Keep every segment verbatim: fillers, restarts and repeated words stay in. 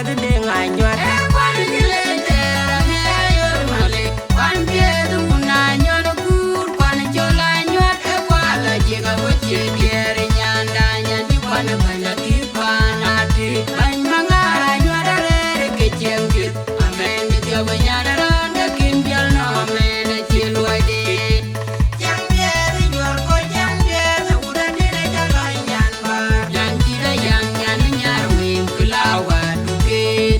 Deŋ Anyuɔt. Ee kuan Jileŋ Tɛɛr, aŋɛ Ayor Malek. Kuan Piɛth Wun Anyuɔt, Kuur kuan Col Anyuɔt. Ee kuan la jiek awec cï diɛɛr, Nyanda Nyan cï kuan bɛ̈ny la kï kuan Atik. Bɛ̈ny Maŋar Anyuɔt arɛɛr ke cieŋ piɛth. Amɛn bï thiɔ̈k nyan raan ke kin piɔl nɔm, amɛn acï luɔide. Cäŋ piɛth Juɔ̈r Kɔc, cäŋ piɛth Wut Adït, aca lɔc nyan bä. Cäŋ cït Ayaŋ nyan Nyarweŋ, ku la wät duke.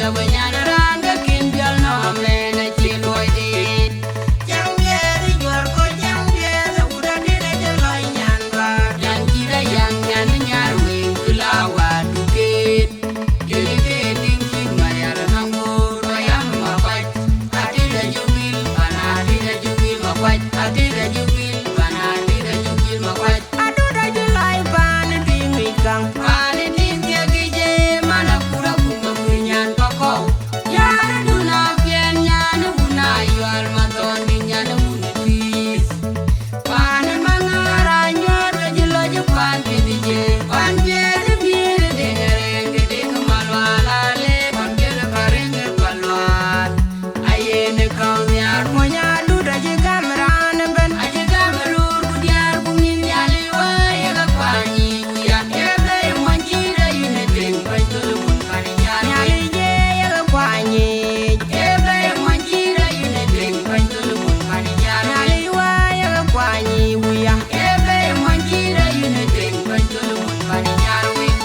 Nyan raan ke kin biɔl nɔm en acï luɔi dit. Cäŋ diɛɛr juɔ̈r ku cäŋ diɛɛr awut adït acï lɔc nyan bäär. Nyan cït ayäŋ nyan nyar wëu ku la wä duken. Kën ke tiŋ cït Marial Naŋ Goor Mayam Makuac. Adït acï wil pan adït acï wil Makuac. Adït acï wil pan adït acï wil Makuac. Adut acï lɔc paan ë tïŋ yic käŋ, paan ë tïŋ thiek yic ë man akur akum akur nyan kɔkɔu. Yar adun apiɛn nyan ë wun ayual mathɔn dï nyan ë wun ë pïïth. Paan ë maŋar anyuɔɔr acï lɔc ë kuan piɛth yic ë. Kuan piɛth ë pïïr ë deŋ ë rɛɛŋ ke deŋ ë malual ale kuan piɛth ë pareŋ ë palual. Ayen ë käŋ nhiaar mony adut acï gäm raan ëbɛ̈n, acï gäm röör ku diäär ku mïth Nhialic wä ye ke kuany yiic wia. Ye bei mony cït ayïn ë tïŋ bɛ̈ny thöl wun pan ë nyar. Nhialic ye ye ke kuany yiic. Ye bei mony cït ayïn ë tïŋ bɛ̈ny thöl wun pan ë nyar. Nhialic wä ye ke kuany yiic wia. Ye bei mony cït ayïn ë tïŋ bɛ̈ny thöl wun pan ë nyar wïc.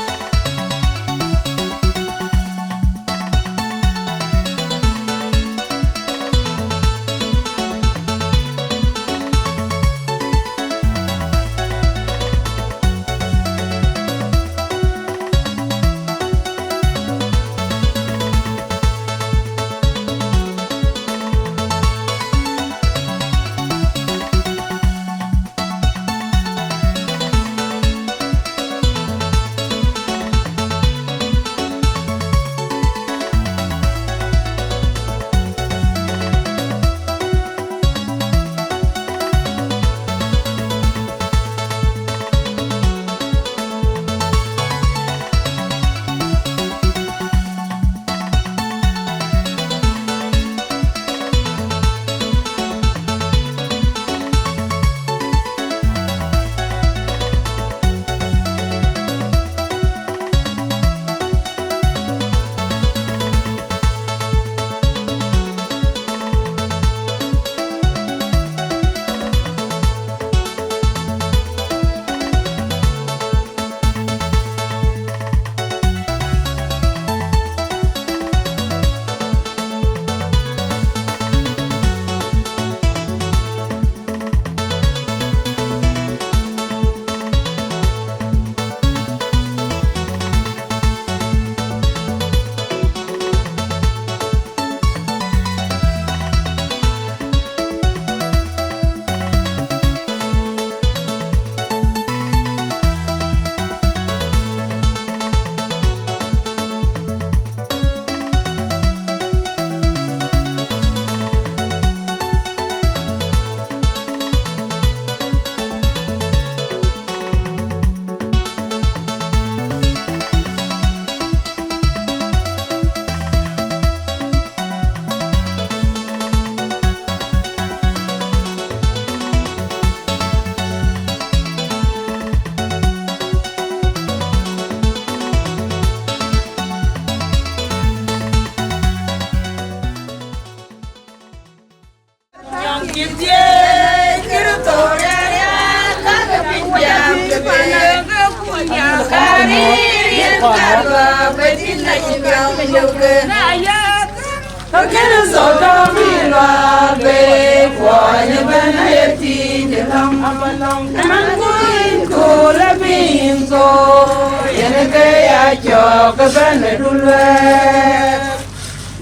Kërtho tɔ̈ bï luaar bei kuɔny ëbɛ̈n aye thiic ë lɔ̈ŋ. Ëmën kuc kööl ë piny thou, yen ke ya cɔk ëbɛ̈n ë dul wɛɛr.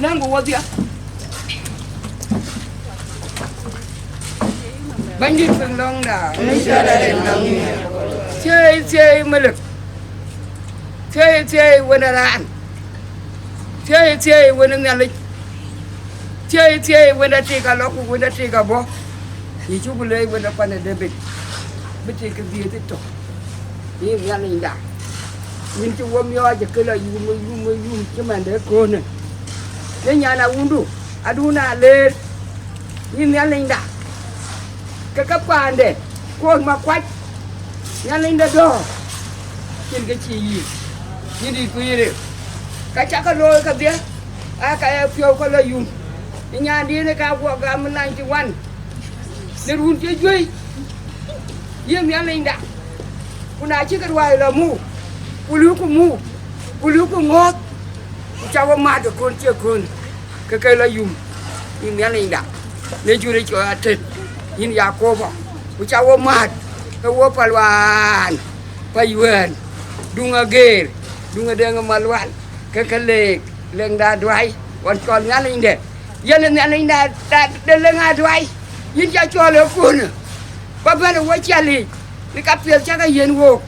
Nɛ̈ŋku wodhia. Bɛ̈nydït piŋ lɔ̈ŋda. Thiëi, thiëi, Melik. Thiëi, thiëi, wën ë raan. Thiëi, thiëi, wën ë Nhialic. Thiëi, thiëi, wën ë tik alɔ ku wën ë tik abɔ̈. Yï cuk leec wën ë pan ë Debit. Bï tik kë dhiëëth ë tök. Yïn Nhialicda, yïn cï wo miɔɔc ë kë lɔ yum, yum, yum cï mɛn de köönë. Ye nyan awundu, adun aleer, yïn Nhialicda, ke ke paande, kuɔ̈th Makuac, Nhialicda dɔ̈ɔ̈r, cïn kë cï yïn, yïn dït ku yïn rem. Ka cak ke looi kedhie, aa ka ye piɔ̈u ke lɔ yum, ë nyandiën ë ka guɔ gam ninety one. Në run cï juëc, yïn Nhialicda, ku na cï ke ruääi lɔ muk, ku luku muk, ku luku ŋɔ̈ɔ̈th, ku Ca wo mat ë kön cie kön, ke ke lɔ yum, yïn Nhialicda, në jurë cɔl Atet, yïn Yakoba, ku ca wo mat, ke wo Paluan, Payuɛɛn, Duŋ Ageer, Duŋ Adeŋ Malual, ke ke leek, leŋda aduai, ɣɔn cɔl Nhialicde, yen ë Nhialicda de leŋ aduai, yïn ca cɔl ë könë, ba bɛ̈n ë wo ciɛlic, në ka piɛth ca ke yiën wook,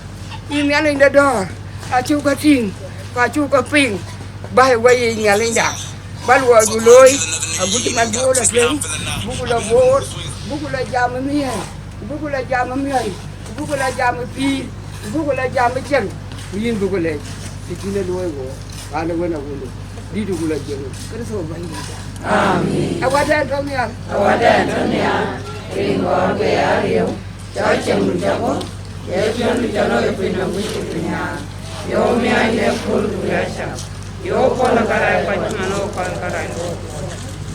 yïn Nhialic de dɔ̈ɔ̈r, acuk ke tïŋ, ku acuk ke piŋ, bä ë weyiic Nhialicda, ba luɔidu looi, agut cï man Bor lɔ tueŋ, buku lɔ Bor, buku lɔ jam ë miɛɛr, buku lɔ jam ë miɔ̈c, buku lɔ jam ë pïïr, buku lɔ jam ë cieŋ, ku yïn buku lec, të cïn e luɔi wook, raan ë wën awundu, dït ku lɔ jiëŋ, Kërtho Bɛ̈nydït. Amen. Awatdɛn tɔ nhial. Awatdɛn tɔ nhial, rin gɔɔr ke ya rieu, cä cieŋdu cä guɔ, ye piɔ̈ndu cä lɔ ye piny awïc ku piny aa, ye wo miaac de kööl ku ya cam, ye wo pɔ̈l ë kärac kɔc man wo kɔc kärac wo,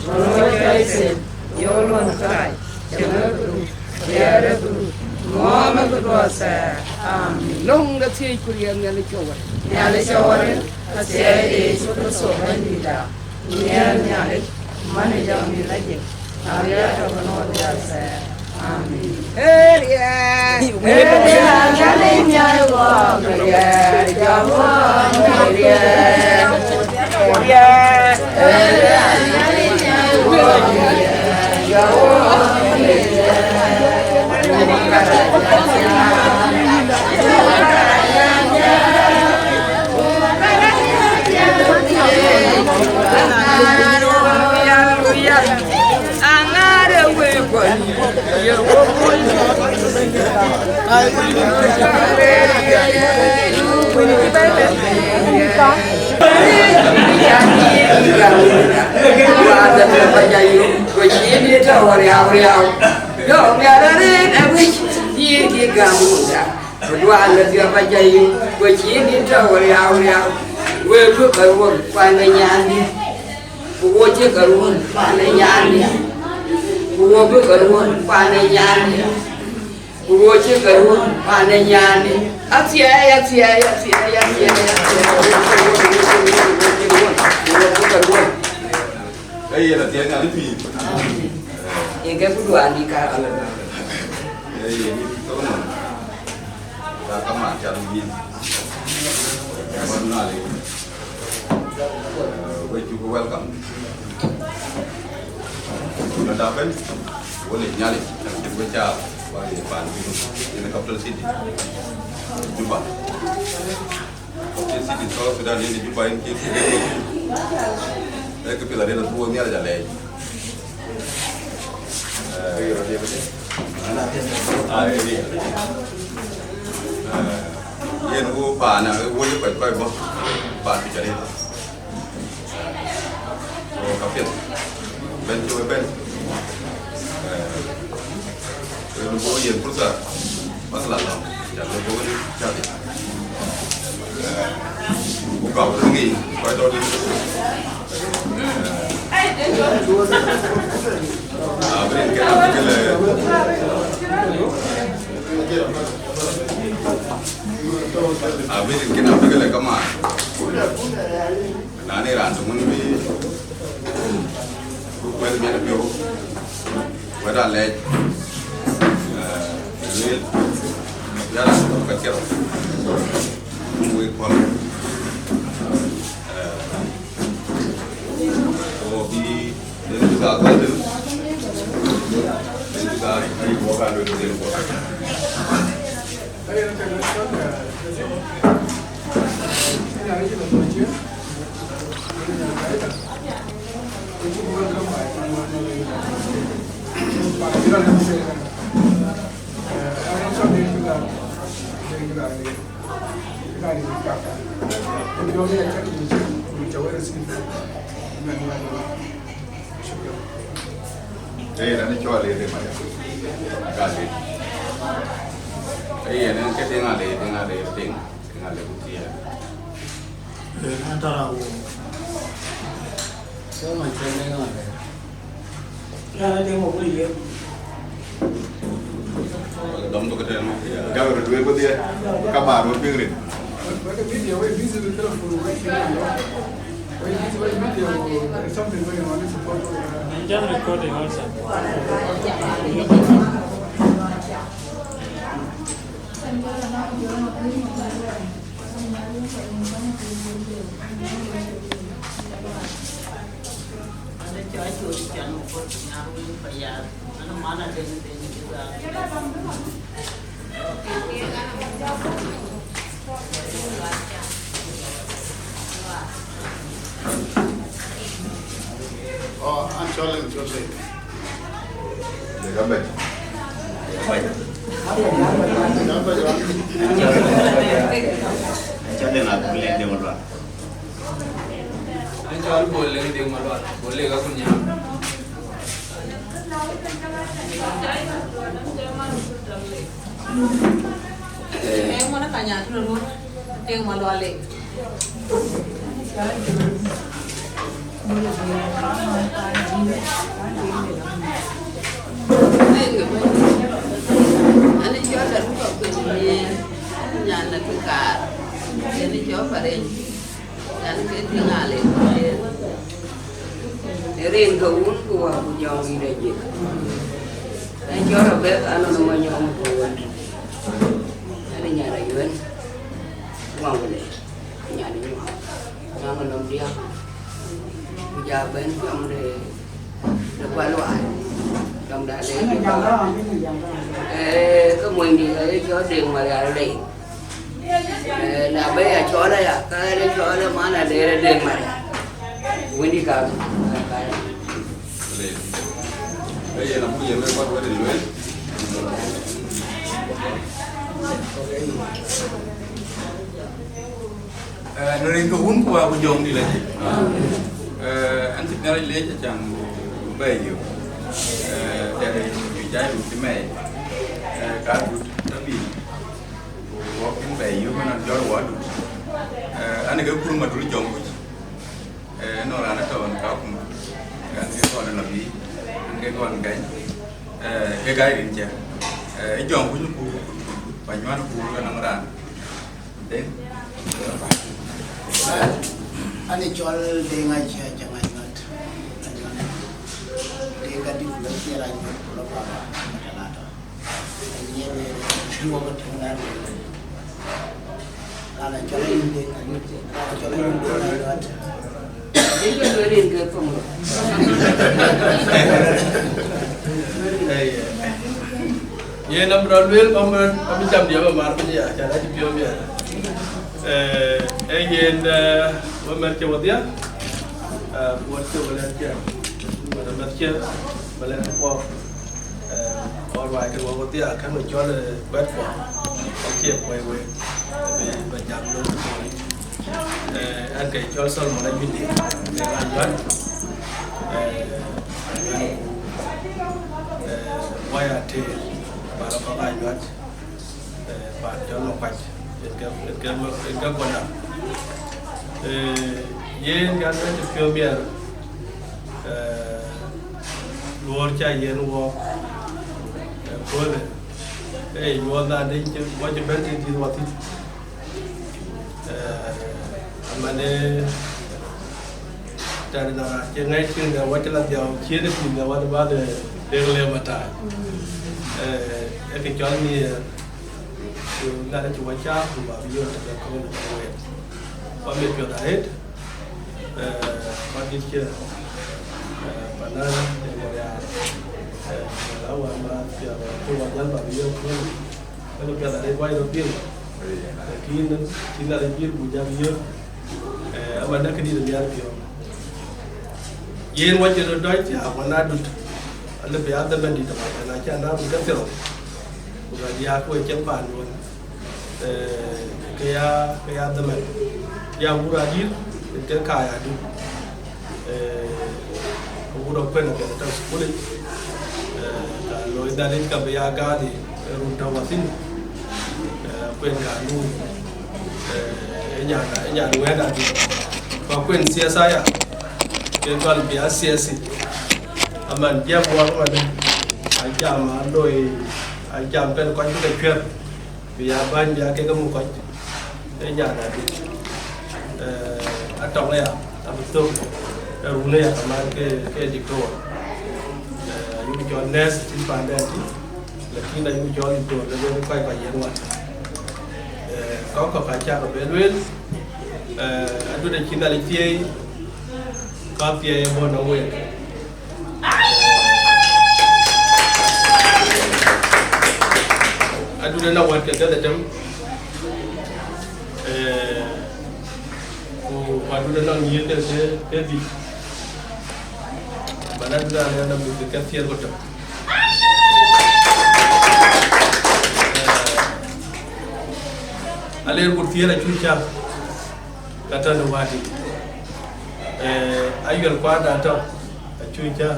man wo cɔɔc them, ye wo luɔ̈n kärac, cieŋ ë këdu, riɛɛr ë këdu, ŋɔɔm ë këdu athɛɛr. Amen. Löŋ de thiëëc ku riɛɛr Nhialic cɔk wär. Nhialic cɔk wär, athiɛɛi de Yecu Kërtho Bɛ̈nydïtda. Nhiɛɛr Nhialic, man ë jam mïth ajiëk, na riɛɛr tɔ ke nɔɔk dhiaar thɛɛr. Amen. Ee riɛɛr, ee riɛɛr, Nhialic nyaai wɔɔk, ee riɛɛr, jam wɔɔk, ee riɛɛr, ee riɛɛr, ee riɛɛr, Nhialic nyaai wɔɔk, ee riɛɛr, jam wɔɔk, ee riɛɛr. Ku duan de thiɔ̈k ka jai yïn, ku cïï dït tɔ̈u riau riau. Wek bï ke ruɔ̈n kuan ë nyandï, ku wo cï ke ruɔ̈n kuan ë nyandï, ku wo bï ke ruɔ̈n kuan ë nyandï, ku wo cï ke ruɔ̈n kuan ë nyandï. Athiɛɛi, athiɛɛi, athiɛɛi, athiɛɛi, athiɛɛi. Ee yen athiɛɛi Nhialic pïïr. Yen ke kuduan dï ka. Ee yen tɔ̈u nɔn. Ka kaman cal yïn. Wan Nhialic. Ee, we cuk welcome. Ënɔɔnë da bɛ̈n, wo lec Nhialic, we ca, wa ye pan Junub, yen capital city, Juba. Capital city South Sudan, yen Juba, yen ke, ee ke piɛth arëët, wo Nhialic alɛɛc. Ee, yen wo paan, wo ye kɔc, kɔc bɔ̈, paan pic arëët. Wo ka piɛth, bɛ̈n cï we bɛ̈n. Ee, yen bɔ̈ yen fursa, masalan, ca le bɔ̈ wën, ca le. Ee, ku ka wën ŋic, kɔc tɔ̈ tïŋ. Abï rin kën abï ke le, abï rin kën abï ke le kaman. Na ni raan töŋ wën bï, bï kuɛth miɛt piɔ̈u, wɛ̈t alɛɛc, ee, lueel, ya raan töŋ ka cï rɔt. Wek pɔ̈l. Ee, Wo bï, den bï ka gɔl den. Den bï ka, bï wo ka luel den wo. Ee, yen ë cɔl ë rem aya. Ka le. Ee, yen ë ke tiŋ ale, tiŋ ale, tiŋ, tiŋ ale ku tiɛɛr. Ee, na tɔ̈ raan wok. Ke man cï ne ŋa le. Ya na de mo kuli ye. Dɔm to ke tɛn. Galo rot we ko dia. Ka ma rot piŋ rin. Wek media, wek busy with telephone, wek. There's something going on. It's supposed to be, uh, I'm just recording also. Oh, an cɔl, an cɔl Lek. Lek Abɛc. Lek Abɛc, wan. An cɔl Lek Abɛc, Lek Abɛc, wan. An cɔl Bol Lek Deŋ Malual, Bol Lek Akunyam. Ee, ŋuɔ̈t ë ka nyan tënë röt, Deŋ Malual Lek. An ë cɔl Dɛ̈t Rukɔ̈k Kueny Miëër, nyan ë Kekaar, yen ë cɔl Pareny. Yan ke tïŋ ale ku yen rin ke wun ku wä ku jɔŋ dït ajik. Ë cɔl Rebek anɔn ë manyɔŋ ku wën. Ënë nyan Ayuën, Ŋɔŋ le, nyan Nyuɔɔk, nyan ë nɔm diäk. Ku ja bɛ̈n jɔŋ de, de Gualuaar, jɔŋda de, ee, ke mony dït aye cɔl Deŋ Marial Lek. Eh, na bë ya cɔl aya, ka ɣɛn ë cɔl ë man Adeer Deŋ Marial. Wëndï ka, ka, ka. Ee, yen abuk yen wek kɔc wël lueel. Eh, në rin ke wun ku wä ku jɔŋ dït lajik. Eh, an cï Nhialic leec acan ku bɛ̈ɛ̈i yök. Eh, tɛ̈dë juëc cä yök cï mɛɛi. Eh, ka dut tɔ bï. Ku wɔ kën bɛ yök ënɔn jɔl wɔ adut. Eh, an ke kur Madut Jɔŋkuc. Eh, nɔn raan ë tɔ̈ ɣɔn Kakuma. An ke kɔn ë lɔ bï, an ke kɔn gäny. Eh, ke gäi rin cä. Eh, ë Jɔŋkuc ku, ku, ku, ku anyuan ku ke nɔŋ raan. Deŋ. An ë cɔl Deŋ Aciëc Anyuat. Anyuat. Deŋ ka dït ku lɔ ciɛɛr Anyuat ku lɔ baba. Talata. Yen abï rɔt lueel, bä mɛt, abï cam diɛ̈ bä mar piny aya, can acï piɔ̈u miɛt. Eh, ee yen, eh, wä mɛt cï wä dhiath, eh, buɔt cï wä lɛ̈t cï, wä mɛt cï, wä lɛ̈t kuɔɔk. Eh, all right, kën wä wä dhiath, kën wä cɔl, eh, platform, acie kuɔi wek, bï, bï jam looi. Eh, an ke cɔl Solomon Ayuëndït, ke Anyuat, eh, Anyuat ku, eh, Wai Ater, bä rɔt kɔ̈k Anyuat, eh, pan cɔl Makuac, en ke, en ke, en ke kɔn dap. Eh, yen kan wek cï piɔ̈u miɛt, eh, luɔɔr ca yen wɔɔk, eh, köölë, eh, nyuɔɔth na de cï, wä cï bɛ̈n tït dït wä thïn. Eh, aman, eh, tɛ̈n na raan cï ŋäc tïŋ de wä cï la dhiau ciëën ë tïŋ de wä de bä de dek lem atai. Eh, ee kë cɔl nhiëër, ku ŋat acï wä caar ku bä bï yöt tëde kööl ë wëët. Wä mit piɔ̈th arëët, eh, wä dït cï, eh, panan, eh, Marial, eh, wala wä ma piɔ̈th, ku wä jäl bä bï yöt kööl. Ënë piɛth arëët wai rɔt piŋ. Lakin cïn Nhialic bï buc jak yök, eh, aman dä këdït nhial piɔ̈u. Yen wacï röt dɔc thiaak wän adut, alë bï a dhëmën dït ëmën, na cä na bï ke thirou, ku ka diaak wek cïn paan duön, eh, ke ya, ke ya dhëmën. Ya wur adït, ke kaai adut. Eh, ku rɔt kuën apiɛth tɔ̈ thukulic, eh, ka loi Nhialic ka bï ya gääth, eh, run tɔ̈ wä thïn, eh, kuën ka nu, eh, ë nyan, ë nyan wɛ̈ɛ̈t adï, ku akuën thiɛth aya, ke gɔl bï a thiɛth yic. Aman jiɛɛm wak ëmënë, a jam a loi, a jam pɛn kɔc bï ke cuɛ̈r. Bï ya bäny, bï ya kek muk kɔc, ee nyan adï. Eh, atɔŋ aya, abï thök. Run aya kaman ke, ke diktor. Eh, ayuk cɔl nurse cït panden tï, lakin ayuk cɔl diktor, le bï kɔc kɔc yen wan. Eh, kɔc kɔ̈k acäk bɛ lueel, eh, adut acï Nhialic thiëi, ka thiëi ë bɔ̈ nɔm wek. Adut ë nɔm wɛ̈t ke thiërdhetem. Eh, ku, ku adut ë nɔm nyïïr ke, ke, ke dhïc. Man adut ë nɔm nyïïr ke thiëër ku tök. Eh, alɛɛr ku thiëër acuk cäk, ka tɔ̈ në wätic. Eh, Ayuel Kuada atɔ̈, acuk cäk.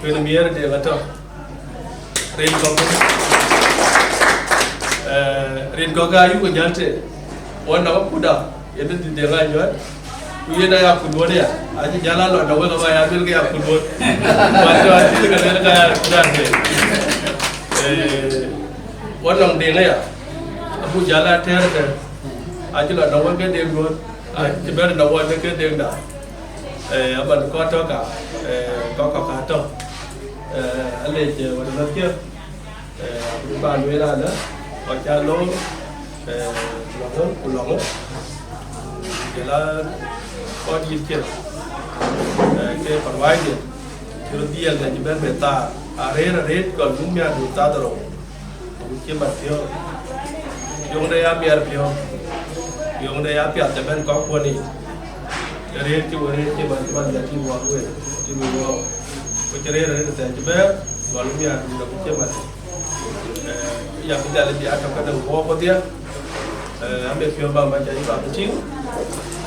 Kuën Miɛɛr Deŋ atɔ̈. Rin kɔ̈k, eh, rin kɔ̈k ayuk jäl tëë. Wan nɔm akutda, yen dït Deŋ Anyuɔɔt. Ku yen aya akutduɔ̈n aya. Acï jäl a lɔ nɔm wek aba ya luel ke ya akutduɔ̈n. Wan tɔ̈ acï ke luel ke ya akutda tëë. Eh, wan nɔm Deŋ aya. Abuk jäl a tɛ̈r ke. Acï lɔ nɔm wek ke Deŋduɔ̈n. Acï bɛ̈n nɔm wek ke Deŋda. Eh, aban kɔc tɔ̈ ka, eh, kɔc kɔ̈k ka tɔ̈. Eh, alec, eh, wɛ̈t ë bɛ̈n kiɛ̈, eh, abï ba lueel alë, kɔc ca loor, eh, lɔŋë ku lɔŋë, jɔl a kɔc dït kiɛ̈, eh, ke paruaacdiɛ̈, cï röt dhiɛl dɛ̈ cï bɛ̈n bɛ thaar, arëër arëët gɔl muk miäkduur thathërou. Agut cï mat piɔ̈u. Yöŋde ya miɛt piɔ̈u. Yöŋde ya piath të bɛ̈n kɔ̈k kuɔ̈n yiic. Të rëër cï wën rëër cï mat cï mat ya tïŋ wak wël. Tïŋ wak. Ku cï rëër arëët thɛɛr cï bɛ̈ɛ̈r, gɔl miɛt agut agut cï mat. Eh, ya bï dhal bï a tɔ̈ këde wok kedhie. Eh, ambe piɔ̈u ba mac ayï ba bï tïŋ.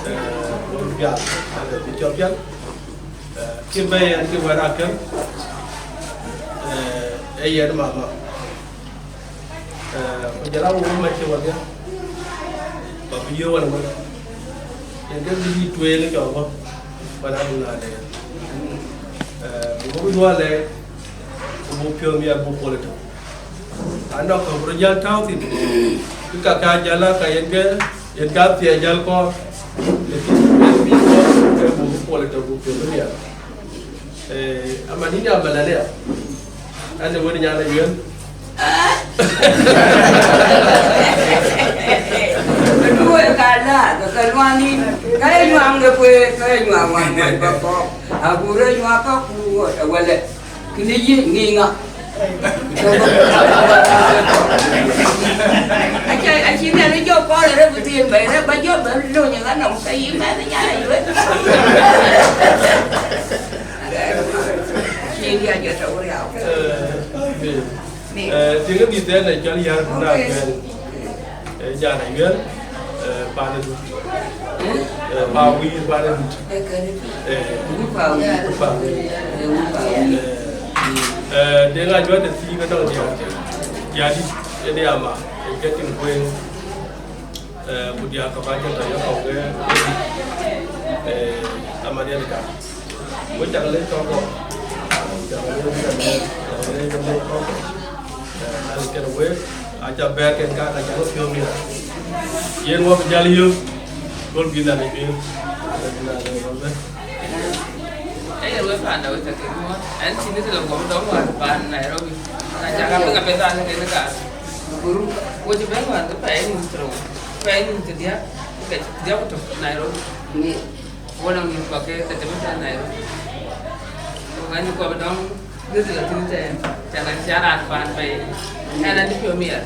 Eh, wok piath, eh, bï cɔl piath. Eh, kï bɛ̈ɛ̈i ɛn kï wɛ̈t akën. Eh, ee yɛn mama. Eh, ku jɔl a wok mac cï wodhie, ba bï yöök wan wek. Yen ke bï tueŋ cɔk bɔ̈, wan a bï ŋa dɛɛr. Eh, ku buk dhuɔl lɛɛc, ku buk piɔ̈u miɛt buk pol ëtök. Anɔk kɔ̈k bï röt jäl tääu thïn, bï ka ka jäl a ka yen ke, yen ka thiɛɛc jäl kɔɔr, yen bï kɔɔr, ke buk pol ëtök buk piɔ̈u miɛt. Eh, aman yïn ya Melania. An de wën nyan Ayuel. Duel ka la, ka ka luani, ka e nyuam de kwe, ka e nyuam wan wan ba ko. Agure nyuam ka ku wo ta wale. Kini yi ni nga. Acha, achi na ni jo ko re bu tin ba re ba jo ba lo ni ga na ka yi ma ni ya Ayuel. Cïn ya jɔ tɔ̈u riau. Eh, amen. Ni. Eh, tiŋ ë bï thɛɛr në cɔl yär na kɛn. Eh, jana yuel, eh, pan ë dut. Eh, pa wir pan ë dut. Eh, kɛn ë dut. Eh, wu pa wir. Wu pa wir. Eh, wu pa wir. Eh, eh, Deŋ Anyuɔɔt ë thii ke dɔŋ diaar. Diaar dït, ë de ama, ë ke tiŋ kueŋ. Eh, ku diäär kɔ̈k acï tɔ̈ yekɔ̈u ke, eh, amat yen ka. Ku cak lec kɔ̈k kɔ̈k. Cak lec, cak lec, cak lec, cak lec kɔ̈k kɔ̈k. Eh, na lec kën wek, aca bɛ̈ɛ̈r kën ka, ka cak piɔ̈u miɛt. Yen wɔ bï jäl yök, gol bï na lec bï. Ee yen wek panda wek ka ke muɔ̈ɔ̈th. Ɛn cïn ë tëde guɔm dɔm wään paan Nairobi. Na cak apiŋ apɛth an kën ka. Guru, wo cï bɛ̈n wään ke pɛɛi nïn tërou, pɛɛi nïn tëdiäk, ke diäk ku tök Nairobi. Wo nɔŋ nïn kɔ̈k ke tëtëm tɛ̈n Nairobi. Wo ŋany kɔ̈k dɔŋ gëthë la thïn tɛ̈n, can an, can raan paan pɛɛi. Ɛn an, cï piɔ̈u miɛt.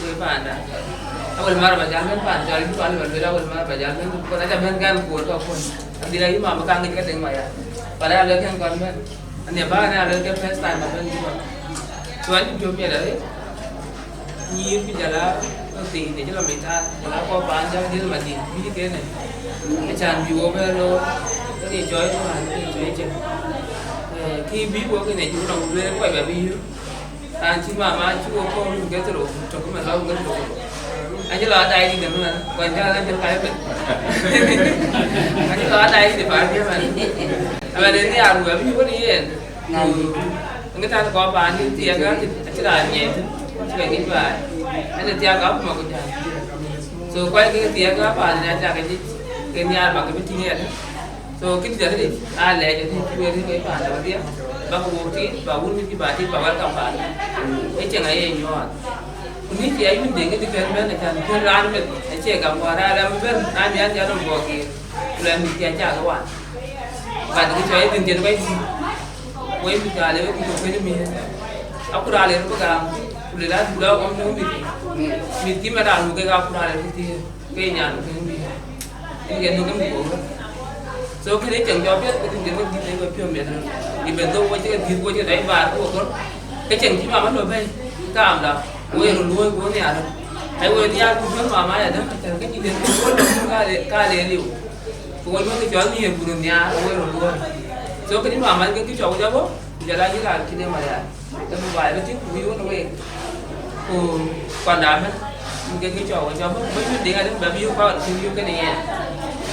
Wek panda. Awel mar ba jal bɛ̈n paan, jal yï paan ba luel awel mar ba jal bɛ̈n, because aca bɛ̈n gɛ̈n kuɔɔr kɔ̈k kuɔ̈n. Adhil ayï mam bï kaŋ ŋic ke tëŋ ma ya. Pala ya lɛ̈k kɛn kɔn bɛ̈n. Ania bä na lɛ̈k ke first time ba bɛ̈n Juba. So an cï piɔ̈u miɛt arëët. Nyïïr ku jɔl a thïn, ë cï lɔ mital, jɔl a kɔc paan jam dhil Mading, bï kënë. Acan bï wo bɛ loor, ke ke cɔɔc ku raan ke cɔɔc cïn. Eh, kï bï wo kënë cï ku nɔm ku lueel kɔc bɛ bï yïr. Raan cï mama cï wo kɔɔr run ke thërou, tök ëmën lɔ ke thërou. Acï lɔ adai dït ëmën, kɔc jɔl a jël ka ëmën. Acï lɔ adai dït paan ëmën. Ëmën ë nhiaar wëu abï yï wën yen. Ŋa tän kɔc paan yïn thiëëk, acï, acï raan nyiɛɛi thïn, cï ke ŋic baai. Ɛn ë thiaak akuma ku jam. So kɔc ke thiëëk paan ë thiaak ke nyic, ke nhiaar bä ke bï tïŋ ëyadɛ̈. So, kë dït arëët, aa lɛc adï, cï wek rït wek paan däŋ adhia, bäk wok tiit, bä wun mïth cï bä tiit, bä welcome paan. Ë cieŋ aye nyuɔɔth. Ku mïth cï ayun deŋ ë dï bɛ̈n bɛ̈n acan, kën raan meth acie gam wäär, raan lam bɛ̈n, na miath jal nɔm bɔɔk yiic, ku lɛ̈k mïth cï acä ke wan. But kë cɔl ye dhïn cïn kɔc dït. Wek mïth cä le wek ku cök kënë miëth. Akur aa le röt bï gam, ku le la dhuk lɔ wek mïth. Mïth cï mɛt aa luk kek akur aa le röt thiëër. Ke nyan ke mïth. Yen ke dhuk mïth wok. So kënë cieŋ jɔ piɛth, ke dhïn cïn kɔc dït, ke piɔ̈u miɛt röt. Even though wek cï ke dhiëth, wek cï ke dai baar, ku wek kɔ̈r. Ke cieŋ cï mama lɔ bɛ̈i, kaam da. Wek röt luɔ̈i, ku wek nhiaar röt. Ai wek nhiaar, ku piɔ̈u mama ya däŋ, ke cieŋ ke cï le, ku wek lɔ ka le, ka le liu. Ku wek wek cɔl nhiëër ku röt nhiaar, wek röt luɔ̈i. So kënë mama ke kë cɔk jɔ bɔ̈, ku jɔl a yï raan cïn ë Marial. Ke bï baai bï tïŋ, ku bï wun week. Ku kɔn da mën, ke kë cɔk jɔ bɔ̈, bï yïn diŋ adï bɛ bï yï kɔn cïn yï kënë yɛn.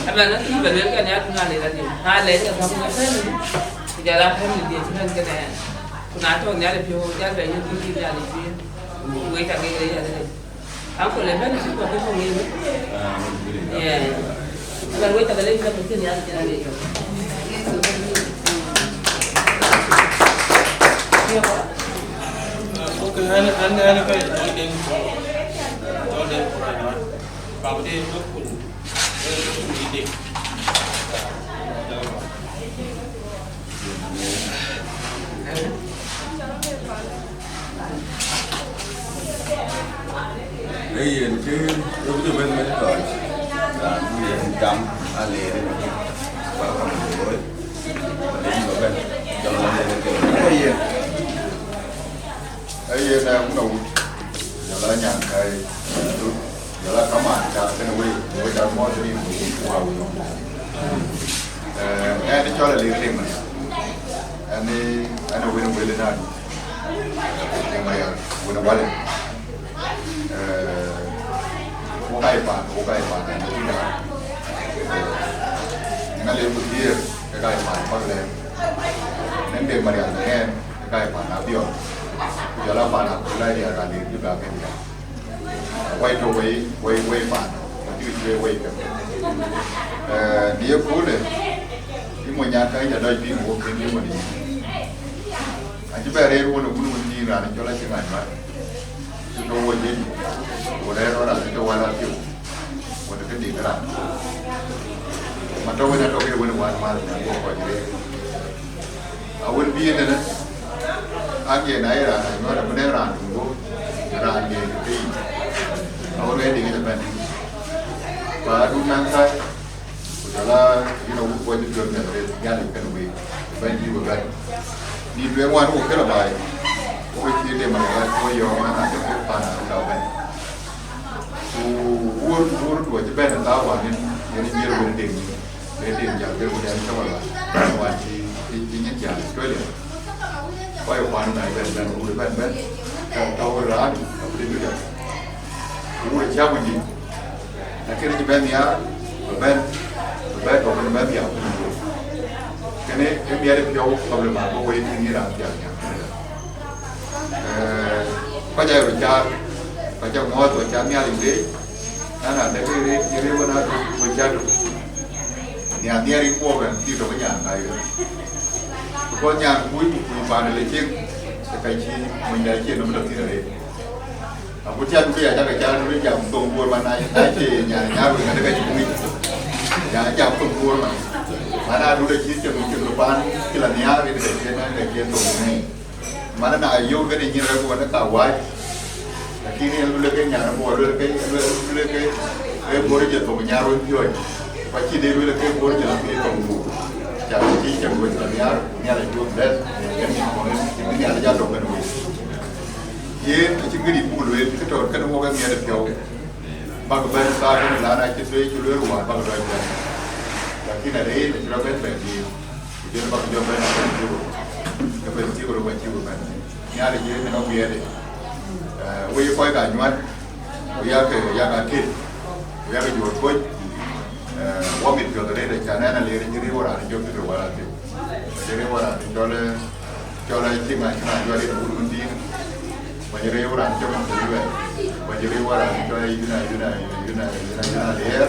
Ëmɛn ë kï bɛ luel kënë adun a lec adï. Na lec ke gäm ke family, ku jɔl a family diɛ̈ cï bɛ̈n kënë yɛn. Ku na tɔ̈ Nhialic piɔ̈u, jal bɛ yïn kï Nhialic piɔ̈u. Ku wek ca ke le yɛn. Uncle, ëbɛ̈n acï kɔ̈k ke kɔ̈k ŋic wek. Yeah. Ëbɛ̈n wek cakë lec bɛ̈n cïn nhial cïn arëët. Okay, an, an, an, ka jɔl den, jɔl den kuran wan. Bak den duk kun, den duk kun ide. Ee yen kë röt bï bɛ̈n bɛ̈n tɔɔc, raan bï yen jam aleer ënë, ba kɔn bï looi, ba lec bï bɛ̈n jɔl aleer ënë. Ee yen, ee yen, ee, wun awut, jɔl a nyan kai, ee, Jɔl a kamaan cath kënë wei, wei ca muɔɔth rin ku wun ku wä wei. Eh, ɛn ë cɔl Aliir Deŋ Marial. Ɛn ë, ɛn ë wën ë wël ënɔɔnë. Deŋ Marial, wën ë Walë. Eh, wok aa ye paan, wok aa ye paan, ɛn ë tïŋ raan. Eh, ŋa le ku dhiëër, ke ka ye paan Pakëlɛ̈ɛ̈r. Deŋ Deŋ Marial, ɛn ë ka ye paan Abiɔl. Ku jɔl a paan Akula diaal, Aliir Juba ke diaal. Wai tɔ̈ wei, wei, wei paan, wai tɔ̈ wei, wei kɛm. Eh, në ye köölë, yï mony nyan ka yï jɔ dɔc piŋ wok kën yï mony yïn. Acï bɛ rëër wun ë wun wun thiin raan cɔl Acï Ŋany Mat. Cï tɔ̈ wok jëc, ku rɛ̈ɛ̈r rɔt raan cï tɔ̈ wal apiu, wun ë këdï raan. Ma tɔ̈ wën atɔ̈ ke wën ë wal mal, nyan wok kɔc rëër. Awën bï ënënë, aŋiɛn na ye raan anyuɔɔt abï nɛ̈ŋ raan dun guöp, raan ŋiɛc ke yic. Awën wɛ̈ɛ̈t diŋic ëbɛ̈n. Ba adun naŋ thäi, ku jɔl a yïn awut kuɔc bï piɔ̈ɔ̈th miɛt arëët, Nhialic kënë week, ëbɛ̈n bï we bɛ̈n. Nïn tueŋ wään wok këlë baai, wok cï Deŋ Marial, wok yɔ̈ɔ̈k man acï kek paan arëët abɛ̈n. Ku wuur, wuur tuɔɔc ëbɛ̈n ë thaar wään yen, yen ë nyiëër wën ë Deŋ. Le Deŋ jäl ke wun ë cä wala, wään cï, cï, cï nyin jäl Australia. Kɔc ë kuan na bɛ̈n bɛ̈n, wun ë bɛ̈n bɛ̈n, ka tɔ̈u raan, ka bï dït. Ku wun ë cä wun dït. Lakini cï bɛ̈n nhiaar, bï bɛ̈n, bï bɛ̈n tɔ̈u kën bɛ̈n dhiau kën wun. Kënë ë miɛt ë piɔ̈u problem abï woi thïn yïn raan jäl nhiaar. Eh, kɔc aa röt caar, kɔc aa ŋɔ̈ɔ̈th, kɔc aa Nhialic leec, na, na, dek rëër, rëër wën aa tök, wën cä tök. Nhiaar, nhiaar yïn kuɔɔk ɛn, cï tök nyan ka yök. Because nyan kuc, ku kuc paan le cieŋ, ke ka cï monyda cie nɔm tɔ thïn arëët. Agut cä duk ya, cä ke cä duk jam thoŋ Bor man, na, na cie nyan, nyan wën ka dek ka cï kuc. Nyan jam thoŋ Bor man. Man adu de cï cieŋ, cieŋ de paan, cï la nhiaar, ke ka cie, na, ka cie thoŋ ni. Mana na yöök kënë nyin rɛ̈k wën ë ka wac, lakini en luel ke nyan bɔ̈, luel ke, luel, luel ke, ke bɔ̈ jë thok nyar wën piɔ̈ɔ̈c. Ku acï de luel ke bɔ̈ jë thok piɔ̈ɔ̈c thok bɔ̈. Ca cï cam wën ka nhiar, Nhialic duɔ̈k bɛ̈n, en nyin kɔn en, en Nhialic ja dɔ̈k kënë wei. Yen acï këdï buk lueel, kë tɔ̈ kënë wok ë miɛt ë piɔ̈u. Bak bɛ̈n thaar kënë, la na cï thuëëc cï lueel wäär, bak dɔc bɛ̈n. Lakini arëët acï rɔt bɛ̈n bɛ̈n dhil. Ku jɔl bäk jɔ bɛ̈n ë Bentiu, ke Bentiu röt bä cï we bɛ̈n. Nhialic yen ë nɔm wiɛɛrde. Eh, wek kɔc ka nyuat, ku yak, yak aket, ku yak juöör kuöc. Eh, wɔ mit piɔ̈ɔ̈th arëët, acan ɛn Aliir cï riëëu raan jɔt tëde wäär athïn. Cï riëëu raan cɔl, cɔl Acï Ŋany, Acï Ŋany jɔt arëët wun wun dïït. Ku cï riëëu raan cɔl Mathur Yuɛl. Ku cï riëëu raan cɔl Yuna, Yuna, Yuna, Yuna, Yuna Aliɛɛr.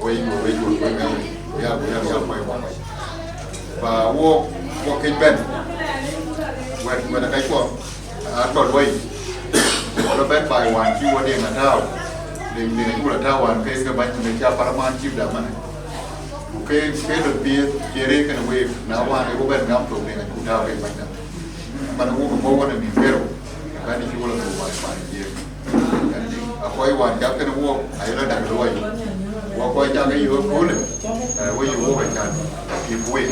Wei, wei, wei, wei, wei, wei. Ya, ya, ya, wei, wei, wei. Ba wo, wo kec bɛ̈n. Wɛ̈t, wɛ̈t ë kacuɔ. A tɔ̈ luɔi. Wo lɔ bɛ̈n baai wään cï wo Deŋ a tääu. Deŋ, Deŋ acuk lɔ tääu wään ke, ke bäny në cä paramount chief da man. Ku ke, ke lɔ piɛth, cie rëër kënë week, na wään ë wo bɛ̈n gam thok Deŋ acuk tääu ke bäny da. Man wo ke bɔ̈ wo në nïn kerou. Bɛ̈n cï wo lɔ thok wään, wään jiëër. Aköc wään jam kënë wook, ayï lɔ dak luɔi. Wo kɔc cak ke yök köölë, eh, wo yök wok acan, kï kueek.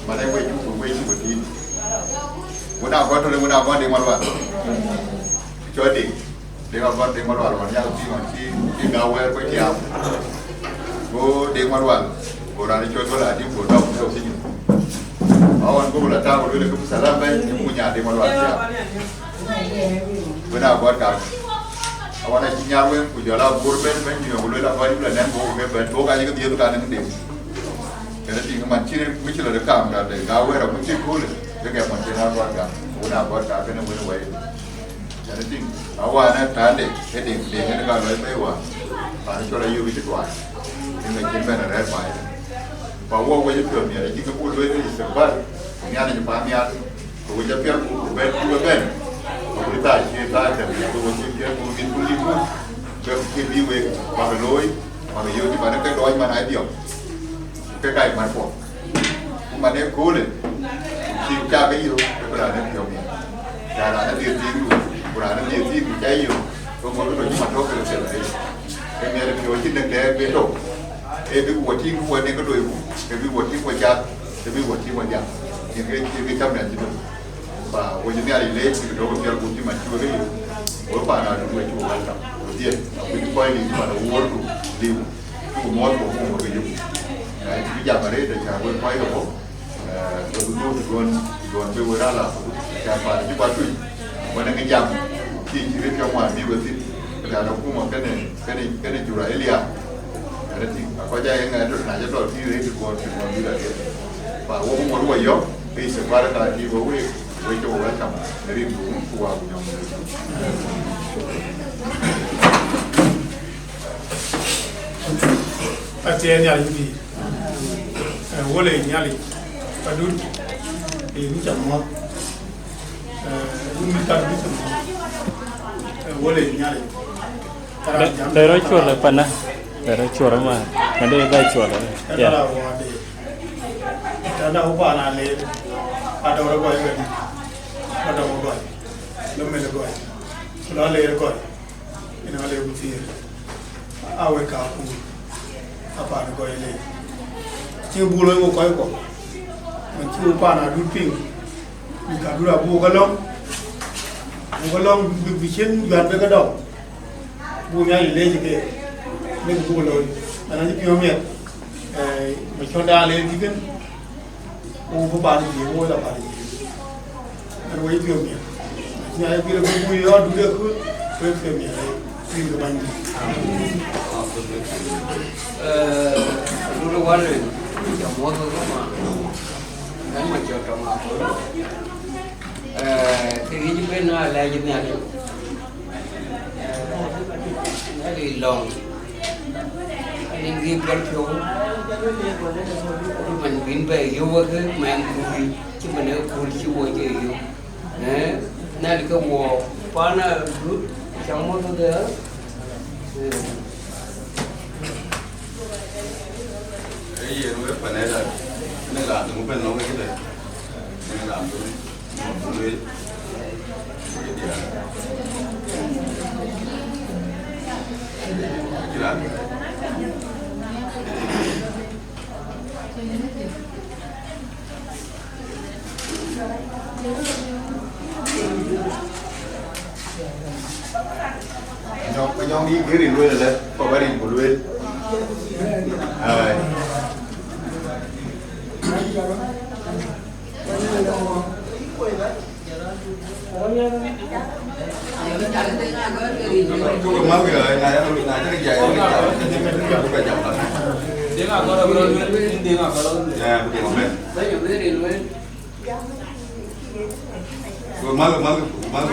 Manë we cuk, we cuk ë tït. Wun a gɔ̈t tɔ̈, wun a gɔ̈t Deŋ Malual. Cɔl Deŋ. Deŋ a gɔ̈t Deŋ Malual, ɣɔn yak piŋ ɣɔn cï, cï gäu wɛɛr kuec tiaam. Go Deŋ Malual, go raan cɔl Duɔl Adï, go dɔm, go thiëc. Aɣɔn go la tääu, go lueel, ke salam bɛ̈ny, ku nya Deŋ Malual tiaam. Wën a gɔ̈t gam. Awan acï nyar wën, ku jɔl a bur ben, ben yök, ku luel a gɔ̈t yï la nɛn, ku ke ben, ku ka yï ke dhiëth ka nɛn dem. Kënë tïŋ man cï rëër, ku cï lɔ de kaam da de, ka wɛ̈ɛ̈r a ku cï köölë, ke gɛm man cïn a gɔ̈t gam. Wën a gɔ̈t gam, kënë wën wɛ̈i. Kënë tïŋ, awan ë tande, ke dem, dem kënë ka lɔ bei wan. Pan cɔl a yök cï tuaany. Ënë cïn ben a rɛ̈ɛ̈r baai. Ba wɔ wec piɔ̈u miɛt, acï ke buk lueel istikbal, ku Nhialic pa nhial. Ku wec apiɛl ku, ku bɛ̈n, ku bɛ̈n. Ku bï thaa cie thaa tɛ̈m, ku wec apiɛl ku bï ku yï muk. Bɛ̈n ku bï wek, bäk looi, bäk yök cï man ke dɔɔc man a dhiɔm. Ke ka man puɔth. Ku man ë köölë, cï cak ke yök, ke bï raan ë piɔ̈u miɛt. Ca raan ë dhiëëth tiiŋdu, ku raan ë dhiëëth tiiŋdu ca yök, ke ŋot ke tɔ cï man tɔ ke thel arëët. Ke miɛt ë piɔ̈u cïn dɛ̈ŋ dɛ̈ɛ̈k bï tɔ. Ee bï wɔ tïŋ ku wɔ dɛ̈ŋ ke loiku, ke bï wɔ tïŋ wɔ cath, ke bï wɔ tïŋ wɔ jam. Yen ke, yen ke cam rɛ̈ɛ̈r cï döŋ. Ba wo jɔ Nhialic leec, cï ke dɔ̈k ë piɛl gup cï man cï wek ke yök. Wo paan adun we cï wo welcome. Wo dhiëth, akuc kɔc liu cï man ë wuɔ̈ɔ̈rdu liu. Cï wo muɔ̈ɔ̈th wo kuum wek ke yök. Na cï bï jam arëët, acan wek kɔc ke bɔ̈. Eh, ke bï dhuɔ̈k duɔ̈n, duɔ̈n bï wek raan la, acan paan cï kuat tuc. Wën ë ke jam, cï cï rëët cɔk ŋuan bï wek thïn. Acan akuma kënë, kënë, kënë jur a ë liaar. Kënë tïŋ, akɔc aa ye ŋɛɛr tɔ̈ na cï tɔ̈ tïŋ rëët cï duɔ̈n, cï duɔ̈n bï la dhiëth. Pa wo bï ŋot wo yɔ̈k, ke yï cï kuat ë ka tïŋ wo week. Wek cï wo welcome, rin ku wun ku wa ku nyɔm. Athiɛɛi Nhialic bï, eh, wole Nhialic, adut, eh, bï cam mɔ̈th, eh, wun bï kat bï cam mɔ̈th, eh, wole Nhialic. Dɛ rɔ cuɔl ë pana, dɛ rɔ cuɔl ë ma, na de bɛ cuɔl ë. Ya. Tanda upana le, adɔr gɔy gadi, adɔr gɔy, lo mel gɔy, lo le gɔy. Ënë ŋa le ku thiëër, a wek ka kuur, apan kɔc leec. Cï buk loi wo kɔc kɔ̈k, man cï wo paan adut piŋ, bï ka dut abuk ke lɔ̈ŋ, buk ke lɔ̈ŋ bï, bï cïn juat bï ke dɔm, buk Nhialic leec ke, bï ke buk looi. Ënë acï piɔ̈u miɛt, eh, macɔl da le kï kën, Wo bï paan jiëëŋ, wo la paan jiëëŋ. Ɛn wo ye piɔ̈u miɛt. Nya ye pïïr bï bui yɔ̈ɔ̈t dude ku, wo ye piɔ̈u miɛt, pïïr ke bäny. Eh, dude wale, jam wo ke ma. Ɛn ma jɔ tɔŋ a ko. Eh, ke yic ben na lɛc Nhialic. Ënë lɔ̈ŋ, ënë ŋic piɔl piɔ̈u, ku man bïn bɛ yöök wek mɛn kuur, cï man ë kuur cï wo jɔ yök. Ëë, nɛn ke wo, pan adut, cam mɔ̈th de, ëë. Ee yen wek pan ëda, ënë raan döŋ bɛ̈n nɔm wek ëdë, ënë raan döŋ, döŋ lueel, wek diäär. Acï raan. Manyɔŋ, manyɔŋ dï kë rin lueel ëlë, kɔc bä rin ku lueel. Ai. Mal, mal, mal, mal.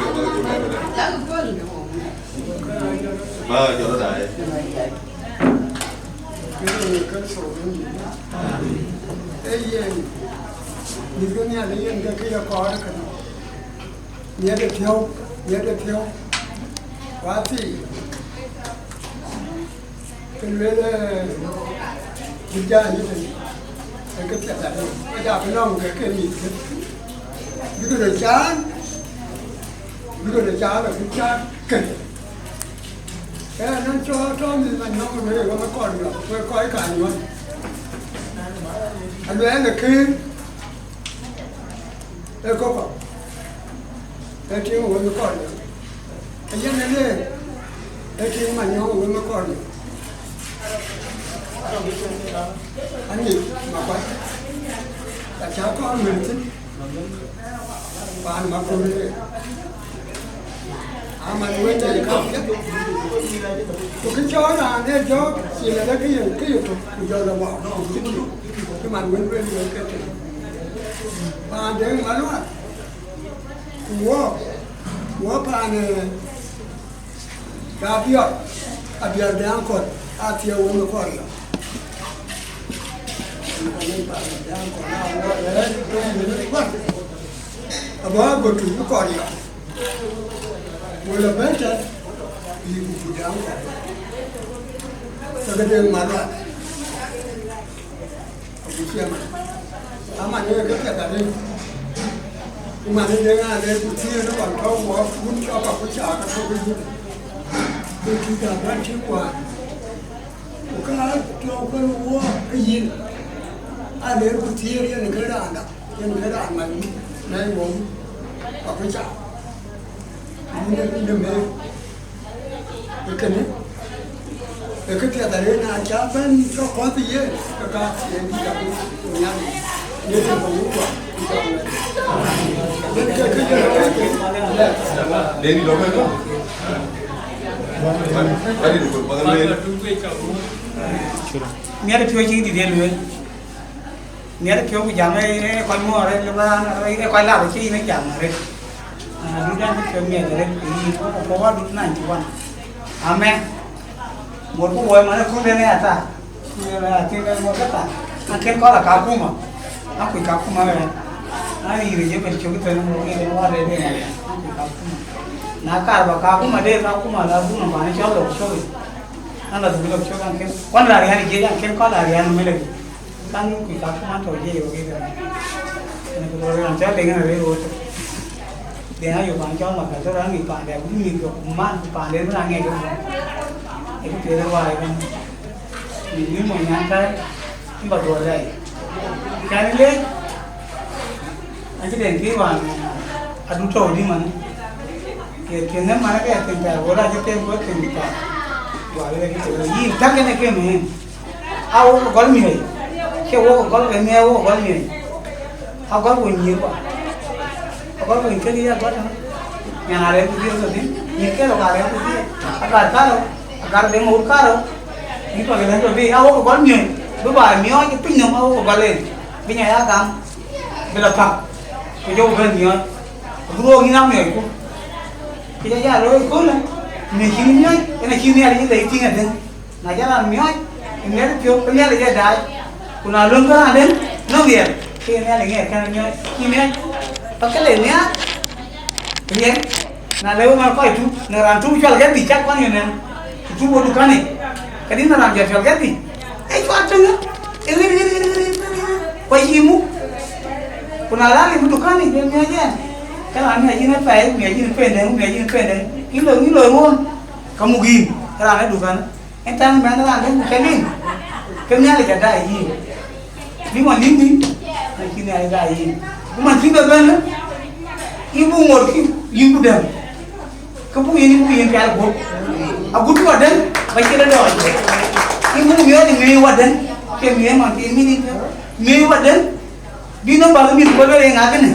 Ba jɔt daai. Ee yen, mïth ke Nhialic yen ke kë ye kɔɔr kënë. Miɛt ë piɔ̈u, miɛt ë piɔ̈u. Wa thii. Ke lueel, eh, bï jai yï tënë, ee kë piɛth adï, ke ja bï nɔm ke ke mïthkë. Bïk röt caan, bïk röt caan, abï caan kën. Ke anɔŋ cɔɔl tɔ̈ mïth Manyɔŋ, wek ë wek kɔn yɔ̈ɔ̈k, wek kɔc ka nyuɔ̈th. Aluɛɛl ë kër, ee kɔ̈k kɔ̈k, ee tiŋ wek ë kɔn yɔ̈ɔ̈k. Ee yen ë leer, ee tiŋ Manyɔŋ wek ë kɔn yɔ̈ɔ̈k. Anyic Makuac, ka cä kɔn wël thïn, paan Makuac ë, aman wël ë kapiɛth. Ku kë cɔɔl raan ë jɔɔk, cïn adë kë ye, kë ye tök, ku jɔl ë wak, ku cïn tök, kë man wël wël ë ke tëk. Paan Deŋ Malual, ku wɔ, wɔ paan ë, Ka abiɔr, abiɔr de aŋkɔl, athiëëu wën ë kɔɔr yɔ̈ɔ̈k. Abɔ̈ agotu ë kɔɔr yɔ̈ɔ̈k. Wël abëëtë, yï ku kut de aŋkɔl. Ke ke Deŋ Malual. Agut cï ëmën, aman ee ke piɛth arëët. Ku man ë Deŋ Aleer ku thiëër ë ɣɔn tɔ̈u wɔ wun cɔk Pakuca ke tök ë yïn, ke cï gam bän cï kuaan. Ku ka tɔ̈u ke wɔ ke yïn, Aleer ku thiëër yen ke raanda, yen ke raan man yïn, na ye wɔ wun Pakuca. Yïn ë, yïn ë mëër. Ee kënë, ee këpiɛth arëët, na cä bɛ̈n ke kɔ̈th ë yen, ke ka thiëëc dït abï ku nhial yic. Ye yen ke wun guɔ, ku jɔ wɛ̈t. Yen ke kë yen ke kë. Deni dɔ̈k ënë. Bari, bari, bari, bari. Miɛt ë piɔ̈u cï dït ye lueel. Miɛt piɔ̈u ku jam, ee, ee, kɔc muɔɔr, ee, lëu ba, ee, ee, kɔc lat, acie yïn ë jam arëët. Ah, adut dan cï piɔ̈u miɛt arëët, ku yïn, ku, ku, ku adut ninety one. Amen. Mor ku woi man ë kunden ë ata. Kunden ë ata, kunden ë mor ke ta. An ken kɔl a Kakuma. An kuc Kakuma ë. An yïr ë jebel cök tën mor ke den war de den. An kuc Kakuma. Na kar ba Kakuma de Kakuma la bun ba ni cɔl lok cök. An la dhuk lok cök an ken. Kɔn la rian jiëc an ken kɔl la rian melek. Kan kuc Kakuma tɔ̈ jiëc wok ëtënë. Ënë ku lɔ raan cɔl Deŋ Aleer röt. Deŋ Ayop an cɔl Makä tɔ̈ raan ŋic paande, ku ŋic kɔ̈k man ku paande bï raan ŋic kɔ̈k. Ë kë piɛth ë waai ëbɛ̈n. Ŋic ŋic mony nyan kai, ë ba dhuɔl lɛi. Kan ë leec, acï Deŋ kï wään, adut tɔ̈u dï man. Ye piɛŋ ë man ke piɛŋ thɛɛr, wala acï piɛŋ ku piɛŋ thɛɛr. Wala ke yïn tak kën ë ke mën. A wok ë gɔl miɔɔc, cie wok ë gɔl ke miɔɔc, wok ë gɔl miɔɔc. A gɔl ku nyïïr kua. A gɔl ku nyïïr kek ya gɔl tënë. Nyan arɛɛm ku dhiëëth tɔ̈ thïn, nyïïr kek lɔ ka arɛɛm ku dhiëëth. Agar karou, agar Deŋ Mawur karou. Nyïïr kua ke lɛ̈k tɔ̈ bï, a wok ë gɔl miɔɔc, bï ba miɔɔc ë piny nɔm, a wok ë gɔl en. Bï nya ya gam, bï lɔ päk. Ku jɔ ku bɛ̈n miɔɔc. Agut wok yïn a miɔɔcku. Kë ca ya looi ëköölë, në cïn miɔɔc, en acï Nhialic lɛc tïŋ adëŋ. Na cä raan miɔɔc, ë miɛt piɔ̈u, ke Nhialic ee daai. Ku na löŋ ke raan den, nɔŋ riɛl, ke ye Nhialic ŋɛɛr kɛn miɔɔc, cï miɔɔc. Ka ke le nhiaar, riɛl. Na le wek man kɔc tup, në raan tup cual ke dhïc cak kɔn yön ɛn. Ku tup wo dukani, ka dï në raan jɔt cual ke dhïc. Ee cual töŋë, ee ɣir, ɣir, ɣir, ɣir, ɣir, ɣir. Ku acï muk. Ku na raan lim dukani, ke miɔɔc ɛn. Ke raan miɔɔc yïn ë pɛɛi, miɔɔc yïn ë pendɛŋ, miɔɔc yïn ë pendɛŋ. Yïn lɔ, yïn lɔ ruɔ̈ɔ̈n, ka muk yïn, ke raan ë dukani. Ëtɛ̈ɛ̈n mɛnh raan dɛ̈ ke lim, ke Nhialic adai yïn. Bï man lim yïn, man cï Nhialic adai yïn. Ku man cï bɛ bɛ̈n, yïn buk ŋot kï, yïn ku dɛ̈m. Ke buk yïn, yïn buk yïn pial guöp. Agut wadɛ̈n, ba cï rɔt dɔɔc. Yïn buk miɔɔc ë miɔɔc wadɛ̈n, ke miɔɔc man cï mïth yïn ke. Miɔɔc wadɛ̈n, bï nɔm bäk mïth kɔc bɛ ŋa kënë.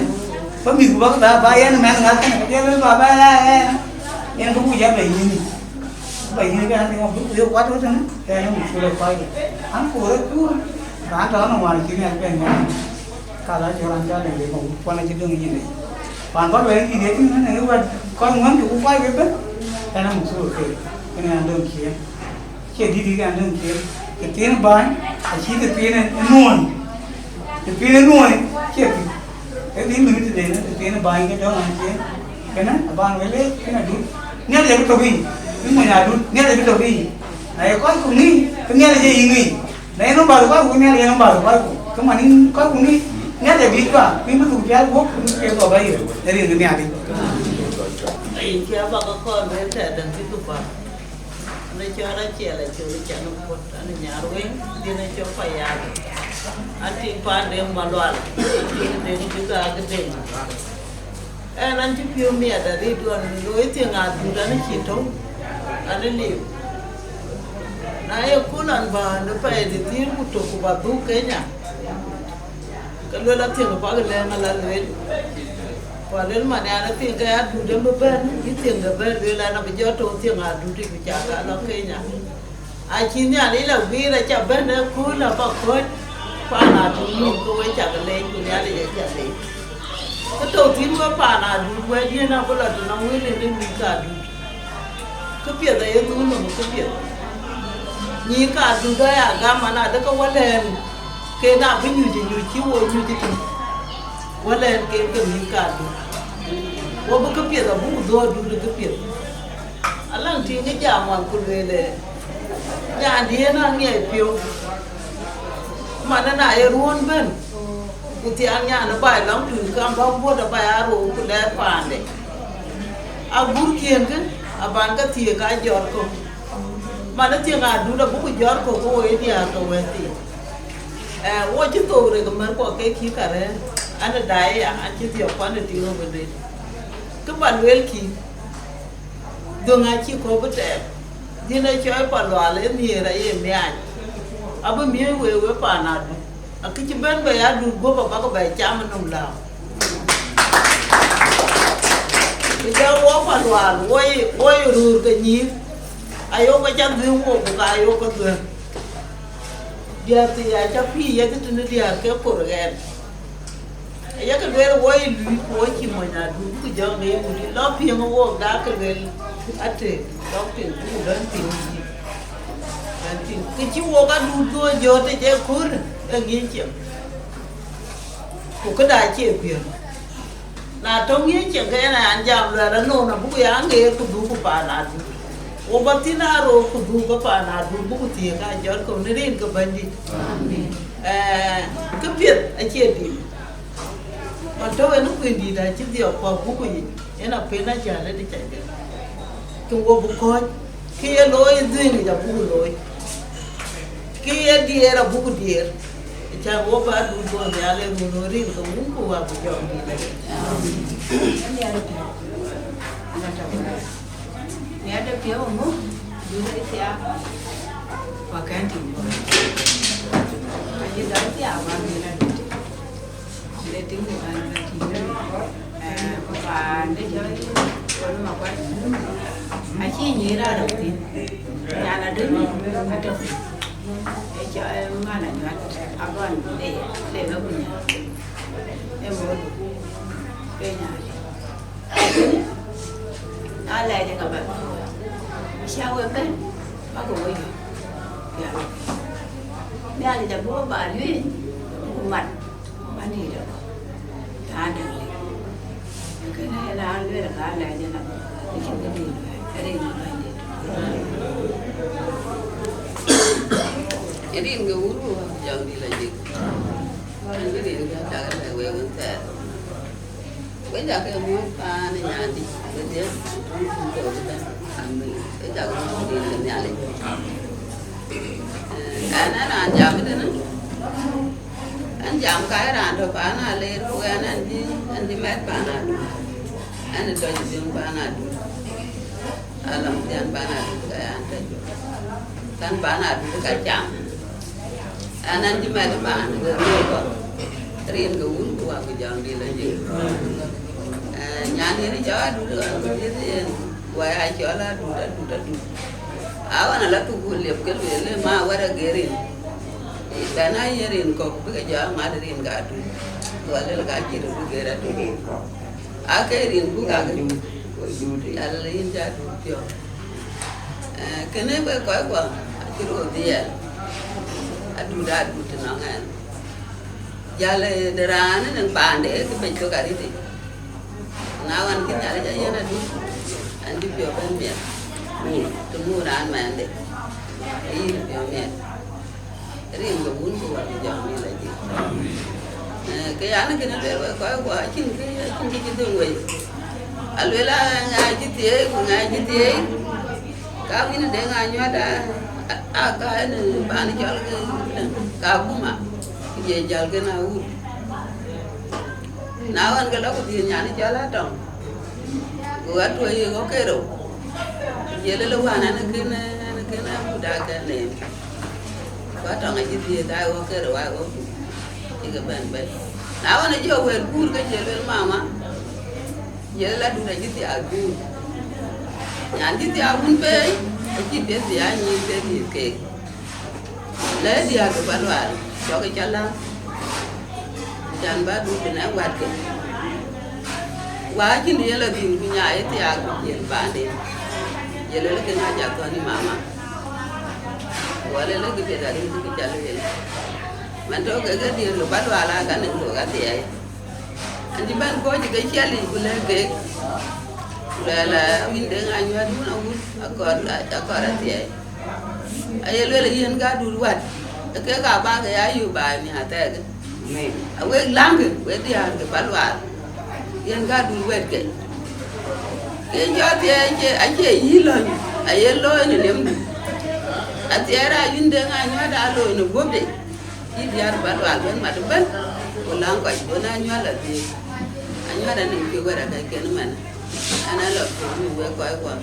Ba mïth ku ba ba ba yɛn mɛn ŋath kënë, ka jɔ lël baba ya yɛn. Yɛn ke kuc ya ba yïn. Ba yïn ke an, ŋɔk bï ku yo kuat wëtënë, ke yɛn mïth ku le kɔc. An ku rɔt ku, raan tɔ në ŋuan cï ŋɛk ben ŋɛk. Ka la jɔ raan ca le le ku kuan acï döŋ yïn le. Kuan kɔc wɛ̈ɛ̈r dït ye tïŋ në wɛ̈t kɔc ŋuan ke ku kɔc ke bɛ̈n. Yɛn mïth ku ke. Kënë an döŋ ciëën. Cie dït yïk an döŋ ciëën, tëthiin bäny, acï tëthiin ë nuɔɔny. Tëthiin ë nuɔɔny, cie pïth. Ee dhil mïth tëden, tëthiin bäny ke döŋ an ciëën. Kënë, aban wël ee, kënë adut. Nhialic abï tök yic, bï mony adut, Nhialic abï tök yic. Na ye kɔc ku ŋic, ke Nhialic ee yï ŋic. Na ye nɔm bäth kɔc ku, Nhialic ee nɔm bäth kɔc ku. Ke man yïn kɔc ku ŋic, Nhialic abï juak, ku yïn bï thuk pial guɔ̈p, ku yïn bï piɛth kɔc bä yök. Ee rin ke Nhialic. Ee, cie abä ke kɔn wël tɛ̈däŋ cï ku päl. An, ë cɔl Aciɛl Acol Can Kuɔt, an, ë Nyarweŋ, dhïn ë cɔl Payal. An, tiŋ paan Deŋ Malual, tiŋ Deŋ Jugak Deŋ. Ɛn, an, cï piɔ̈u miɛt arëët ɣɔn, looi thiëŋ adut, an, ë cï tɔ̈u, an, ë liu. Na ye kööl an, bä an, ë pɛɛi de thiëër ku tök ku bä dhuk Kenya. Ke luel athiëŋ ë pak lɛ̈ɛ̈ŋ ala lueel. Ku aluel man, an, athiëŋ ke adut en bï bɛ̈n, yï thiëŋ de bɛ̈n lueel, an, abï jɔ tɔ̈u thiëŋ adut, ku cak a lɔ Kenya. Acï Nhialic la guiir, aca bɛ̈n ë kööl abä kɔ̈c, paan adut nïïm, ke wek cak leec, ku Nhialic aca leec. Ke tɔ̈u thïn wek paan adut, wɛ̈ɛ̈tdiɛ̈n abï lɔ tënɔŋ wël en ë mïth ke adut. Këpiɛth aye dhuur nɔm këpiɛth. Nyïïr ka adut aya gam an, adë ke wälɛ̈ɛ̈n, ke na bï nyuc, nyuc cï wo nyuc ëtï. Wälɛ̈ɛ̈n ke ke mïth ka adut. Wo bï këpiɛth abuk dhuɔ̈k adut ë këpiɛth. Alaŋ tiŋ ë jam wan ku lueel ë, nyandiën aŋiɛc piɔ̈u. Man ë na ye ruɔ̈n bɛ̈n, ku thiaŋ nyan ë baai lɔŋ tui kam bä guöt ë baai aa rou ku lɛɛr paande. Agurkiën kë, aban ke thiëëk aa jɔt kɔ̈k. Man ë thiëŋ adut abuk jɔt kɔ̈k ke wo ye diäär ke wɛ̈ɛ̈r thii. Ee, wo cï thok rek ë märkuɔ ke kï ka rɛ̈ɛ̈r, an, ë daai aya, an, cï dhiɔp kuan ë tiŋ ë wënde. Kë ba luelkï, dhöŋ acï kɔ̈u bï tɛɛm. Dhïn ë cɔɔi pa lual ë nhiëër aye miaac. Abï miëëc wëëu ë paan adut. Akë cï bɛ̈n bei adut guöp abäkï bɛ cam ë nɔm lääu. Ku jɔ wok pa lual, woi, woi röör ke nyïïr. Ayok ke cä dhuëëŋ wok, ku ka ayok ke dhuëëŋ. Diäär thii acä pïïr yeth tënë diäär ke kor ɣɛn. Ayek lueel woi luui ku wo cï mony adut, ku jɔŋ de yï wut, lɔ piɛŋ wok dak ke lueel atë, lɔ piŋ, ku bɛ̈n piŋ yï. Bɛ̈n piŋ. Kë cï wok adut dhuɔ̈k jɔt ë je kööl, ë ŋic cieŋ. Ku këda cie piɛŋ. Na tɔ̈ ŋic cieŋ ke yen an jam luɛl anon abuk ya ŋeer ku dhuk ku paan adut. Wo bä thïn aa roor ku dhuk ke paan adut, buk thiëëk aa jɔt kɔ̈u në rin ke Bɛ̈nydït. Ee, kë piɛth acie dït. Man tɔ̈u en ë kuëndït acï dhiɔp kuak buk ku yic, en apen ajäl ëdï ca jël. Ke wo bï kɔ̈ɔ̈c, kë ye looi ë dhuëëŋ yic abuk looi. Kë ye diëër abuk diëër. Ë cä wo bä dut bɔ̈ nhial ë run ë rin ke wun ku wä ku jɔŋ dït ë. Nhial de piɔ̈u ŋö, dut ë thiaak, wa kɛ̈n tïŋ bɔ̈. Ayï dɔm thiaak, wa ŋic adut. Le tïŋ ku kan ka tïŋ. Eh, ku paan de jɔ yïn, kɔn ma kuac. Acï nyïïr raan rɔt thïn. Nyan adöny atɔ̈ thïn. Ë cɔ, ë, man anyuat, agɔn, ë, le bä ku nyan. Ë mot, ke nyan. Na lɛɛc ë ka bɛ. Cia we bɛ̈n, bä ke we yök. Ya. Nhialic abï we ba lueel, ku mat. Bänydït ë kɔ̈k, raan däŋ lik. Kënë ë raan lueel ka lɛc ënɔm, acïn këdï lueel, rin ë Bänydït. Rin ke wun ku jɔŋdït lɔ jik. Rin ke cak lɛ̈k wek wën thɛɛr. Wek cak ke muɔ̈th paan ë nyandï, wedhie, ku tɔ̈u këdäŋ. Amen. Wek cak ke muɔ̈th rin ke Nhialic. Ɛn, ɛn raan jam tënë. Ɛn jam ka ye raan tɔ̈ paan Aleer, ku ɛn, ɛn cï, ɛn cï mɛt paan Adut. Ɛn ë tɔc piŋ paan Adut. Alɔŋ thian paan Adut ka yan tɔc. Kan paan Adut ka cam. Ɛn, ɛn cï mɛt paan, wek wek kɔ̈k. Rin ke wun ku wä ku jɔŋdït lɔ jik. Nyan yen cɔl Adut, ɣɔn ku dhiëth yen, wai aa cɔl Adut, Adut, Adut. A ɣɔn ala thukul liep ke lueel, le ma wär ageer rin. Bɛn a yen rin kɔ̈k bï ke jɔ amat rin ke Adut. Wä lel ka cï röt bï geer Adut. Ake rin ku ka ke. Adut, Adut. Yal yin cä Adut piɔ̈u. Eh, kënë wek kɔc kuɔ, acï röt dhiɛl. Adut, Adut nɔŋ ɛn. Jäl, eh, de raan ë nɔŋ paande, eh, kë bec thok arït. Na ɣɔn kï Nhialic ayen Adut, an cï piɔ̈u bɛ̈n miɛt. Të muk raan mɛnhde, ayï piɔ̈u miɛt. Rin ke Wun ku Wät ku Jɔŋdït Lajik. Eh, ke yan kënë lueel wek kɔc kuɔ, acïn kë, acïn kë cï dhëŋ wei. Alueel a ŋa cï thieei, ku ŋa cï thieei. Ka wïn de ŋa nyuat a, a, a ka en pan cɔl ke, ka buma, ku je jäl ke na wut. Na ɣɔn ke lɔ ku dhiëth nyan cɔl Atɔŋ. Ku Atuɔi ye ɣɔ̈k ke rou. Ye lele wään ɛn kën, ɛn kën Adut akɛn neem. Ku Atɔŋ acï dhiëëth aa ɣɔ̈k ke rou aa ɣɔ̈k. Cï ke bɛ̈n bɛ̈n. Na ɣɔn acï wël guur ke ye lueel mama. Ye lele Adut acï thiaak guur. Nyan cï thiaak wun peei, acï piɛth bï aa nyïïr ke dhiëëth keek. Lɛ̈k diäär ke Palual, cɔk ë cä läŋ, can bä Adut tënë wɛ̈tke. Wä acïn ye lɔ dhïn ku nya ye thiaak ku jiël paanden. Ye lëlë kën a jak thɔ̈n ë mama. Wä lëlë kë piɛth arëët kë cä lueel. Man tɔ̈ kek ke diäär ke Palual aa ka nɛŋ thok athiɛɛi. An cï bɛ̈n kɔ̈ɔ̈c ke ciɛlic ku lɛ̈k keek. Ku luɛɛl, a wïn de ŋa nyuäät wun awut akɔr, akɔr athiɛɛi. Aye lueel yen ka Adut wät, ke ka bä ke ya yök baai miäk thɛɛk. Amen. Awek läŋkï, wek diäär ke Palual, yen ka Adut wɛ̈tkë. Ke jɔ athiɛɛi acie, acie yï lɔny, aye looi në nemdu. Athiɛɛi aa yïn de ŋa nyuäät aa looi në guöpde. Cï diäär Palual bɛ̈n mat ëbɛ̈n, ku läŋ kɔc, duön Anyuäl adhiëëth. Anyuäl anïm cï wɛ̈t akɛcken ëmɛn. An, a lɔ piɔ̈u wek kɔc kuɔ.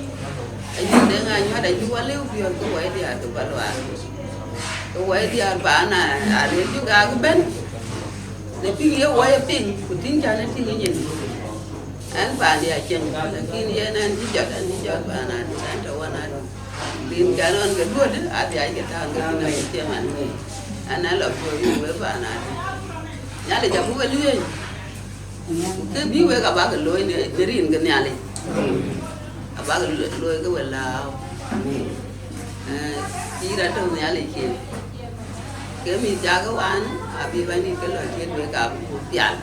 Ayï de ŋa nyuäät acï wä lëu piɔ̈ɔ̈th ke wai diäär ke Palual. Ke wai diäär paan a, a luel cï gak bɛ̈n. Në piŋ ye wai piŋ, ku tïŋ cän ë tïŋ ë nyin. Ɛn paandi acieŋ, lakin yen ɛn cï jɔt, ɛn cï jɔt paan Adut, ɛn tɔ̈ wän Adut. Rin kɛn ɣɔn ke duöt, adhiac ke tääŋ ke tïŋ acï cieŋ an. Ɛn ɛn lɔ piɔ̈u yï wek paan Adut. Nhialic abï we lueel. Ke bï wek abäk looi në, në rin ke Nhialic. Abäk lo-, looi ke we lääu. Eh, pïïr atɔ̈ Nhialic cin. Ke mïth cakë wan, abï Bɛ̈nydït ke lɔ ciët wek abï ku pial.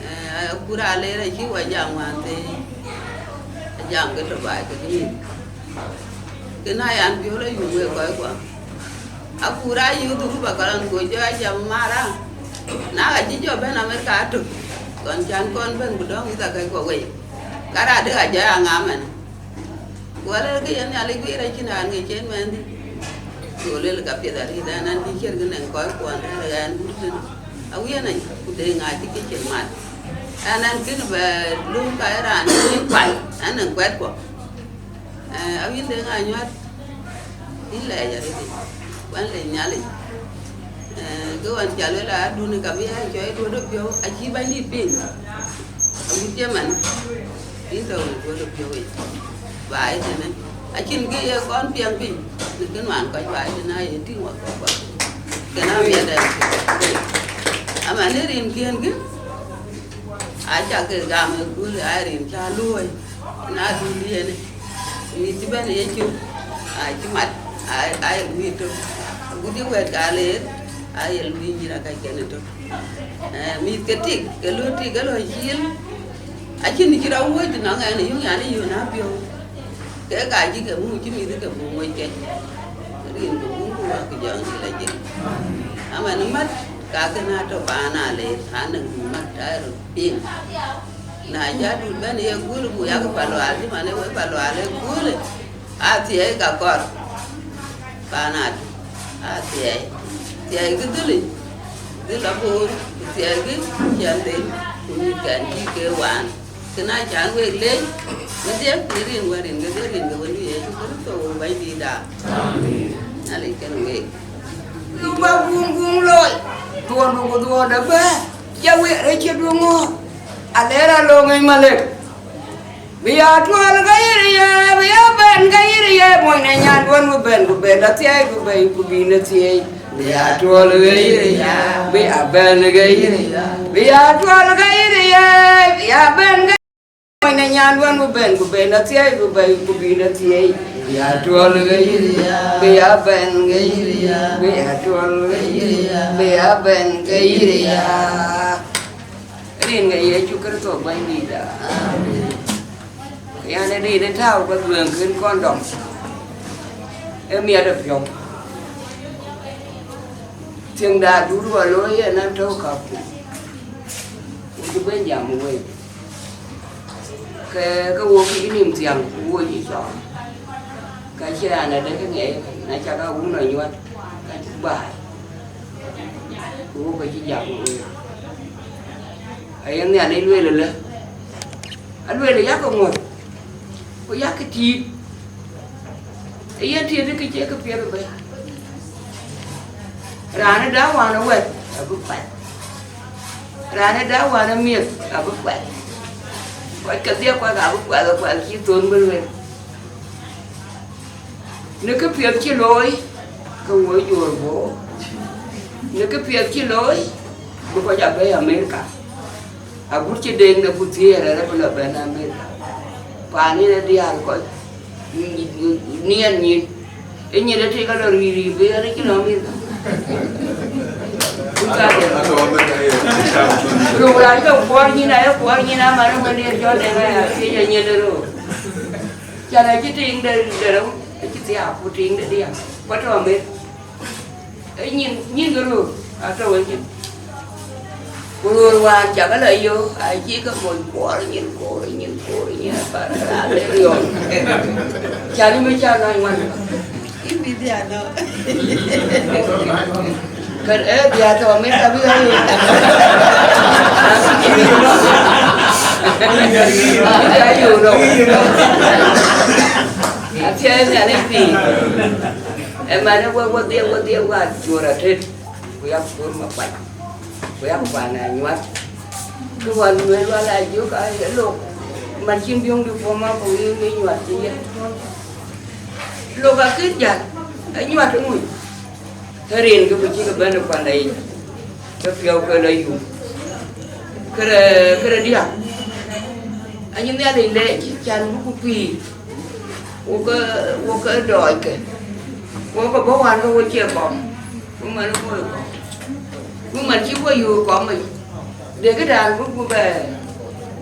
Eh, akur aleer acï wä jam wään thëëi. Ajam ke tɔ̈ baai kekë mïth. Ke na yan piɔ̈u la yum wek kɔc kuɔ. Akur ayï dhurup akɔlɔn go jɔ ajam mara. Na ka cï jɔ bɛ̈n Amerika atök. Kɔn can kɔn bɛ̈n ku dɔ̈ŋ mïth akɛc kuɔ wei. Ka raan dek ajɔ aŋa mɛn. Ku alɛ̈ɛ̈r ke yen Nhialic guiir acïn raan ŋic en mɛnhdï. Ku luel ka piɛth arït ɛn, ɛn cï ciɛ̈t kë nɛŋ kɔc kuɔn rɛ̈ɛ̈r ɣɛn wut tënë. Awiën ɛn ku de ŋa cï kë cïn mat. Ɛn ɛn kën bɛ lööm ka ye raan cï kuany, ɛn nɛŋ kuɛt kuɔ. Eh, awiën de ŋa nyuat. Yïn lɛɛc arëëtic, wën lec Nhialic. Eh, ke ɣɔn ca luel adun ka bï aa cɔɔi duöt ë piɔ̈u, acï Bɛ̈nydït piŋ. Agut cï man, yïn tɔ̈u në duöt ë piɔ̈u yic. Baai tënë, acïn kë ye kɔn piɛŋ piny, në kë nuan kɔc baai tënë aye tïŋ wak kɔc kɔc. Kën amiɛt ɛn. Ama në rinkiɛ̈n kï, aca ke gam ë kööl, aa rin ca luööi, na dun yen. Mïth cï bɛ̈n ë Yecu, aa cï mat, aa, aa ye luui tök. Agut ë wɛ̈t ka leer, aa ye luui nyïïr akɛcken ëtök. Eh, mïth ke tik, ke lɔ tik, ke lɔ cil. Acïn cï rɔt wuöc tënɔŋ ɛn ë yöŋ, yan ë yöön apiɔ̈u. Ke ka cï ke muk cï mïth ke buk moc kec. Rin ke Wun ku Wät ku Jɔŋdït Lajik. Aman mat, ka kën atɔ̈ paan aleer, anëŋ buk mat, aa röt piŋ. Na cï Adut bɛ̈n ye guöl, ku yak Palual, cï man ë wek Palual ë guöl, athiɛɛi ka kɔr. Paan Adut, athiɛɛi. Thiɛɛi kï dhil, dhil aboor, ku thiɛɛi kï ciɛɛŋden, ku mïthkɛn cï ke waan. Kën aa can wek leec, wedhie, në rin Wät, rin kedhie, rin ke Wëndu Yecu Kërtho, Bɛ̈nydïïtda. Amen. Nhialic kenë week. Bä guŋ guŋ looi, dhuɔɔŋdu ku dhuɔɔŋda bɛ̈ɛ̈r, cä wek rɛ̈c cï duöŋ ŋɔ̈ɔ̈r. Alɛɛr alöŋ ëc Malek. Bï ya tuɔl ke yïr ye, bï ya bɛ̈n ke yïr ye, mony në nyanduɔn bï bɛ̈n ku bɛ̈n athiɛɛi ku bɛ̈i ku bï në thiëëi. Bï ya tuɔl ke yïr ye, bï ya bɛ̈n ke yïr ye, bï ya tuɔl ke yïr ye, bï ya bɛ̈n ke mony në nyanduɔn bï bɛ̈n ku bɛ̈n athiɛɛi ku bɛ̈i ku bï në thiëëi. Bï ya tuɔl ke yïr ye, bï ya bɛ̈n ke yïr ye, bï ya tuɔl ke yïr ye, bï ya bɛ̈n ke yïr ye. Rin ke Yecu Kërtho Bɛ̈nydïïtda. Amen. Yan ë dït ë tääu ke dhuëëŋ kën kɔn dɔm, ë miɛt ë piɔ̈u. Thiëŋda duut wä looi yen an tɔ̈u kaku, ku cï ben jam wei. Ke, ke wo kï nïm thiäŋ, ku wo cï cɔɔl. Ka cï raan adek ŋɛɛc, na cak a wun ɔ nyuɔt, ka cï baai. Ku wo ke cï jam wei. Aye Nhialic lueel ëlë, alueel ë yak ŋuɔ̈th, ku yak tiit, ë yen tiit kë cie kë piɛth bei. Raan ë da wään ë wɛ̈t abï kuɛth, raan ë da wään ë miëth abï kuɛth, kɔc kedhie kuɛth abï kuɛth, kuɛth cï thon bï lueel. Në kë piɛth cï looi, ke wo jor bo, në kë piɛth cï looi, bï kɔc abɛ̈i Amerika. Agut cï deŋ de ku thiëër arëp lɔ bɛ̈n Amerika. Paan yen ë diäär kɔc, niɛn nyin, ë nyin ë tik alɔ rïïr rïïr bï ɣɛn ë cïn Amerika. Ku ka de röök raan ke kuɔɔr nyin, aye kuɔɔr nyin aman ë wël yen jɔ deŋ aya thiëc ë nyin ë röök. Can acï tiiŋ de, de rou, acï thiaak ku tiiŋ de diäk, ku atɔ̈ Amerika. Ee nyin, nyin ke röör atɔ̈ we nyin. Ku röör wään cak ala yo, acï ke moc kuɔɔr nyin, koor nyin, koor nyin, apar raan de riɔ̈ɔ̈k. Can ë me can nine one. Yïn bï dhian nɔ. Kën ee bï atɔ̈ Amerika bï ayo. Bï ayo nɔ. Athiɛɛi Nhialic piny. Ëmɛn ë wek wedhie, wedhie, wä cuɔ̈r atet, ku yak cuɔ̈r makuac, ku yak kuan anyuat. Kë wä lueel wä la jök a lok, man cïn biöŋdï puɔ̈u ma ku yï nyuat cï ye. Lok akït jäl, anyuat ŋuc. Ke rin kë ku cï ke bɛ̈n ë kuanda yic, ke piɔ̈u ke lɔ yum. Këde, këde diäk, anyin Nhialic lɛc can bï ku pïïr, wo ke, wo ke dɔɔc ke, wo ke bɔ̈ wään ke wo cie kɔm, ku man wo kɔm, ku man cï wo yöök kɔm yic. De këdan bï ku bɛ,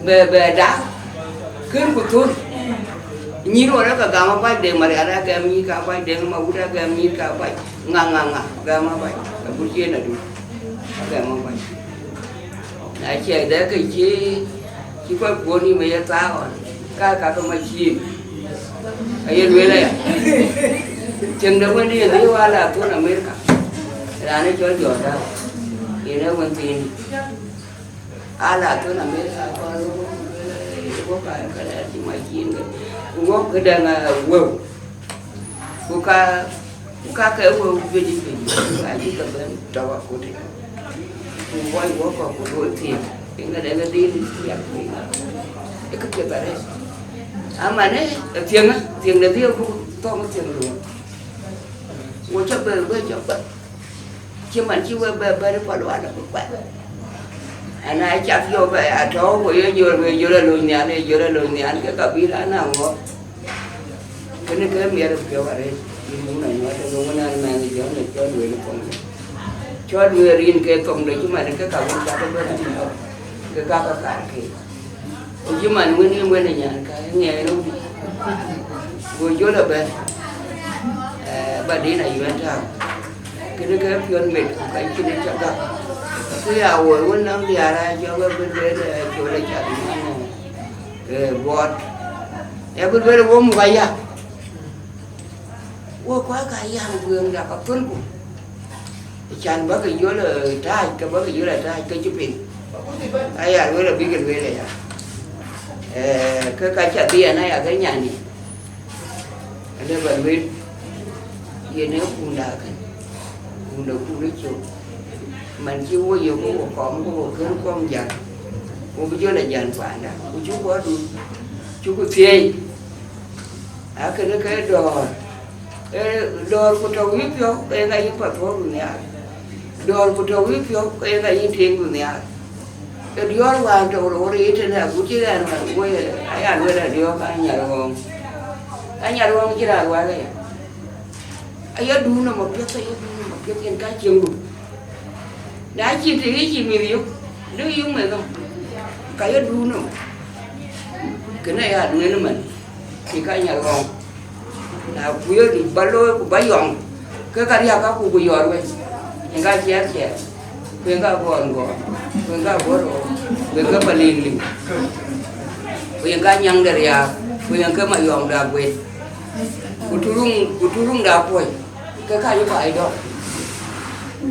bɛ, bɛ dak, kën ku thöl. Nyïïr ɣɔn ë ke gam apac, de Marial agɛm nyïïr ke apac, de Mawut agɛm nyïïr ke apac, ŋa, ŋa, ŋa, gam apac, agut cï en adun, agɛm apac. Na ciɛk dɛ ke cï, cï kɔc kuɔ̈n nïm ë ye thaak ɣɔn, ka, ka ke macin. Aye lueel aya. Tiɛŋ de wënde yen dhil wä la thon Amerika. Raan ë cɔl Jɔn Dau, yen ee wën thiin. Ala thon Amerika kɔn wok, wok ka, ka la cï macin ke. Ku wok këdäŋ, ah, wëu. Ku ka, ku ka ke wëu juëc juëc. Ku acï ke bɛ̈n tɔ̈u akut. Ku woi wok kɔ̈k ku duööl thiëëk. Ëŋa de ŋa dhil yak piny. Ë kë piɛth arëët. Aman ë thiëŋë, thiëŋ de dhil buk thɔ̈ŋ thiëŋ duɔ̈n. Wo cä bɛ, bɛ cä bɛ. Cï man cï wek bɛ bɛ̈n ë pɔ̈l wal abï kuɛth. Ana cath yök ë atɔ̈u ku ye jɔl, we jɔl alony nhial, ye jɔl alony nhial ke kabila na ŋɔ̈k. Kënë ke miɛt ë piɔ̈u arëët, yïn wun anyuɔɔth ënɔŋ wun an mɛnh Jɔn ë cɔl lueel ë thoŋde. Cɔl lueel rin ke thoŋde cï man ke ka wun cak ëbɛ̈n atïŋ ke ka ka kaar keek. Ku cï man wën ë wën ë nyan ka ë ŋɛɛr rou. Go jɔl ëbɛ̈n, eh, ba din ayuɛn tääu. Kënë ke piɔ̈n met ku ka cïn ë cä gäk. Ku ya woi wën nɔm diaar aa jɔk ë bï lueel, eh, col ë cath man, eh, buɔɔt. Ë bï lueel wo muk aya. Wo kuac ka yam guëëŋda ka thönku. Can bäkï yöl, eh, tääc, ke bäkï yöl atääc ke cï piŋ. Aya lueel abïkï lueel aya. Eh, ke ka cä dhiɛɛn aya ke nyandï. Alë ba lueel, yen ee kuunda kën, kuunda kuur ë cök. Man cï wo yök ke wo kɔm, ke wo kën kɔm jäl. Ku bï jɔl a jäl paanda, ku cuk wɔ dun, cuk thiëëc. Akënë ke dɔ̈ɔ̈r, ee, dɔ̈ɔ̈r ku tɔ̈ wïïk piɔ̈u, ke yen ka yïn papuɔ̈ɔ̈rdu nhiaar. Dɔ̈ɔ̈r ku tɔ̈ wïïk piɔ̈u, ke yen ka yïn tiiŋdu nhiaar. Ke diɔ̈ɔ̈r wään tɔ̈u rou rëër tënë agut cï ɣɛn wään woi, aya lueel adiɔ̈ɔ̈k Anyarɣɔ̈ɔ̈ŋ. Anyarɣɔ̈ɔ̈ŋ cï raan wääk aya. Ayadun nɔm apiɛth, ayadun nɔm apiɛth, yen ka cieŋdu. Na cïn të ɣic cï mïth yök, duk yök meth nɔm, ka ayadun nɔm. Kënë aya duënë man, cï ka Anyarɣɔ̈ɔ̈ŋ. Na kuëëri ba looi ku ba yɔŋ, ke ka riääk kaku ku yɔɔr wei, yen ka ciɛɛr ciɛɛr, ku yen ka gɔɔr gɔɔr, ku yen ka gɔɔr ɣɔɔr, ku yen ke Paliŋ liŋ, ku yen ka Nyaŋ de riääk, ku yen ke Mayɔŋ de aguet. Ku turuŋ, ku turuŋda kuɔc, ke ka yï baai dɔ̈k.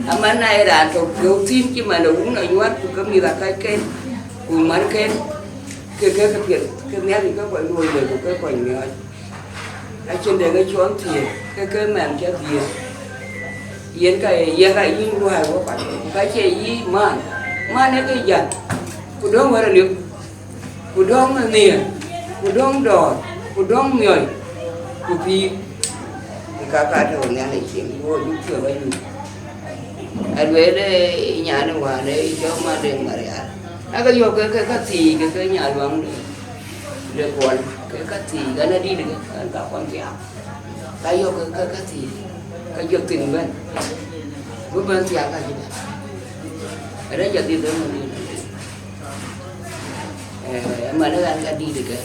Aman na ye raan tɔ̈ piɔ̈u thïn cï man de wun anyuat, ku ke mïth akacken, ku märken, ke ke ke piɛth, ke Nhialic ke kɔc luɔi lei, ku ke kɔc miɔɔc. Acïn de ke cɔn thiëëk, ke ke mɛn cä dhiëëth. Yen ka ye, yen ka yïn luɔi wä kuat, ku ka cie yï man, man ee ke jäl, ku döŋ wär aliu. Ku döŋ nhiëër, ku döŋ dɔ̈ɔ̈r, ku döŋ miɔ̈c, ku pïïr, ke ka ka tɔ̈u Nhialic cieŋ, ku wo duk piɔ̈u ayum. Alueel, ee, nyan ë wään, ee, cɔk Madeŋ Marial. Ake yɔ̈k ke, ke ka thiic, ke, ke nya luaŋ de, de kuɔl, ke ka thiic, ɣɛn adït ke, ɣɛn ka kuɔn thiaak. Ka yɔ̈k ke, ke ka thiic, ka jɔ thïn bɛ̈n. Bï bɛ̈n thiaak ka cï bɛ̈n. Rɛc adhil de mun. Eh, ëmɛn ë ɣɛn ka dït ëke.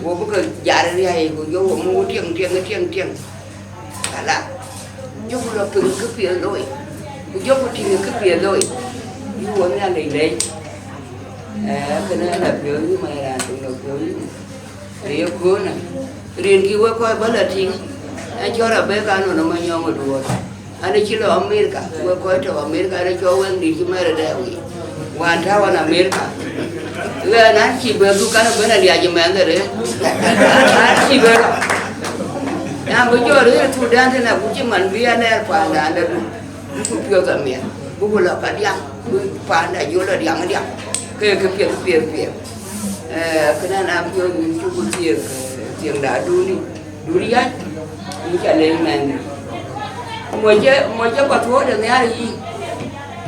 Wo bï ke jar riäi, ku jɔ wo muk tiɛŋ, tiɛŋ, tiɛŋ, tiɛŋ. Ala. Jɔku lɔ piŋ kë piɛth looi. Ku jɔku tïŋ kë piɛth looi. Yï wo Nhialic lɛc. Eh, kënë la piɔ̈u yï, ma raan tïŋ lɔ piɔ̈u yï. Ë ye köölë, rin kï wek kɔc bä lɔ tïŋ, ë cɔl Rebeka nɔn ë manyɔŋ ë duɔɔr. An, ë cï lɔ Amerika, wek kɔc tɔ̈ Amerika, an, ë cɔl wëŋdït cï mɛ̈r ë dɛɛu yic. Wään tääu ɣɔn Amerika. Ɣɛn an, cï bɛ dhuk, kan ë bɛ̈n aliac ë mɛnhde rëër. An, cï bɛ lɔ. An, bï jɔ rëër Thudan tënë, ku cï man bï anɛɛr paandan dɛ̈ du. Ku piɔ̈ɔ̈th amiɛt, buku lɔ ka diaŋ, ku paanda jɔ lɔ diaŋ diaŋ, ke ke piɛth piɛth piɛth. Eh, kënë na piɔ̈ɔ̈th yïn cuk thiëëk, eh, thiëŋda duni, duni yac, yïn ca leec mɛnhde. Moc ë, moc ë path wuɔ̈ɔ̈t ë nhiaar yï.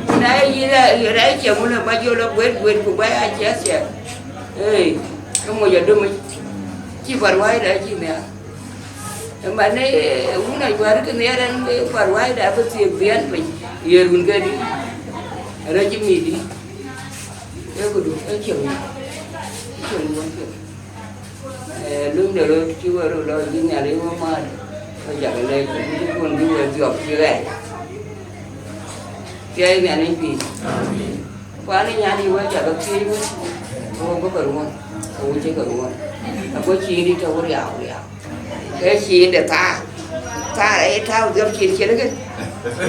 Ku na ye yïn rɛɛc, rɛɛc ciɛŋ wun ë ba jɔ lɔ guet guet, ku ba ya ciɛth ciɛth. Ee, ke moc adömic, cï path ruääida cï nhiaar. Ëmɛnë, eh, wun ajuäär ke nhiɛɛr ɛn, eh, path ruääida abï thiëëk bï ɛn piny, ye run kedï, rɛc ë mïth dï, ee këdu, ee ciɛŋ, ee ciɛŋ duɔ̈n piɛth. Eh, luny de röt cï we röt lɔ, yïn Nhialic we määt, we cak lɛc, ku bï kun bï we dhiɔp cï ɣɛɛc. Thiɛɛi Nhialic pïïr. Kuan ë nyan yï wek cak thiëëc wek, ku wo bï ke ruɔ̈n, ku wo cï ke ruɔ̈n. Ago ciin dït tɔ̈u riau riau. Ke ciin de thaar, thaar ee tääu dhiɔp cin cin kën.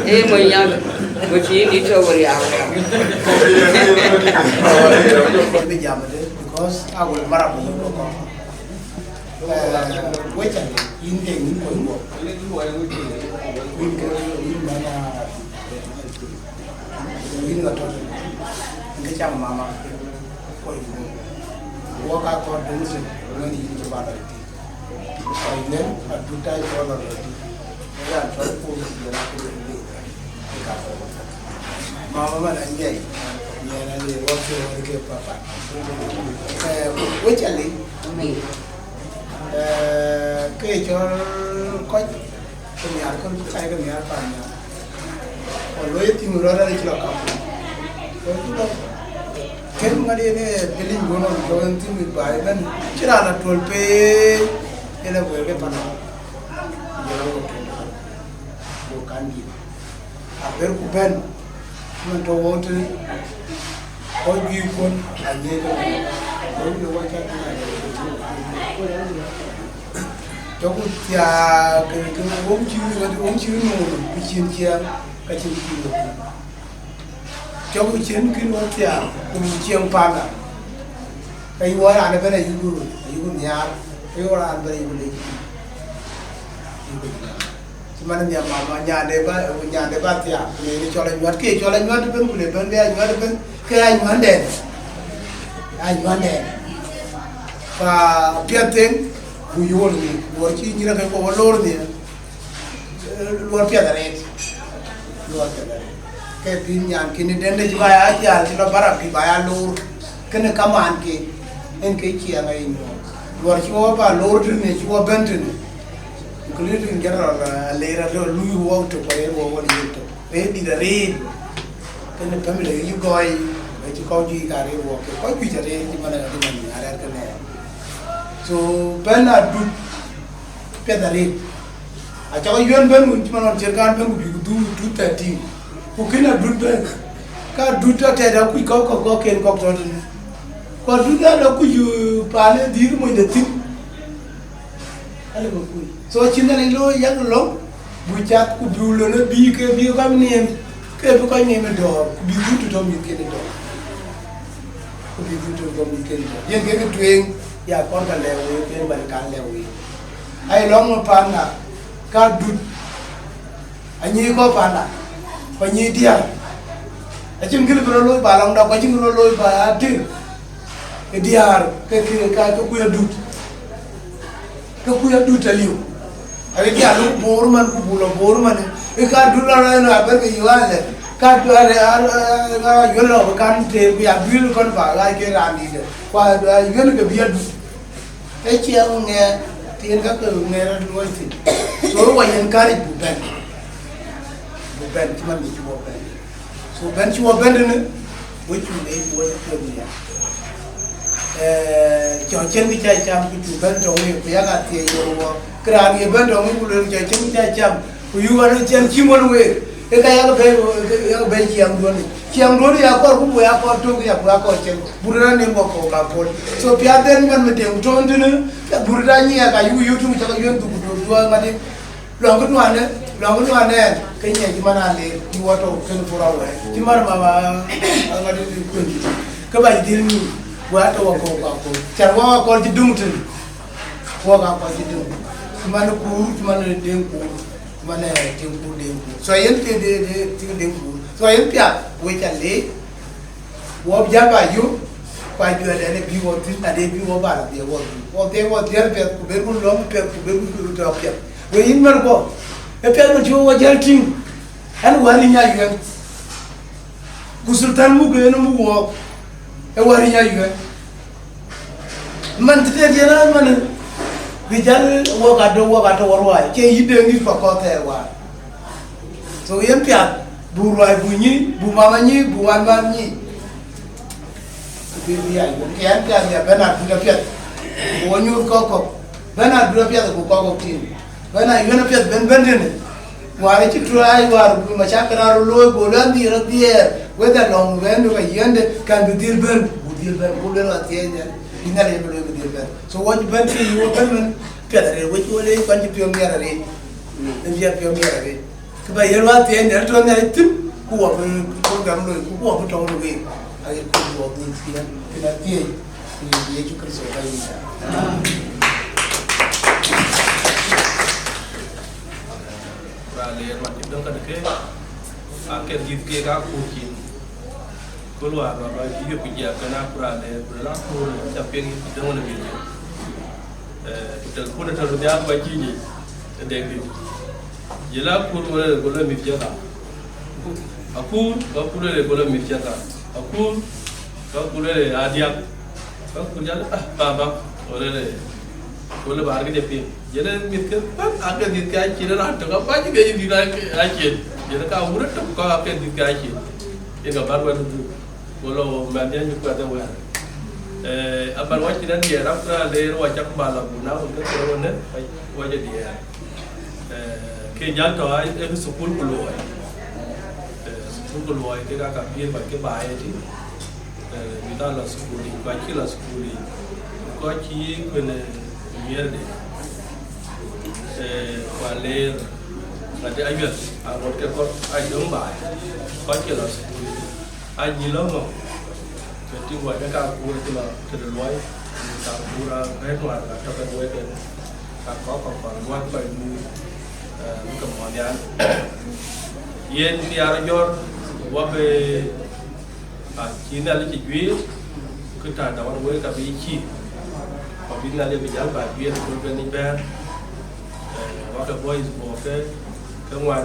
Ee mony nyan, ku ciin dït tɔ̈u riau riau. Bï jam de, because I will marah with you. Eh, wecä yïn ke yïn kony wok. Yïn ke yïn mana. Yïn ŋa tɔ̈, yïn ke cam mama, kɔc wun. Wok aa kɔɔr döŋ thïn, wën yïn cï ba lɔ thïn. Kɔc nen adut tac kɔɔr lɔ lɔ thïn. Ë raan cɔl Paul Biɛl akëc en liu. Ë ka kɔɔr. Mama man anyiɛc, yɛn a liu wɔ thiëëk wɔ ke papa. Eh, wec aliu. Amen. Eh, ke cɔl kɔc ke nhiaar, ke kac ke nhiaar paannhial. Ku luɔi thïn rɔt rɛ̈ɛ̈r cï lɔ kam. Ku cï lɔ ken ŋadï yen ee biliny wun nɔn tɔ̈u en thïn mit baai ëbɛ̈n. Cï raan atuɔl pei, yen ee guëër ke paannhial. Ku jɔl a wok tɔ̈u, wok kan dït. Aberku bɛ̈n, man tɔ̈ wɔ tënë, kɔc juëc kuɔn, anyiëëc ëmɛn, wok de wɔ cä tënë, jɔku thiaak, ke, ke wok cï, wok cï nööm, ku cïn ciɛɛŋ, ka cïn cï wok. Jɔku cïn kën wɔ thiaak, ku ciɛɛŋ paanda. Ka yï wɔ raan ëbɛ̈n ayïku, ayïku nhiaar, ka yï wɔ raan ëbɛ̈n ayïku lec. Cï man nhiam mama, nyande ba, nyande ba thiaak, ku le cɔl anyuat, ke cɔl anyuat ëbɛ̈n, ku le bɛ̈n bï anyuat ëbɛ̈n, Ke anyuanden, anyuanden. Fa piɛth thïn, ku yöör ni, luɔr cï nyïïr ke kɔ̈k lor ni, eh, luɔr piɛth arëët. Luɔr piɛth arëët. Ke bï nyan kïn dɛ̈n de cï ba ya jäl, cï lɔ barak bï ba ya lor. Kënë kaman ke, en ke ciɛɛŋ aye nyuɔɔth. Luɔr cï wɔ ba lor tënë, cï wɔ bɛ̈n tënë. Including general, eh, Alera, lui wɔ tök, ku rëër wɔ wɔ ni yök tök. Rëër dït arëët. Kënë family yï gɔɔi, ë cï kɔc juëc ka rëër wɔ ke, kɔc juëc arëër cï man ë man arɛɛr kënë. So, bɛ̈n adut piɛth arëët. Acä kɔc yuɛ̈n bɛ̈n wun cï man ɣɔn ciɛ̈t kan bɛ̈n ku bïk dhuk two thirteen. Ku kën adut bɛ̈n. Ka adut atɛ̈t akuc kɔ̈k kɔ̈k kɔ̈k ken kɔ̈k tɔ̈ tënë. Ku adut ë akuc, uh, paan ë dhïïr mony de thïn. Alë bï kuc. So, cïn Nhialic looi yak lɔ̈ŋ, buk cath ku bï lon ë bï ke bï kɔc neem, ke bï kɔc neem ë dɔ̈ɔ̈r, ku bï dhuk të tɔ̈ mïthken ë dɔ̈ɔ̈r. Ku bï dhuk të tɔ̈ mïthken ë dɔ̈ɔ̈r. Yen kek tueŋ, ya kɔn ka lɛ̈k wek, yen bɛ̈n kan lɛ̈k wek. Aye lɔ̈ŋ ë panda, ka adut, anyic kɔ̈k panda, ku anyic diäär. Acïn kë lë bï rɔt looi ba lɔ̈ŋda, ku acïn kë lë bï rɔt looi ba ater. Ë diäär ke, ke, ka, ke kuc adut. Ke kuc adut aliu. Awe diäär luk Bor man ku buk lɔ Bor man. Ë ka adut lɔ rɛn abɛ̈n ke yök alɛ. Ka adut arë, arë, arë, arë, yuel lɔ bï kan tëër ku ya duël kɔn ba ɣaac ke raan dïïtde. Ku a, a yuel ke bï adut. Ë ciɛɛŋ ŋɛɛr, tiɛɛn ka ke ŋɛɛr rɔt luɔi thïn. So, wa yen kärɛc buk bɛ̈n. Buk bɛ̈n, cï man bï cï wɔ bɛ̈n. So, bɛ̈n cï wɔ bɛ̈n tënë, we cuk leec, we cuk piɔ̈ɔ̈th nhial. Eh, cɔk cïn kë ca cam, ku cuk bɛ̈n tɔ̈ wek, ku yak athiɛɛi ye wɔ. Kë raan ye bɛ̈n tɔ̈ wek, ku lueel cɔk cïn kë ca cam, ku yuk an, cïn cï mɔn wek. Ë ka yak bɛ̈n, yak bɛ̈n ciɛɛŋduɔ̈n. Ciɛɛŋduɔ̈n ya kɔɔr, ku buk ya kɔɔr tök, ya buk ya kɔɔr cïn. Buk raan nim wɔ kɔ̈u ka pol. So, piath den man mi deŋ tɔ̈ tënë, buk raan nyiɛɛk, ayuk YouTube, cak yuɛ̈n dhuk, ku dhuk, dhuk, ŋadï. Lɔŋ kë nuanë, lɔŋ kë nuanë ɛn, ke nyiɛc cï man Alera, cï wɔ tɔ̈ kën pur awɛɛr. Cï man mama, aŋadï kuën. Ke ba cï dhil nyïïn, wɔ atɔ̈ wɔ kɔ̈u ka kɔ̈u. Cän wɔ akɔl cï döŋ tën. Wɔ akɔl cï döŋ. Cï man kuur, cï man deŋ kuur. Cï man, eh, deŋ kuur, deŋ kuur. So yen ke de, de, de, deŋ kuur. So yen piath, wek ca leec. Wɔ bï jäl ba yök, ku ajuɛɛrden ë bï wɔ thïn, na de bï wɔ ba la dhiɛl wɔ dhuk. Wɔ dhiɛl wɔ dhiɛl piɛth, ku ber ku lɔ̈ŋ piɛth, ku ber ku tɔ̈ piɛth. Wek yïn mär guɔ, ë piɛth man cï wɔ jäl tïŋ, ɛn wäär ë nya yuɛn. Ku Sultan muk en muk wɔ, ë wäär ë nya yuɛn. Man të tëët yen an man, bï jäl wok adö, wok atɔ̈ wɔ ruai, cie yï deŋ dït pa kɔ̈th thɛɛr wäär. So yen piath, bu ruai bu nyic, bu mama nyic, bu wan man nyic. Bï, bï ya yuɛn, ke ɛn piath ya bɛ̈n adut apiɛth. Ku wɔ nyuuth kɔ̈k kɔ̈k, bɛ̈n adut apiɛth ku kɔ̈k kɔ̈k tim. Bɛ̈n a yuɛn apiɛth bɛ̈n bɛ̈n tënë. Wäär acï tuaai wäär macakël raan rɔt looi, go luɛl dhil rɔt dhiɛɛr, whether lɔ̈ŋ wɛ̈n du ka yiënde, kan bï dhil bɛ̈n, ku dhil bɛ̈n, ku luel athiɛɛi nhial, bï Nhialic bï looi bï dhil bɛ̈n. So wɔ cï bɛ̈n ke yï wɔ bɛ̈n mën piɛth arëët, wek cï wɔ leec kuan cï piɔ̈u miɛt arëët. Ë piɛth piɔ̈u miɛt arëët. Kë ba yiël wäär athiɛɛi nhial tɔ̈ nhial thïn, ku wɔ bï program looi, ku wɔ bï tɔ̈u në week. Aye ku wɔ bï thiëëc, kën athiɛɛi, në Yecu Kërtho Bɛ̈nydït. Raan leer man cï döŋ kɛn ke, aa kɛn dhiëth keek aa kuur cin. Kööl wäär baba cï yök ku jiɛɛk kɛn aa ku raan leer, ku raan aa kuur ca piŋ yïn cï döŋ në mïth. Eh, ku telpon ë tɔ̈ nhial ba cï nyic, ë dek dït. Jël akuur wël, go lɔ mïth cï ka. Akuur, ka kuur wël, go lɔ mïth cï ka. Akuur, ka kuur wël, adiäk. Ka kuur jal, ah, baba, wël, wël, bar ke je piŋ. Jël mïth ke bɛ̈n, ake dhiëth ke acïn raan tök, abac ke dhiëth ake acïn. Jël ka wurë tök, ka ake dhiëth ke acïn. Yen ka bär wɛ̈t dhuk. Go lɔ mɛnh yen cï kuɛth ë wɛ̈ɛ̈r. Eh, abän wacïn adiɛɛr, rap raan de yen wacak bä la bun na wun ke thou ënë, wac adiɛɛr. Eh, ke jäl tɔ̈ aa, ë thukul ku luɔi. Eh, thukul ku luɔi kek aa ka pïïr kɔc ke baai ëtï. Eh, mïth aa lɔ thukul yic, ku acï lɔ thukul yic. Kɔc cï kuën, eh, miɛ̈rde. Eh, ku aleer, ŋadï ayuɛth, aŋot ke kɔc aa döŋ baai. Kɔc cï lɔ thukul yic. Anyï lɔ ŋö? Ke tïŋ wɛ̈t ë kakuur cï lɔ tëde luɔi, kakuur abɛ̈n wäär ka tɔ̈ kek wek en, ka kɔ̈k kɔ̈k kɔn luɔi kɔc luui, eh, bï ke mɔ̈ɔ̈th nhial. Yen nhiaar jɔ̈ɔ̈r, wä bï Acï Nhialic cï juiir, kë tääda wan wek abï cï, ku abï Nhialic bï jäl ba juiir ë kɔc bɛ̈n ë bɛ̈ɛ̈r. Eh, wakë boys bɔ̈ ke, ke ŋuan.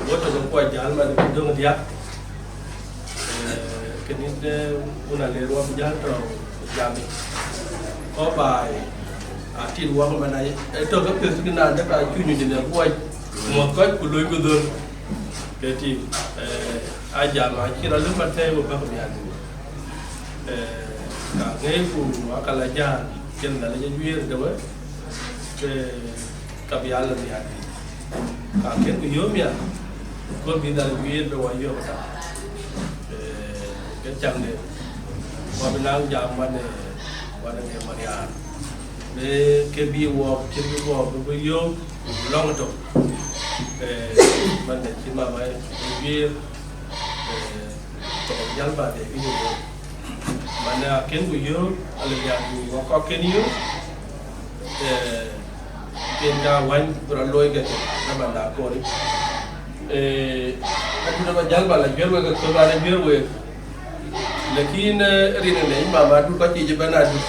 Bɔ̈ tɔ̈ ke kuɔc jäl man bï döŋ diäk. Eh, kënë de wun aleer wa bï jäl tɔ̈ jam. Kɔc baai, atit wak man ë tɔ̈ ke piɛth kï naan dek a cu nyuc në kuɔc, muɔ̈th kɔc ku lony ku dhöl. Ke tïŋ, eh, a jam acï rɔt lëu man thɛɛi we bäk mial. Eh, ka ŋeec ku aka la jam, cïn Nhialic ajuiir de we, ke ka bï a la mial. Ka kën ku yööm ya, kɔn bï Nhialic ajuiir de wa yööm ta. Eh, ke cam de, wa bï naŋ jam wan, eh, wan ë Marial. Be ke bï wɔɔk, cïn bï wɔɔk, bï yööm, lɔŋ tök. Eh, man de cï mama ajuiir, eh, Jäl ba de bï yök. Man akën ku yök, alë biak ku wa kɔk kën yök. Eh, kën ka wany bï rɔt looi ke kën, na man da kori. Eh, adut aba jäl ba la juër wek, ke ba la juër wek. Lakin, eh, rin ë neny mama adut kɔc yic ëbɛ̈n adut.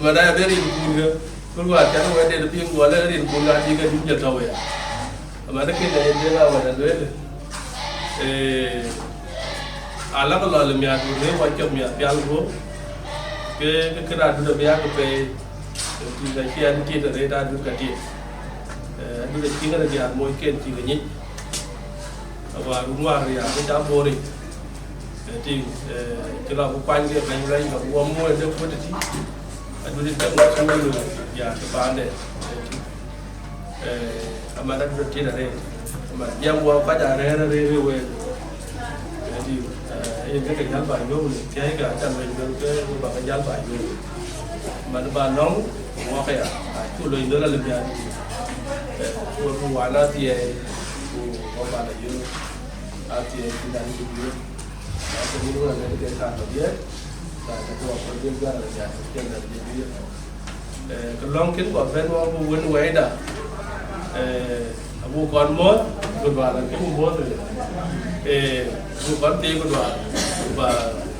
Man aya bï rin kun ke, kul wa can wɛ̈t de piŋ gɔl rin kun ka dï ke dun jël tɔ̈u ya. Aman kën de yen de la wɛ̈t alueel. Eh, ala ke lɔ le miath du le wa cɔp miath pial guöp. Ke, ke, ke adut abï yak pei. Tïŋ ka cï an tiet arëët adut ka tiet. Eh, adut acï ŋa diaar moc ken cï ke nyic. Awar wun war ya ke ca bori. Eh, tïŋ, eh, cï la ku kuany ke bɛ̈ny rɛc ka ku wa moc de kuöt tï. Adut de cak wa cï wël ya ke paande. Eh, tïŋ. Eh, aman adut tiet arëët. Aman jam wa kɔc arëër arëër ë week. Ëtï, eh, yen ke ke jäl ba yöök në thiäi ke acan lony döl ke we ba ke jäl ba yöök. Man ba nɔŋ, wɔk ya, a cu lony döl alë bian. Eh, we ku wan athiɛɛi, ku wɔ ba la yöök. Athiɛɛi cï dan cï yöök. Athiɛɛi cï wël alë ke ka tɔ biɛt. Ka tɔ ku wɔ kɔc biɛt bian alë bian, ku piɛn alë bian. Eh, ke lɔŋ kën kua bɛ̈n wɔ bï wën wɛ̈ida. Eh, abuk kɔn muɔ̈th, ku dual akë bï muɔ̈th. Eh, abuk kɔn thiëëc ku dual, ku ba,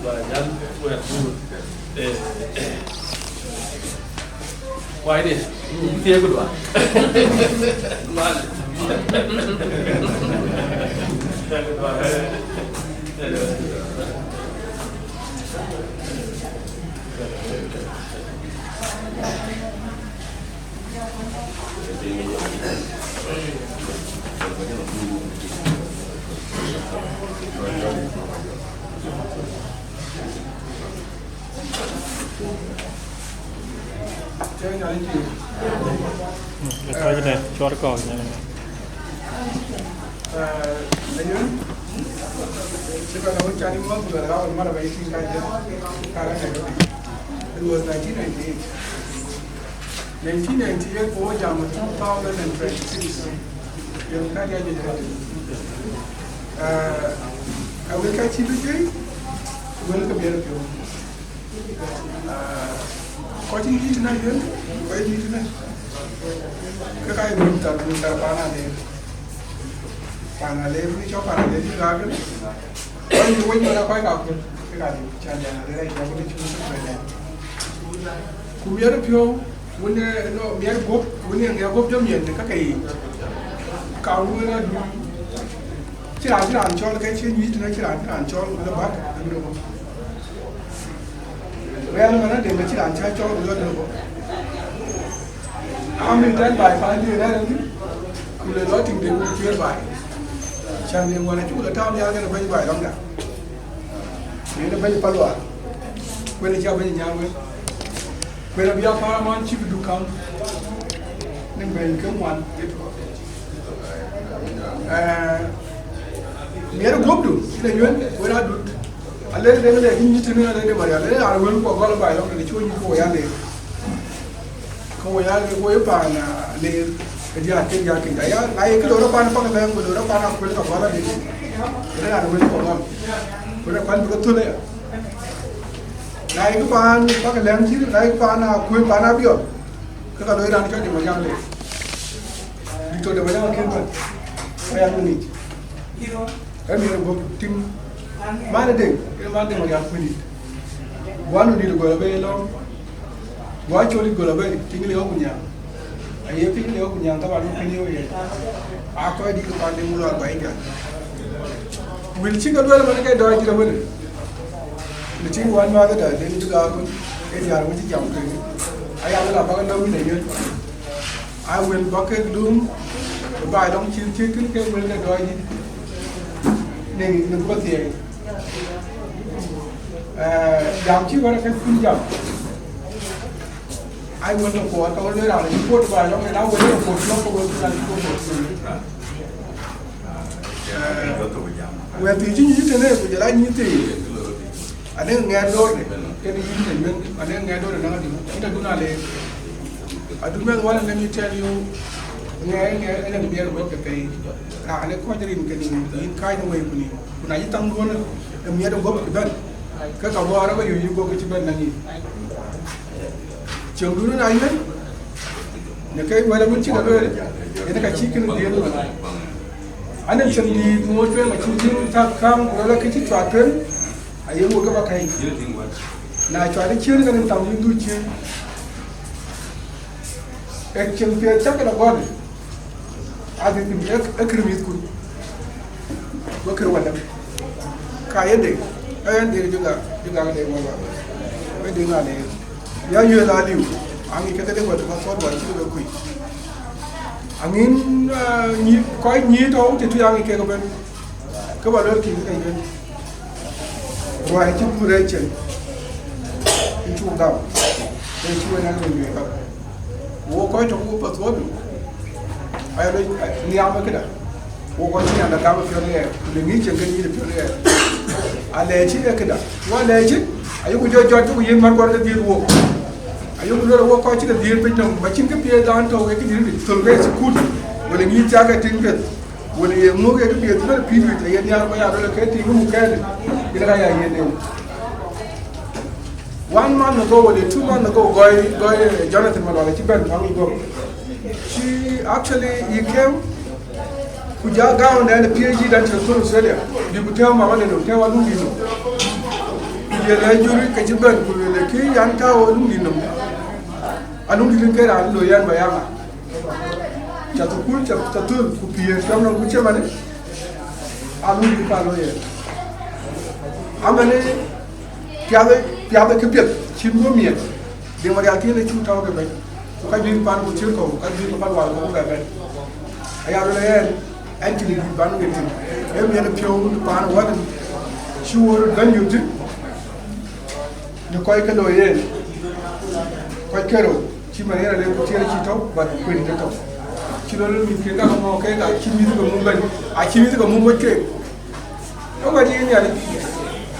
ba nyal wɛ̈t duur. Eh, eh. Wai de, bï thiëëc ku dual. Mal. Thiëëc ku dual. Eh. Ë kɔc de cuɔt kɔ̈k, eh, ayön, cï kɔc awën can ë mɔ̈th, ku luɛl ɣa wën mär aba yï tïŋ kacä, karä Nairobi. It was nineteen ninety-eight. Nineteen ninety-eight, ku wo jam two thousand and twenty-six. Yön ka dia jëjë. Eh, awën ka cï bï jëi, wël ke biɛr piɔ̈u. Ah, kɔc cï yït tënë ayön, kɔc cï yït tënë. Ke ka ye guöm thar, guöm thar paan aleer. Paan aleer, wïc cɔk paan aleer, cï gäär kënë. Kɔc cï wec mën a kɔc ka kuöl, ke ka dï, can jɛn aleer, aye jɔk wën cï wën cï kuɛɛn. Ku miɛt piɔ̈u, wën ë, no, miɛt guöp, wën ë ŋiɛc guöp jɔ miɛt në ka ke yiic. Ka wën ë dum. Cï raan, cï raan cɔl, ke cï nyuc tënë, cï raan, cï raan cɔl, wën ë bäk, wën ë guöp. Rɛ̈ɛ̈r ëmën adem acï raan cä cɔl ku lɔ döŋ bɔ̈. Amï tɛ̈n baai paan diëër rɛ̈ɛ̈r ɛn thïn, ku le lɔ tiŋ de ku cuëër baai. Cän de ŋuɔn acuk lɔ tääu nhial kɛn ë bɛ̈ny baai lɔ̈ŋda. Yen ë bɛ̈ny Palual. Kuën acï a bɛ̈ny Nyarweŋ. Kuën abï a paramount chief Duk County. Në bɛ̈ny ke ŋuan. Eh, miɛt guöpdu, cïn ayuën, wën adut. Alëk de, lëk yïn yï tënë, alëk de Maria, alëk de raan wël ku agɔl baai lɔ̈ŋ, tëde cï wo nyuc ku wo ya leer. Ku wo ya leer, ku wo ye paan, ah, leer, ke diäär, ke diäär, ke diäär. Ya, na ye kë lɔ rɔt paan Pakëlɛ̈ŋ, ku lɔ rɔt paan Akuël, ka gɔl adï. Alëk de raan wël ku agɔl. Ku rɔt paan bï ke thöl aya. Na ye kë paan Pakëlɛ̈ŋ cï, na ye kë paan Akuël, paan Abiɔl. Ke ka lɔ raan cɔl de Maria leer. Victor de Maria kën bɛ̈n. Aya ŋic. Ë miɛt guöp tim, Man Deŋ, ee man Deŋ Marial Kuëndït. Guɔ Nudït Gɔl abë lɔ̈ŋ. Guɔ Col Gɔl abë, piny le ku nyaŋ. Aye piny le ku nyaŋ, taban wën kënë ye. Aa kɔc dït ke pan Deŋ Wulɔr Bainjal. Wël cï ke lueel man ke dɔɔc dït awën. Në tïŋ wän mäthëda, Deŋ Jugaar wën, ee diäär wën cï jam kënë. Aya wël abäk lɔ̈ŋ në yen. Aa wël bä kek dum, bä lɔ̈ŋ cïn cït kën ke wël ke dɔɔc dït. Në, në guɔ thiëëi. Eh, jam cï wën ke kun jam. Ai wën ke kuɔɔr, ka wën le raan cï kuɔt bä lɔ̈ŋ, na wën ke kuɔt lɔ̈ŋ, ka wën ke raan cï kuɔt lɔ̈ŋ. Eh, wɛ̈t thii cï nyuc tënë, ku jɔl a nyuc thii. Ane ŋɛɛr doorde, kën yïn të yen, ane ŋɛɛr doorde na adu, yïn adu na le. Adu mɛn wala, let me tell you, ŋɛɛr, ŋɛɛr, ene miɛr wek ke pei. Raan e kɔc rin kën yïn, yïn kac në wei kuni. Ku na yï taŋ duɔn, e miɛt e guɔp cï bɛ̈n. Ke ka bɔɔr aba yöc yï guɔp cï bɛ̈n na yïn. Cieŋdun na yen, në ke wɛl wën cï ke lueel, yen ka cï kën dhiëëth man. Anen cieŋ dïït ŋoot tueŋ acï dhiëëth tak kaŋ ku rɔl akë cï cuat tueŋ, aye ŋoot ke ba kɛ̈i. Na cuat ë ciëën ke rin tam yïn dhuk ciëën. Ee cieŋ piɛth cak ke la gɔl. Adhil thïn, ee, ee kër mïthkun, ku ee kër wadäŋ. Ka ye Deŋ, ee yen Deŋ Jugaar, Jugaar Deŋ Wala. Ee Deŋ Aleer. Ya yuël aliu, aŋic ke ke Deŋ wɛ̈t passport wä cï ke kuc. Aŋin, ah, nyi, kɔc nyïïr tɔ̈u tëtui aŋic kek ëbën. Ke ba luel kïn ke yen. Ruääi cï bï rɛɛc cen, ë cuk gam, ë cï wën aa luny lueel ka. Wo kɔc tɔ̈ ku wo path wodun, aya luny, niam ë këda. Wo kɔc cï nyanda gam ë piɔ̈n ɣɛɛr, ku le ŋic cen ke nyïïn ë piɔ̈n ɣɛɛr. Alɛɛc cï ë këda, ku alɛɛc cï, ayeku jɔ jɔt ku yen man kɔn ke dhiëëth wok. Ayeku lueel wo kɔc cï ke dhiëëth piny nɔm, ba cïn kë piɛth dan tɔ̈u ke këdït thöl ke thukul, wala ŋic cak ke tïŋ piɛth. Wël ye ŋö ke kë piɛth bɛ̈n pïïr wïc, aye nhiaar kɔc aa rɔt ke tïŋ muk kɛ̈ɛ̈t, yen ka ya yen en. One month ago, wala two months ago, gɔ̈i, gɔ̈i, eh, Jonathan Malɔl acï bɛ̈n tɔŋ yic guɔ̈p. She actually, he came, ku ja gaun dɛn ë P H D dan cï thöl Australia, bï ku tɛ̈ɛ̈u mama de nɔm, tɛ̈ɛ̈u alum dï nɔm. Ku ye lɛ̈i juri ke cï bɛ̈n, ku lueel kï yan tääu alum dï nɔm. Alum dï ke raan loi yɛn ba ya ŋa. Ca thukul, ca, ca thul, ku piëër cɔm nɔm ku cï manë, alui bï pal wëë. Amanë piath, piath kë piɛth cïn guɔ miɛt, Deŋ Marial Kiir ë cuk tɔ̈u ke bɛ̈ny. Ku ka juëc pan ku cïr kɔ̈u, ka juëc pan wal kɔ̈u bɛ bɛ̈n. Aya röl ë ɛn, ɛn cïn dït ban ŋic thïn. Ee miɛt piɔ̈u pan wal, cï wor bɛ̈n yök thïn. Në kɔc ke looi yen, kɔc ke rou, cï man yen alek ku tiɛɛr cï tɔ̈u, but kuën ke tɔ̈u. Cï lɔ lɔ mïth ke ka mɔ̈ɔ̈k ke ka cï mïth ke mum bɛ̈n, acï mïth ke mum wec keek. Ë wɛ̈t yen nhialic.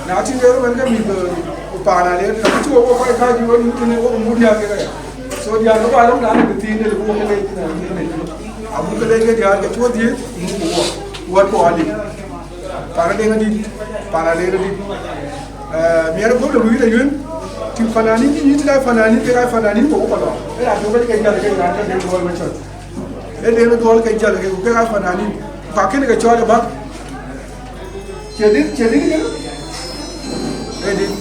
Na tïŋ ke rou man ke mïth, eh, paan alek, na cï wok wok kɔc kääc wok mïth tënë wok mut diäär ke ka ya. So diäär ke ba lɔ̈ŋ dan bï thiin de ku wok ke leec, eh, mïth leec. Abuk ke leec ke diäär ke cuɔ dhiëëth, muk ku wok. Wɛ̈t ku aliu. Pan Deŋ adït, pan Aleer adït. Eh, miɛt guɔ̈p de luui de yuen, tïŋ fananin, yïn tïŋ ai fananin, kek ai fananin, ku wok alɔ. Ë raan tök ke jäl ke raan tök Deŋ Duɔl Macol. Ë Deŋ Duɔl ke jäl ke, ku kek ai fananin. Ku ka kënë ke cɔɔl ë bäk. Cie dït, cie dït kënë? Ë dït.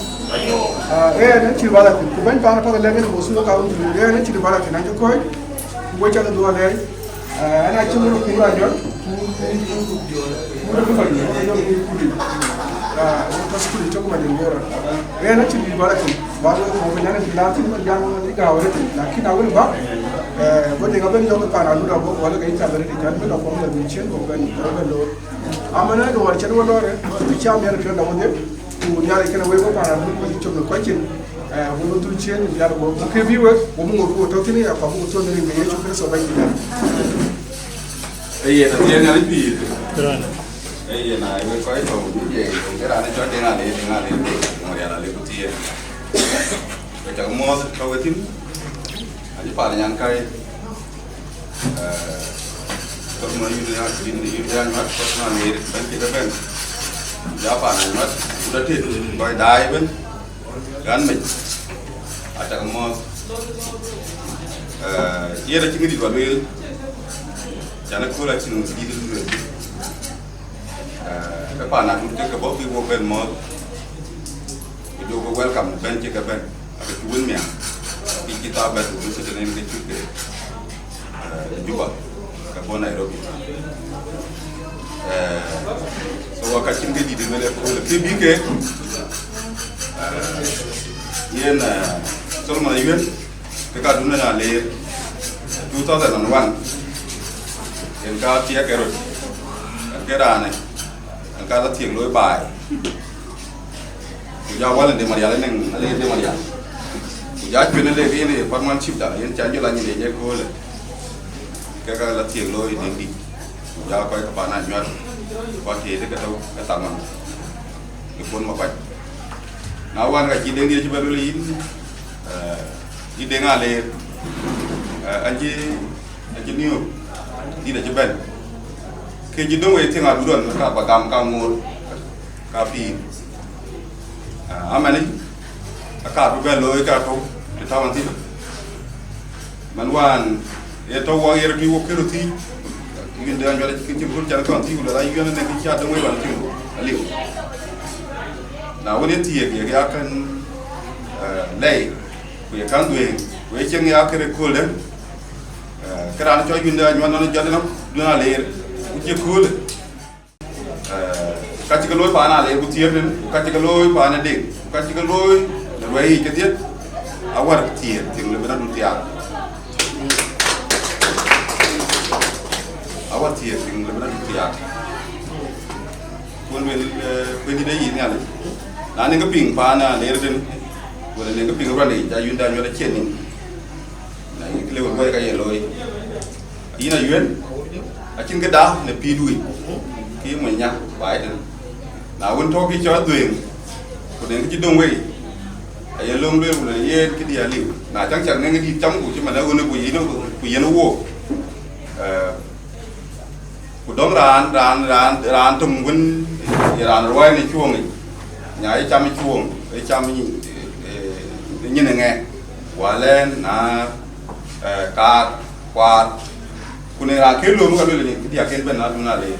Ah, ë ɛn cï bä la thïn. Ku bɛ̈ny pan apath lɛ̈k en ku thuk ka wun tïŋ. Ë ɛn cï bä la thïn, acï kɔ̈ɔ̈c. Ku wek cä ke dhuɔl lɛɛc. Ah, ɛn acï ŋot ë kuur anyɔl. Kuur ë bï kɔc nyuɔɔth, anyɔl kuur kut yic. Ah, wek tɔ̈ thukul cök man yen Bor. Ë ɛn acï bï bä la thïn. Bä wek mɔ̈u piny an, ë bï la thïn, man jam ë gääu arëët. Lakin awën bä, eh, bä dek abën yɔ̈k ë pan Alut abɔ̈, wala ke yï cath arëët, can bï la kuɔm la bï ciën, ku bɛ̈n, ku bɛ̈n loor. Amanë duɔɔr cïn wä lɔɔr, cï cam yɛn piɔ̈nda wodhie, ku Nhialic kënë wek wä pan Alut wek cök në kɔc cin, eh, wek wä dhuk ciëën në Nhialic wok, ku kë bï wek, wok bï ŋot ku wok tɔ̈ thïn ë ya, ku abï ku thon në rin ke Yecu Kërtho Bɛ̈nydït. Ee yen athiëëŋ Nhialic pïïr. Ee yen aa wek kɔc tɔ̈u në ye, ke raan ë cɔl Deŋ Aleer, Deŋ Aleer, Deŋ Marial Aleer ku thiëëŋ. Wek cak muɔɔth tɔ̈ wek thïn, acï pan nyan kai. Eh, kɔc mɔ yïn ya, yïn, yïn ya nyuat, kɔc mɔ ŋeer, bɛ̈n cï ke bɛ̈n. Ja pan a nyuat, ku da tet, kɔc daai ëbën, gan mec. Acak muɔɔth. Eh, yen acï ŋic dït ba lueel. Can akööl acïn ŋic dït lueel. Ke paan Atur cï ke bɔ̈ bï wok bɛ̈n mɔ̈ɔ̈th, ku jɔ ke welcome bɛ̈n cï ke bɛ̈n, abï cï wën miäk, bï cï thaa bɛ̈n ku bï cï tënën ke cï ke, eh, Juba, ke bɔ̈ Nairobi. Eh, so wa ka cïn ke dït ëbɛ̈n ë kööl kë bï ke, eh, yen, eh, Solomon Ayuen, ke ka dun ëna leer two thousand and one, yen ka thiɛk ë rot, ke raanë, yen ka la thiëk looi baai. Ku ja wal de Marial, ënɛŋ ale de Marial. Ku ja cuën le ke yen ye paŋ man cïp da, yen ca jɔ la nyin de je köölë. Ke ka la thiëk looi deŋ dït. Ku ja kɔc ke paan Anyuat, ku atëëtë ke tɔ̈u ke thaŋ man. Ke puɔ̈n Makuac. Na wään ka cï deŋ dït cï bɛ lueel yïn, eh, yï deŋ aleer. Eh, an cï, an cï niu dït acï bɛ̈n. Ke cï döŋ wei thiëŋ adut ɣɔn ka ba gam ka ŋoot ka pïïr. Ah, amɛn ë, aka bï bɛ looi ka tɔ̈u të tɔ̈u ɣɔn thïn. Man wään ye tɔ̈u wɔ ɣer tui wok kërë thïn, yïn de Anyuat cï cï bï röt can kɔn thïn, ku lɔ la yïn ënɛ̈ kë cï adöŋ wei wan thïn aliu. Na wën ye thiëëk, ye ya kën, eh, lɛi, ku ye kän dhuëëŋ, ku ye cieŋ ya kërë kööl dɛ̈, eh, ke raan cɔl yïn de Anyuat nɔn jɔt ënɔm, duën aleer, ku cï kööl. Eh, ka cï ke looi paan aleer ku thiëër tën, ku ka cï ke looi paan ë deŋ, ku ka cï ke looi në luɛi yiic kedhie, awär thiëër thiëŋ lëu bï na dut thiaak. Awär thiëër thiëŋ lëu bï na dut thiaak. Kun luel, eh, kuën dït ayï Nhialic. Na nï ke piŋ paan aleer tën, wala nï ke piŋ ruan yic, ca yïn de Anyuat acie nïn. Na yïn ke lëu luɔi ka ye looi. Yïn Ayuen, acïn këda në pïïrdu yic, ke yï mony nya baai tën. Na wën tɔ̈ kë cɔl dhuëëŋ, ku nɛŋ kë cï döŋ wei, aye löŋ lueel ku lueel yen këdï aliu. Na cäŋ cäk nɛŋ dït cam ku cï man ë ɣön ku yen, ku yen wook. Eh, ku dɔm raan, raan, raan, raan töŋ wën, ye raan ruɔi në cuɔŋ yic. Nya ë cam ë cuɔŋ, ë cam ë, eh, eh, nyin ë ŋɛk. Walɛn na, eh, kaar, kuaar. Ku në raan ke lööm ka lueel yen këdï aken bɛ̈n na dun aleer.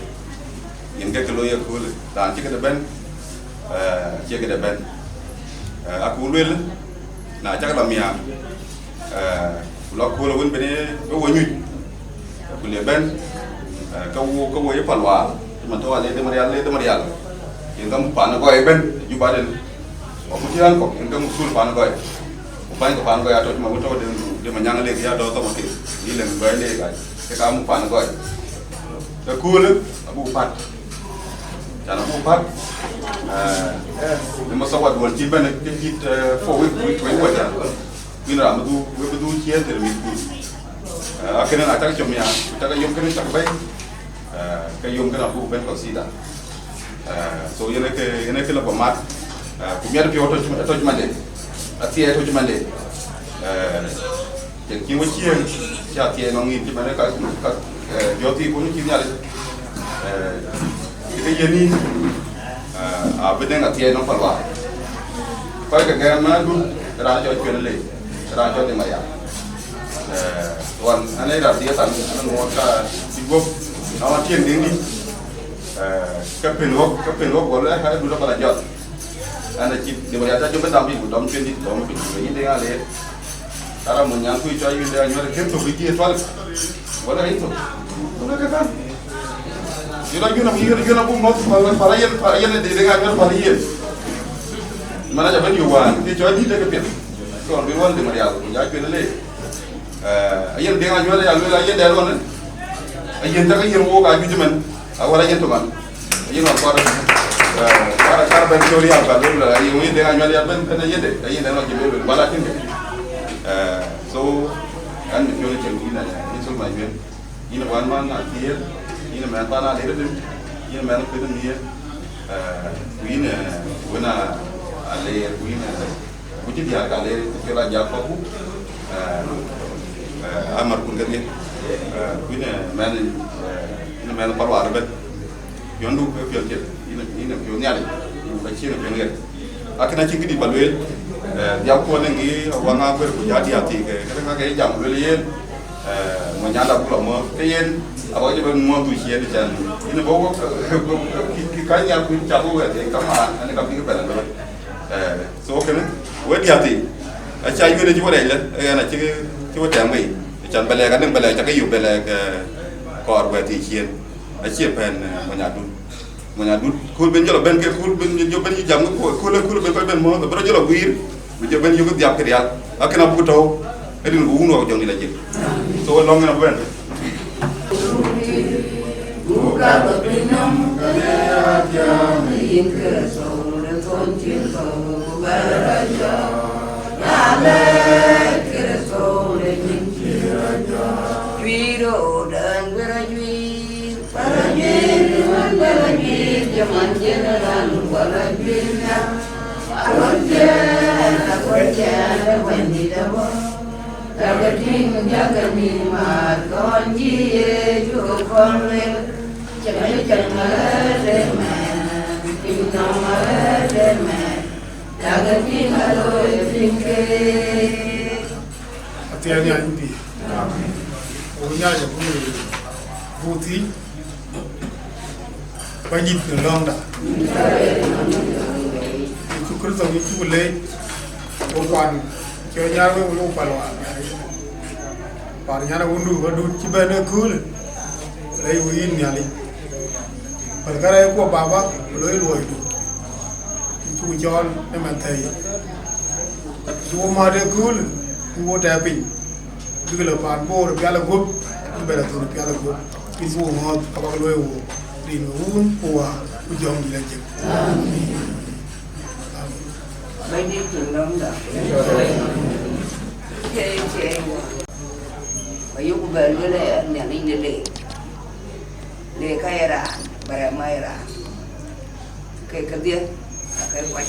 Yen ke ke looi ëköölë. Raan cï këde bɛ̈n, eh, cï këde bɛ̈n. Eh, aku lueel, na cak la miaam, eh, ku la kööl wën bɛ̈n ë wo nyuc. Ku le bɛ̈n, eh, ke wo, ke wo ye pal waar. Cï man tɔ̈ aleer de Marial, aleer de Marial. Yen ka muk paan ë gɔɔi ëbɛ̈n, Juba den. Wa ku cï raan kɔ̈k, yen ke muk thul paan ë gɔɔi. Ku bäny ke paan ë gɔɔi atɔ̈ cï man wën tɔ̈ de, de Manyaŋ leek ya dɔ̈ɔ̈r thok ke. Yï leŋ gɔɔi leek ai. Ke ka muk paan ë gɔɔi. Ke köölë, abuk pat. Can abuk pat, eh, në masawa duɔn cï bɛ̈n ke cït, eh, four week, week twenty waca. Kuïn ram bï dhuk, wek bï dhuk ciëën thïn mit kun. Eh, akënë na cak com ya, ku cak yom kënë cak bɛ̈i. Eh, ke yom kënë abuk bɛ̈n consider. Eh, so yen ke, yen ke la ba mat. Eh, ku miɛt piɔ̈u tɔc, tɔc mande. Athiɛɛi tɔc mande. Eh, Yen cïn we ciëën, cä thiɛɛi nɔŋ yïn cï man ë ka, ka, eh, jɔ thii kun cï Nhialic. Eh, cï ke yen yïn, eh, abï deŋ athiɛɛi nɔŋ pal waar. Kɔc ke gɛ̈ɛ̈r mɛ̈ɛ̈rdu, raan cɔl cuën le, raan cɔl de Marial. Eh, wan, an ë raan thiëëth an, an ŋuɔɔt ka cï guöp, na wan tiëŋ deŋ dït. Eh, ke pën wok, ke pën wok, wala ka dut abala jɔt. An acï de Marial cä jɔ bï dam yïn ku dɔm cuën dït dɔm piny, ke yïn deŋ aleer. Kara mo nyan ku cɔl yïn de Anyuat kën thok yï tual. Wala yïn thok. Wala ka kan. Yïn la yïn am yïn, yïn am bu mɔth pala, pala yen, pala yen de deŋ Anyuat pala yen. Mana ja ben yu wan, ke cɔl dït de ke piɛth. Cɔl bi wan de Marial ku ja cuën le. Eh, ayen deŋ Anyuat ya luel ayen dɛɛr wan. Ayen tak ayen wok a juëc man. Awar ayen to man. Ayen wan kuar, eh, kuar, kuar ben cɔl ya ba luel ayen wen deŋ Anyuat ya ben, ben ayen de, ayen dɛɛr wan cï luel, wala cïn de. Eh, so, an mi cɔl cïn yïn, eh, yïn Solomon Ayuen. Yïn wan man na thiëël, yïn mɛn pan aleer dïm, yïn mɛn kën miëë, eh, ku yïn, eh, wën a aleer, ku yïn, eh, ku cï diäär ka aleer, ku cï la jak kɔ̈k ku, eh, eh, amär kun kedhie, eh, ku yïn, eh, mɛn, eh, yïn mɛn pal waar ëbɛ̈n. Piɔ̈ndu ke piɔ̈n cïn, yïn, yïn piɔ̈n Nhialic, yïn ka cïn piɔ̈n ɣer. Akën acïn këdï ba lueel, eh, dhiau kuɔn ë ŋic, awaŋ aguer ku ja diäär thii ke, këdë ka ke jam lueel yen, eh, Monyanda ku lɔ mɔ̈ɔ̈th, ke yen abä jɔ ben mɔ̈ɔ̈th du ciëën ë cän. Yïn bɔ̈ wok, kï, kï kany nhial ku yïn cak wek wɛ̈ɛ̈t, yen kamaan, ane ka bïk bɛ̈n ë looi. Eh, so kënë, wek diäk thii, acä yuël ë cï wek rɛc lë, ë ɣɛn acï, cï wek tɛ̈m wei. Ë cän bɛ lɛɛk, anëŋ bɛ lɛɛk, cakë yök bɛ lɛɛk, eh, kɔɔr wɛ̈ɛ̈t thii ciëën. Acie pɛ̈n, eh, Monyandun. Monyandun, kööl ben jɔl ben ke, kööl ben jɔl ben jam ke, kööl, kööl ben kɔc ben mɔ̈ɔ̈th, bï rɔt jɔl guiir, bï jɔl ben yök dhiap ke rial. Akën abuk tɔ̈u, ë rin ku wun wä jɔŋdït ajël. So, ë lɔŋ ŋën abï bɛ̈n. Juiir röördɛn, wër ajuiir, wër ajuiir, wën wër ajuiir, jɔman jël raan wär ajuiir nhial. Awär jɛɛn, awär jɛɛn, ë Bɛ̈nydït abɔ̈. Jakë tïŋ, jakë nïn määr, kɔn cï Yecu kɔn lueel. Cäŋ, cäŋ arëët ëmɛn, piny nɔm arëët ëmɛn. Jakë tïŋ aloi piny keek. Athiɛɛn Nhialic bï. Amen. Wo Nhialic abï buk thïn. Bɛ̈nydït në lɔ̈ŋda. Yecu Kërtho, yïn cuk leec. Wo kuan, cï rɔt nyar wek, wo kual waar. Waar nyar wundu, wä dut cï bɛ̈n ë köölë. Lɛc wo yïn Nhialic. Päl kärɛc kuɔ Baba, ku loi luɔidu. Yïn cuk cɔɔl ëmɛn thɛɛi. Cï wo määt ë köölë, ku wo tɛ̈ɛ̈u piny. Bïk lɔ paan Bor pial ë guöp, bï bɛ lɔ thöl pial ë guöp, bï dhuöök ŋɔ̈ɔ̈th abäk luɔi wook, rin Wun ku Wät ku Jɔŋdït Lajik. Amen. Bɛ̈nydït cïn lɔ̈ŋda. Ke, ke, ayok bɛ lueel ë Nhialic de leek. Leek ka ye raan, bɛ rɛm ë raan. Ke kedhie, ake kuac.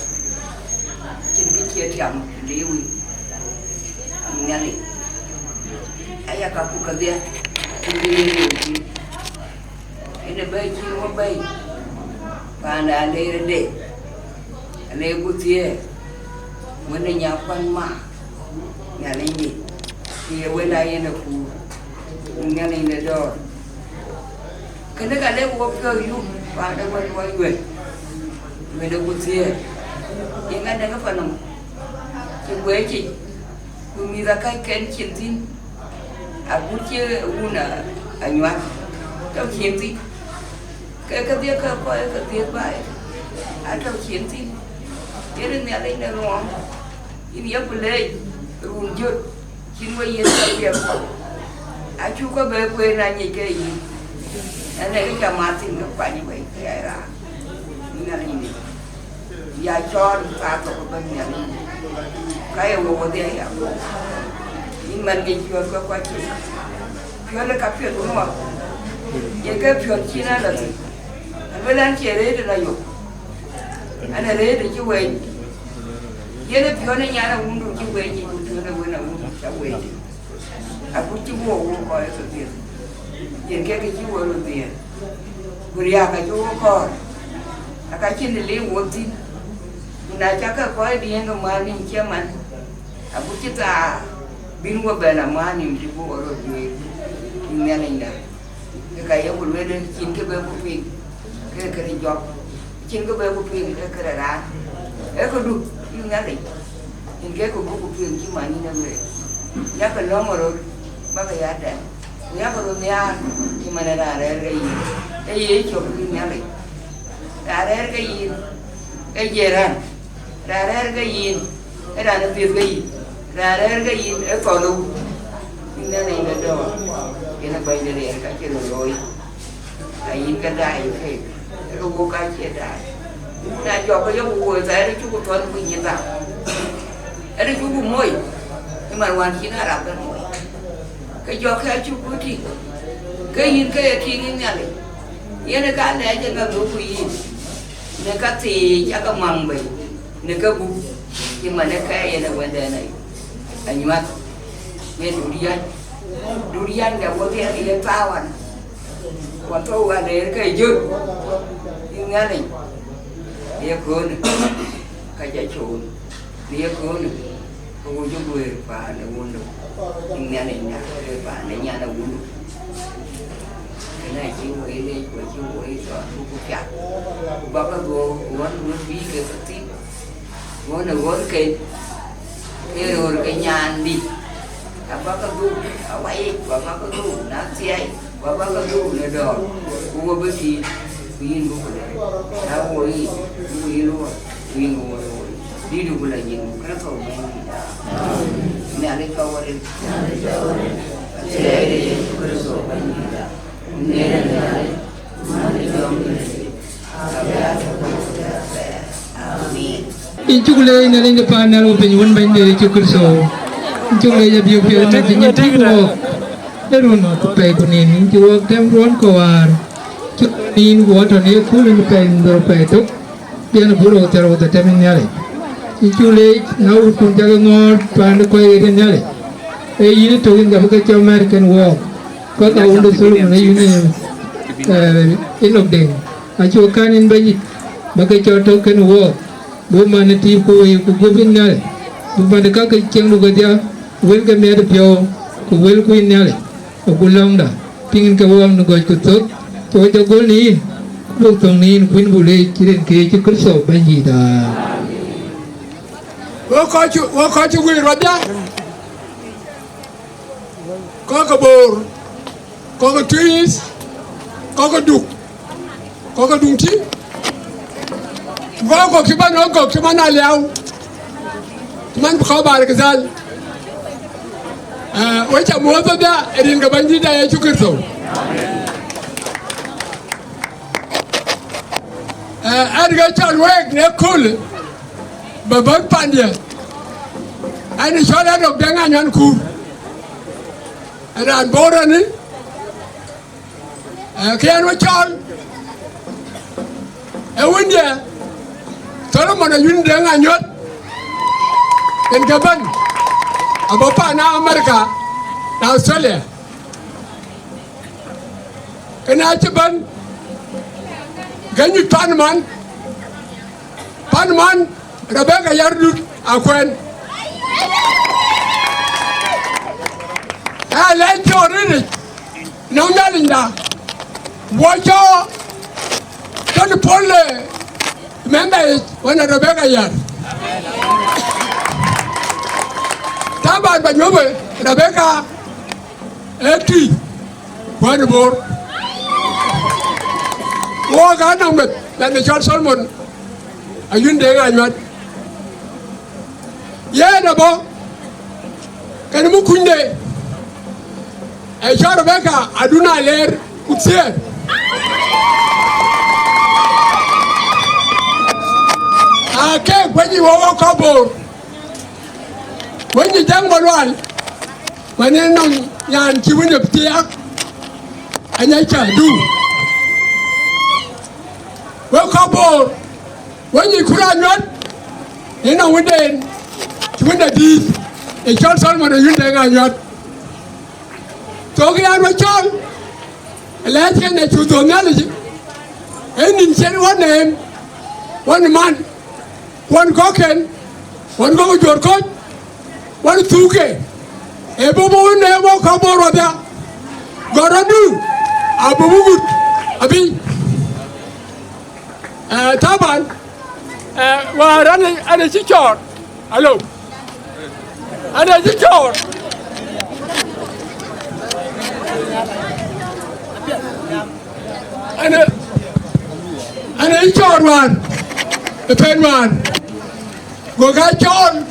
Cïn kë cie tiam, liu yic. Nhialic. Aya ka ku kedhie, cïn kë ye liu thïn. Ënë bɛ̈ɛ̈i cïn wä bɛ̈ɛ̈i. Panda aleer ade. Aleer ku thiëër. Wën ë nya kuan ma. Nhialic yic. Ku ye wën a yen akuur. Nhialic de dɔ̈ɔ̈r. Kënë ka lek wok piɔ̈ɔ̈th yum, paan de wën wɔ yuël, wën ë ku thiëër. Yen ka dɛ̈ŋ ë panɔm, cï guëëc yic, ku mïth akäcken cin thïn, agut cï wun a, anyuak, tɔ̈ cin thïn. Ke kedhie ke kɔc ke dhiëth baai, atɔ̈ cin thïn. Yen ë Nhialic de ŋuɔɔm, yïn yeku leec, run jöt. Cïn we yiëth ka piɛth, acuk ke bɛ kueen anyic ke yïn. Ënë ke ca mat thïn ke kuany wei, ke ya raan. Nhialic ni. Ya cɔɔl thaa thok ëbɛ̈n Nhialic ni. Ka ye we wedhie ya. Yïn man ŋic piɔ̈ɔ̈th ke kuac cïn. Piɔ̈ɔ̈th ë ka piɛth wun wä. Ye ke piɔ̈ɔ̈th cïn alɔ thïn. Aluel an cie rëët ë la yök. An ë rëët ë cï weny. Yen ë piɔ̈n ë nyan awundu cï weny yic, ku piɔ̈n ë wën awundu cä weny yic. Agut cï wook wok kɔc ë ke dhiëth, yen kek cï wok röt dhiëëth, ku riääk acï wok kɔɔr, aka cïn të lim wok thïn. Ku na cä ke kɔc diëëŋ ke määr nïm cï man, agut cï thaar bïn we bɛ̈n amäär nïm cï buk röt juëc, yïn Nhialicda. Ke ka ye ku lueel, cïn kë bɛ ku piŋ, ke këde jɔk, cïn kë bɛ ku piŋ, ke këde raan. Ee këdu, yïn Nhialic, yïn ke ku bï ku piŋ cï man yïn e lueel. Yakë lɔ̈ŋ ë röt, bäkë ya dɛm. Ku yakë röt nhiaar, cï man ë raan rɛ̈ɛ̈r ke yïn. Ee ye cök, yïn Nhialic. Raan rɛ̈ɛ̈r ke yïn, ee jiëran. Raan rɛ̈ɛ̈r ke yïn, ee raan ë dhiëth ke yïn, raan rɛ̈ɛ̈r ke yïn, ee thɔn ë wut. Yïn Nhialic de dɔ̈ɔ̈r, yen ë Bɛ̈ny de riɛl ka cï röt looi. Ayïn ke daai keek, ee ke wok ka cie daai. Na jɔk ke yok woi thɛɛr, ë cuk thɔn ku nyin dhal. Ënë cuk moc, ë man wään cïn Arab bɛ̈n moc. Ke jɔk ke acuk ku tïŋ, ke yïn ke ye tïŋ, yïn Nhialic. Yen ë ka lɛc ë ŋa dhuk ku yïn. Në ka thiic aka maŋ bei, në ka gup, cï man ë kɛɛc en ë wëndɛn ayï. Anyuäth, ye dut yäc, dut yäc dɛ wodhie ye thawan, ku athou aleer ke jön, yïn Nhialic, në ye köölë, ka ca cool, në ye köölë, Ku cï guëër paan ë wundu, Nhialic na guëër paan ë nyan ë wundu. Kënë acï woi leec, ku acï woi thɔn, ku ku piath. Ku bä ke dhuɔ̈k ɣɔn wën bï ke ke thïn, ɣɔn ë ɣɔn ken, ee röör ke nyan dït. Abä ke dhuk awaic, ku abä ke dhuk na thiai, ku abä ke dhuk në dɔ̈ɔ̈r, ku wo bï thïn, ku yïn bï ku lɛɛr. Na wo yïn, bï ku yïn luɔ̈ɔ̈r, ku yïn ku wo looi. Dït ku la yïn ku Kërtho Bɛ̈nydïïtda. Nhialic ka wä ril. Acie Yecu Kërtho Bɛ̈nydïïtda. Nhialic, Nhialic, man ë jɔŋ Nhialic. Amen. Yïn cuk leec në rin de paan nhial wo piny wën Bɛ̈ny de Yecu Kërtho. Yïn cuk leec abï piɛth në piny yïn tik wok. Ë run pɛɛi ku nin, yïn cï wok tɛm ruɔ̈n kɔ̈u wäär. Cuk nin ku wɔ tɔ̈ në ye kööl në pɛɛi dhorou pɛɛi tök. Bï ɛn bï rou thiärou dhetem ë Nhialic. Yïn cuk leec na wutkun cä ke ŋɔ̈ɔ̈r paan de kɔc ɣet ë Nhialic. Ee yïn ë tök yïn ka bï ke cɔl mɛ̈ɛ̈r kën wɔɔk. Kɔc ka wun de Tholomon ee yïn ë, ee, Enok Deŋ. Acuk kän yïn Bɛ̈nydït, bä ke cɔl tök kën wɔɔk. Bï man ë tiip ku wëi ku guöp yïn Nhialic. Bï man de ka ke cieŋdu kedhie, wël ke miɛt ë piɔ̈u, ku wël ku yïn Nhialic. Agut lɔ̈ŋda, piŋ yïn ke wɔɔk në gɔ̈c ku thök, cï wo jɔ göl në yïn, ku buk thöŋ në yïn, ku yïn buk leec rin ke Yecu Kërtho Bɛ̈nydïïtda. Wek kɔc cï, wek kɔc cï guiir rɔt ya, kɔc ke Bor, kɔc ke Tuïc, kɔc ke Duk, kɔc ke Duŋ tïŋ. Ku kɔc kɔ̈k cï bɛ̈n ɣɔn kɔ̈k cï man Aliau, cï man kɔc Bahr el Ghazal. Eh, wek ca muɔ̈ɔ̈th ëdhia ë rin ke Bɛ̈nydïïtda Yecu Kërtho. Eh, ɛn ke cɔl week në kööl bä bäk pandiɛ̈. Ɛn ë cɔl Enok Deŋ Anyuɔn Kuur. Ɛn raan Bor ɛn, eh, kë ɛn we cɔl ë wëndiɛ̈ Tholomon Ayuɔn Deŋ Anyuɔt. Yen ke bɛ̈n abɔ̈ paan America në Australia. Kënë acï bɛ̈n ke nyuc pan man, pan man Rebecca Yardut Akuɛn. Ë lɛc cɔɔr riric nɔm Nhialicda, wɔ cɔɔr tɔ̈ në pol ë mɛnhda yic wën ë Rebecca Yar. Taban bä nyuöpë Rebecca ë tui kuan Bor. Wok aa nɔm meth, mɛnh ë cɔl Tholomon Ayuɔn Deŋ Anyuɔt. Yen abɔ̈ kën mukunyde, ë cɔl Rebecca Adun Aleer Kuthier. Aa kek wec ë wok kɔc Bor, wec ë Jaŋ Malual. Wën ë nɔm nyan cï wën ë thiaak, anyaca du. Wek kɔc Bor, wën ë Kur Anyuɔt, ë nɔm wënden cï wën ë dïït, ë cɔl Tholomon Ayuɔn Deŋ Anyuɔt. Thok yɛn we cɔl, lɛ̈ɛ̈t yen ë cu dhöl Nhialic, ë nïn cïn wɔ neem, wɔ man. Wën kɔ̈kken, wën kɔ̈k juöör kɔc, wën thuuke, ee bɔ̈ bɔ̈ wën ee bɔ̈ kɔ̈k bɔ̈ rɔt ya, gɔ̈t rɔtdu, abï wuk gut, abï. Eh, taban, eh, wäär an, an, cï cɔɔr, alo, an, cï cɔɔr. Ane, ane cɔɔr wäär, ë pɛ̈n wäär, go ka cɔɔl,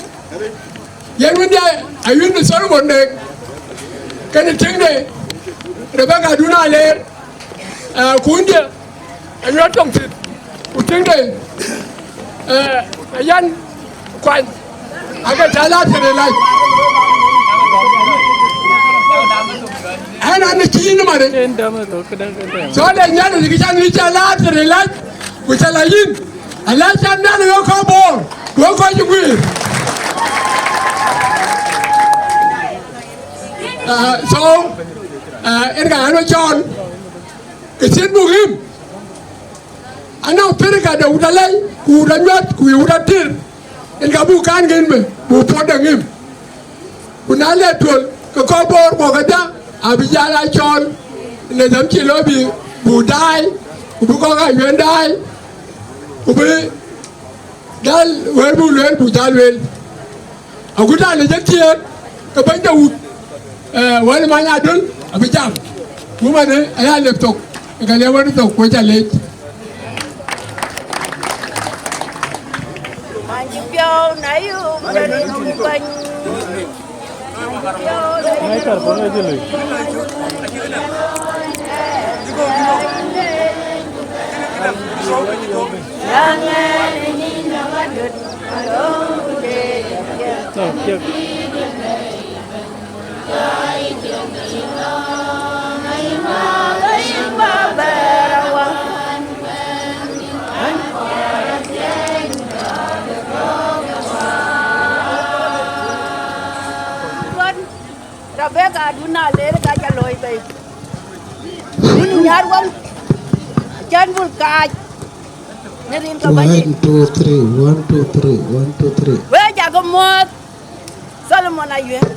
yen wënde Ayuɔn Tholomon de, kënë tiŋde Rebecca Adun Aleer, eh, ku wënde Anyuɔt Tɔŋ Thith, ku tiŋde, eh, Ayan Kuany. Ake ca laat tëde lac. Ɛn an cï yïn mare. So de Nhialic kë can yï ca laat tëde lac, ku ca la yïn. Alac can Nhialic wek kɔc Bor, wek kɔc cï guiir. Ah, so, ah, en ka an cɔɔl, ë cïn buk ɣim. Anɔŋ pirika de wut alɛi, ku wut anyuɔt, ku wut atir. En ka buk kan gen bï, buk puɔt de ŋim. Ku na le tuöl, ke kɔc Bor bɔ̈ kedhie, abï jal a cɔɔl në dɛm cï lɔ bï buk daai, ku bï kɔc Ayuɛn daai, ku bï jal wël buk lueel buk jal lueel. Agut aa lec ë thiëëk, ke bɛ̈ny de wut, eh, wɛ̈l Many Adöl abï jam. Ku manë aya lep thok, ke ka lep wën thok, ku ca lec. Mancï piɔ̈u na yum de rin ku bɛ̈ny. Mancï piɔ̈u na yum. Rebecca, du na ler ka ca looi bei. Yïn nyar wën, cän bul kaac. Në rin ke Bɛ̈nydït. One, two, three, one, two, three, one, two, three. Wek ca ke muɔ̈ɔ̈th, Solomon Ayuɛn.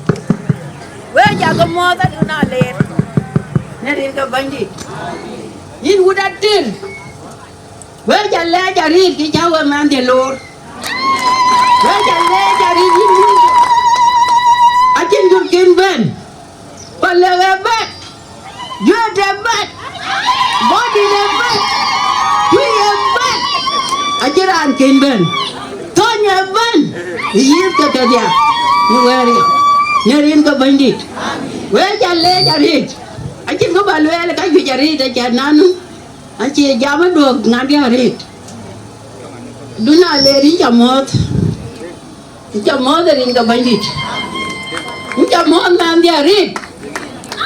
Wek ca ke muɔ̈ɔ̈th, adu na ler. Në rin ke Bɛ̈nydït. Yïn wut Atir. Wek ca lɛɛc arëët kë cä we mɛnhdiɛ̈ loor. Wek ca lɛɛc arëët yïn wun. Acïn jur kën bɛ̈n. Palek ë bɛ̈t. Juet ë bɛ̈t. Bɔ̈dït ë bɛ̈t. Tui ë bɛ̈t. Acïn raan kën bɛ̈n. Thöny ë bɛ̈n. Yïth ke kedhie. Në wɛ̈ɛ̈r yic. Në rin ke Bɛ̈nydït. Wek ca lɛɛc arëët. Acïn kë ba lueel ka juëc arëët aca nanu. Acie jam ë duɔ̈k ŋadï arëët. Du na ler yïn ca muɔ̈ɔ̈th. Yïn ca muɔ̈ɔ̈th ë rin ke Bɛ̈nydït. Yïn ca muɔ̈ɔ̈th mɛnhdiɛ̈ arëët.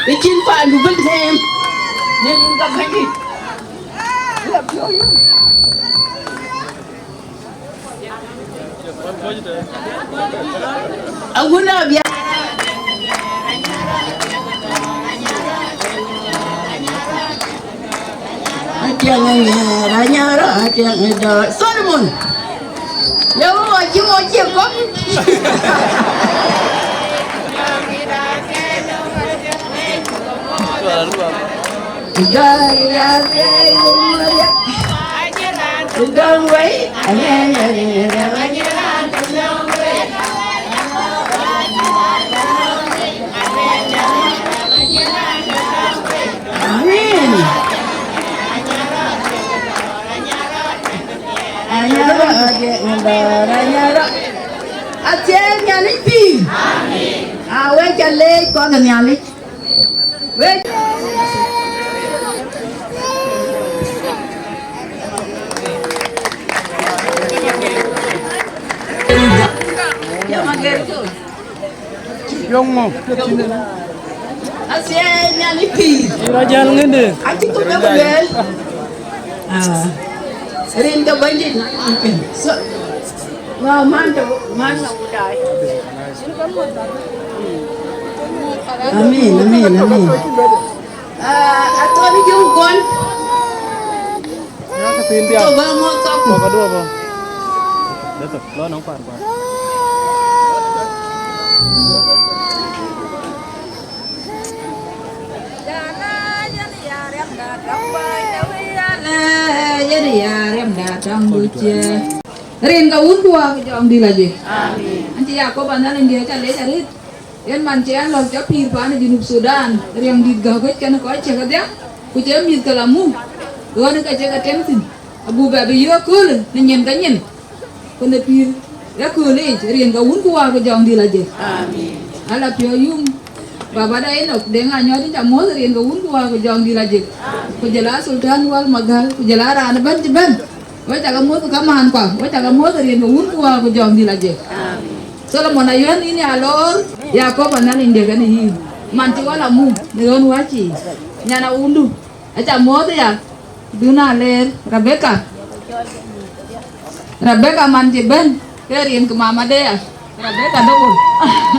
Ë cïn paandu bï them. Në rin ke Bɛ̈nydït. Awun abia. Atiang anyar, anyar, atiang do. Solomon. Leo wa jimo jiko. Amin. Anyarɔ, anyarɔ. Athiɛɛi Nhialic pïïr. Aa, wek ca leec kɔc ke Nhialic. Wek. Yɔŋ ŋö? Athiɛɛi Nhialic pïïr. Rɔt jäl ŋënde. Acï ku bï ku lueel. Ah. Rin ke Bɛ̈nydït. So, wa man de, man na wudai. Amin, amin, amin. Ah, atɔ̈ në jöŋ kɔn. Nyaka piny biak. Tök ba muɔ̈th kɔ̈k. Kɔ̈k aduɔ̈k bɔ̈. Dethok, lɔ nɔŋ kuar kuar. Rin ke Wun ku Wät ku Jɔŋdït Lajik. Amin. An cï Yakoba Nhialic ndiɛ̈ ca lec arëët. Yen man cï ɛn lɔ̈k cɔk pïïr paan ë Junub Thudan, riɛŋdït gäk wec kɛn kɔc cï kedhie, ku cï mïth ke la muk, ɣɔn ke cï ke tɛ̈ŋ thïn, agut bɛ bï yök köölë në nyin ke nyin, ku në pïïr ë köölë yic, rin ke Wun ku Wät ku Jɔŋdït Lajik. Amin. Ala piɔ̈u yum, Baba da Enok, Deŋ Anyɔɔt, yïn ca muɔ̈th rin ke Wun ku Wät ku Jɔŋdït Lajik, ku jɔl a Sultan Wal Magäl, ku jɔl a raan ëbɛ̈n cï bɛ̈n. Wek ca ke muɔ̈th kamaan kuak, wek ca ke muɔ̈th rin ke Wun ku Wät ku Jɔŋdït Lajik. Solomon Ayuɛn, yïn ya loor, Yakoba Nhialic ndiɛ̈ kɛn yïn. Man cï wal amuk në ɣön wääc yiic. Nyan awundu, aca muɔ̈th ya, du na leer, Rebecca. Rebecca man cï bɛ̈n, ke rin ke mamade ya. Rebecca Double.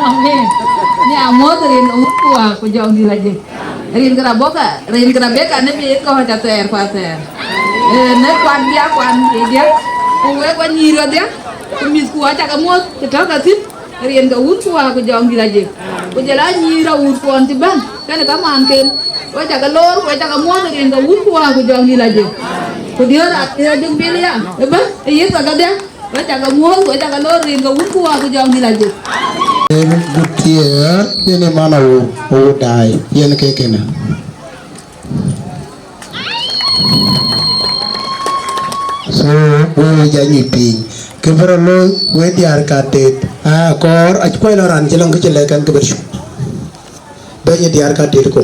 Amen. Ni amuɔ̈th rin ke Wun ku Wät ku Jɔŋdït Lajik. Rin ke Rebecca, rin ke Rebecca në bï kɔ̈ɔ̈c athɛɛr ku athɛɛr. Ee, në kuat bï akuan bï diäk, ku wek wa nyïïr wa diäk, ku mïthku aca ke muɔ̈th, ku tɔ̈ ke thïn, rin ke Wun ku Wät ku Jɔŋdït Lajik. Ku jɔl a nyïïr awut kuɔn cï bɛ̈n, kënë kamanken. Wek cakë loor, wek cakë muɔ̈th rin ke wun ku wää ku jɔŋdït Ajök. Ku diäär a, diäär Ajök Bil ya, ëbɛ̈n, ë yith kedhie. Wek cakë muɔ̈th, wek cakë loor rin ke wun ku wää ku jɔŋdït Ajök. Yen gut thiëër, yen ë man awut, awut daai, yen ke kënë. So, wo ja nyuc piny. Kë bï rɔt looi, wek diäär ka tet. Aa, kɔɔr, acï kuɔc lɔ raan cï lɔ̈ŋ kë cï lɛ̈k kɛn kë bï cuk. Bɛ̈ny ë diäär ka tet ko.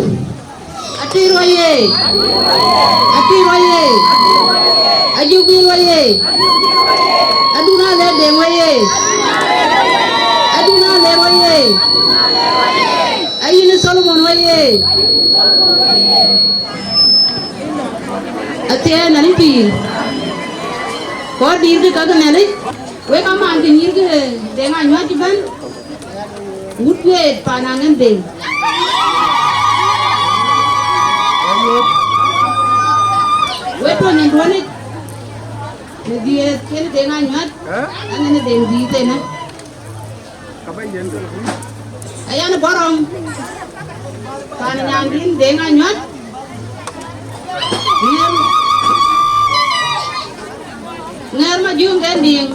Atir wä ye! Atir wä ye! Ajök Bil wä ye! Adun Alɛɛr Deŋ wä ye! Adun Alɛɛr wä ye! Ayïn Solomon wä ye! Athiɛɛn anï pïïr. Kɔɔr dïïrkï ka ke Nhialic, wek aman ke nyïïrkï Deŋ Anyuäth cï bɛ̈n, wut kueet paan aŋën Deŋ. Wek tɔ̈ nyin duɔ̈nic, në dhiëëth cïn Deŋ Anyuäth, aŋën Deŋ dhiëëth ënë. Ayan bɔ̈ rɔm, paan nyandïn Deŋ Anyuäth. Ŋɛɛr, ŋɛɛr Majöŋ ke Deŋ,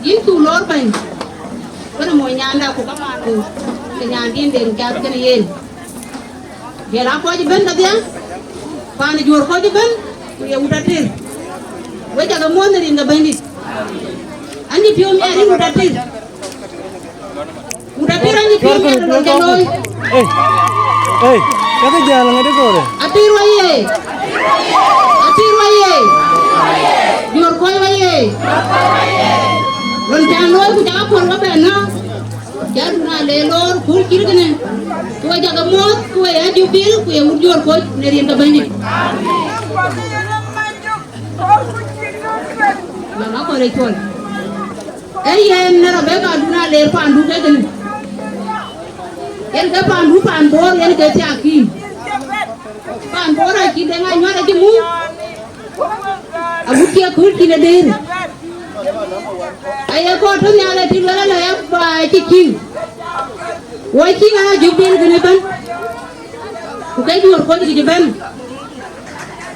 yïn cuk loor bɛ̈ny. Kënë mony nyanda ku kaman ku, ke nyandïn Deŋ cath kënë yen. Jɔl a kɔc ëbɛ̈n kedhie, paan Juɔ̈r kɔc ëbɛ̈n, ku ye wut Atir. Wek cakë muɔ̈th në rin ke Bɛ̈nydït. Anï piɔ̈u miɛt rin wut Atir. Wut Atir anï piɔ̈u miɛt lon cä looi. Ei, ei, kakë jäl ŋädë kɔɔrë. Atir wä ye. Atir wä ye. Juɔ̈r kɔc wä ye. Lon cä looi ku cakë kuɔl wä bɛ̈n nä. Cä dun a le loor kööl cït kënë, ku we jakë muɔ̈th, ku we ya Jubil, ku ye wut Juɔ̈r kɔc në rin ke Bɛ̈nydït. Mama kɔn e cuɔl. Ee yen në Rebeka dun a le paandu ke kënë. Yen ke paandu paan Bor, yen ke thiakiim. Paan Bor acï Deŋ Anyuäth acï muk. Agut cï akööl cïn ë dëër. Aye kɔɔr tɔ̈ nhial ë tït wël ëlä ya baai cï cïŋ. Wɔ cï ŋa Jubil kënë ëbɛ̈n. Ku ke Juɔ̈r kɔc kï cï bɛ̈n.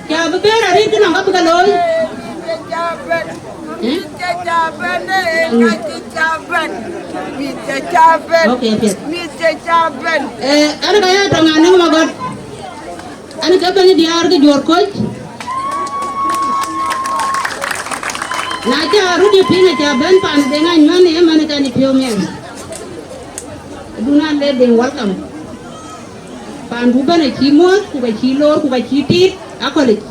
Cä bï bɛ̈n arëët kë nɔŋ ka bï ke looi. Eh? Okay, apiɛth. Eh, an ka ya tɔŋ anëŋ magɔt. An ke bɛ̈ny diäär ke Juɔ̈r kɔc. Na cä röt ye piŋ acä bɛ̈n paan Deŋ Anyuäth ë man kan ë piɔ̈u miɛt. Dun an le Deŋ welcome. Paandu bɛ̈n acï muɔ̈th, ku ka cï loor, ku ka cï tiit akɔ̈lic.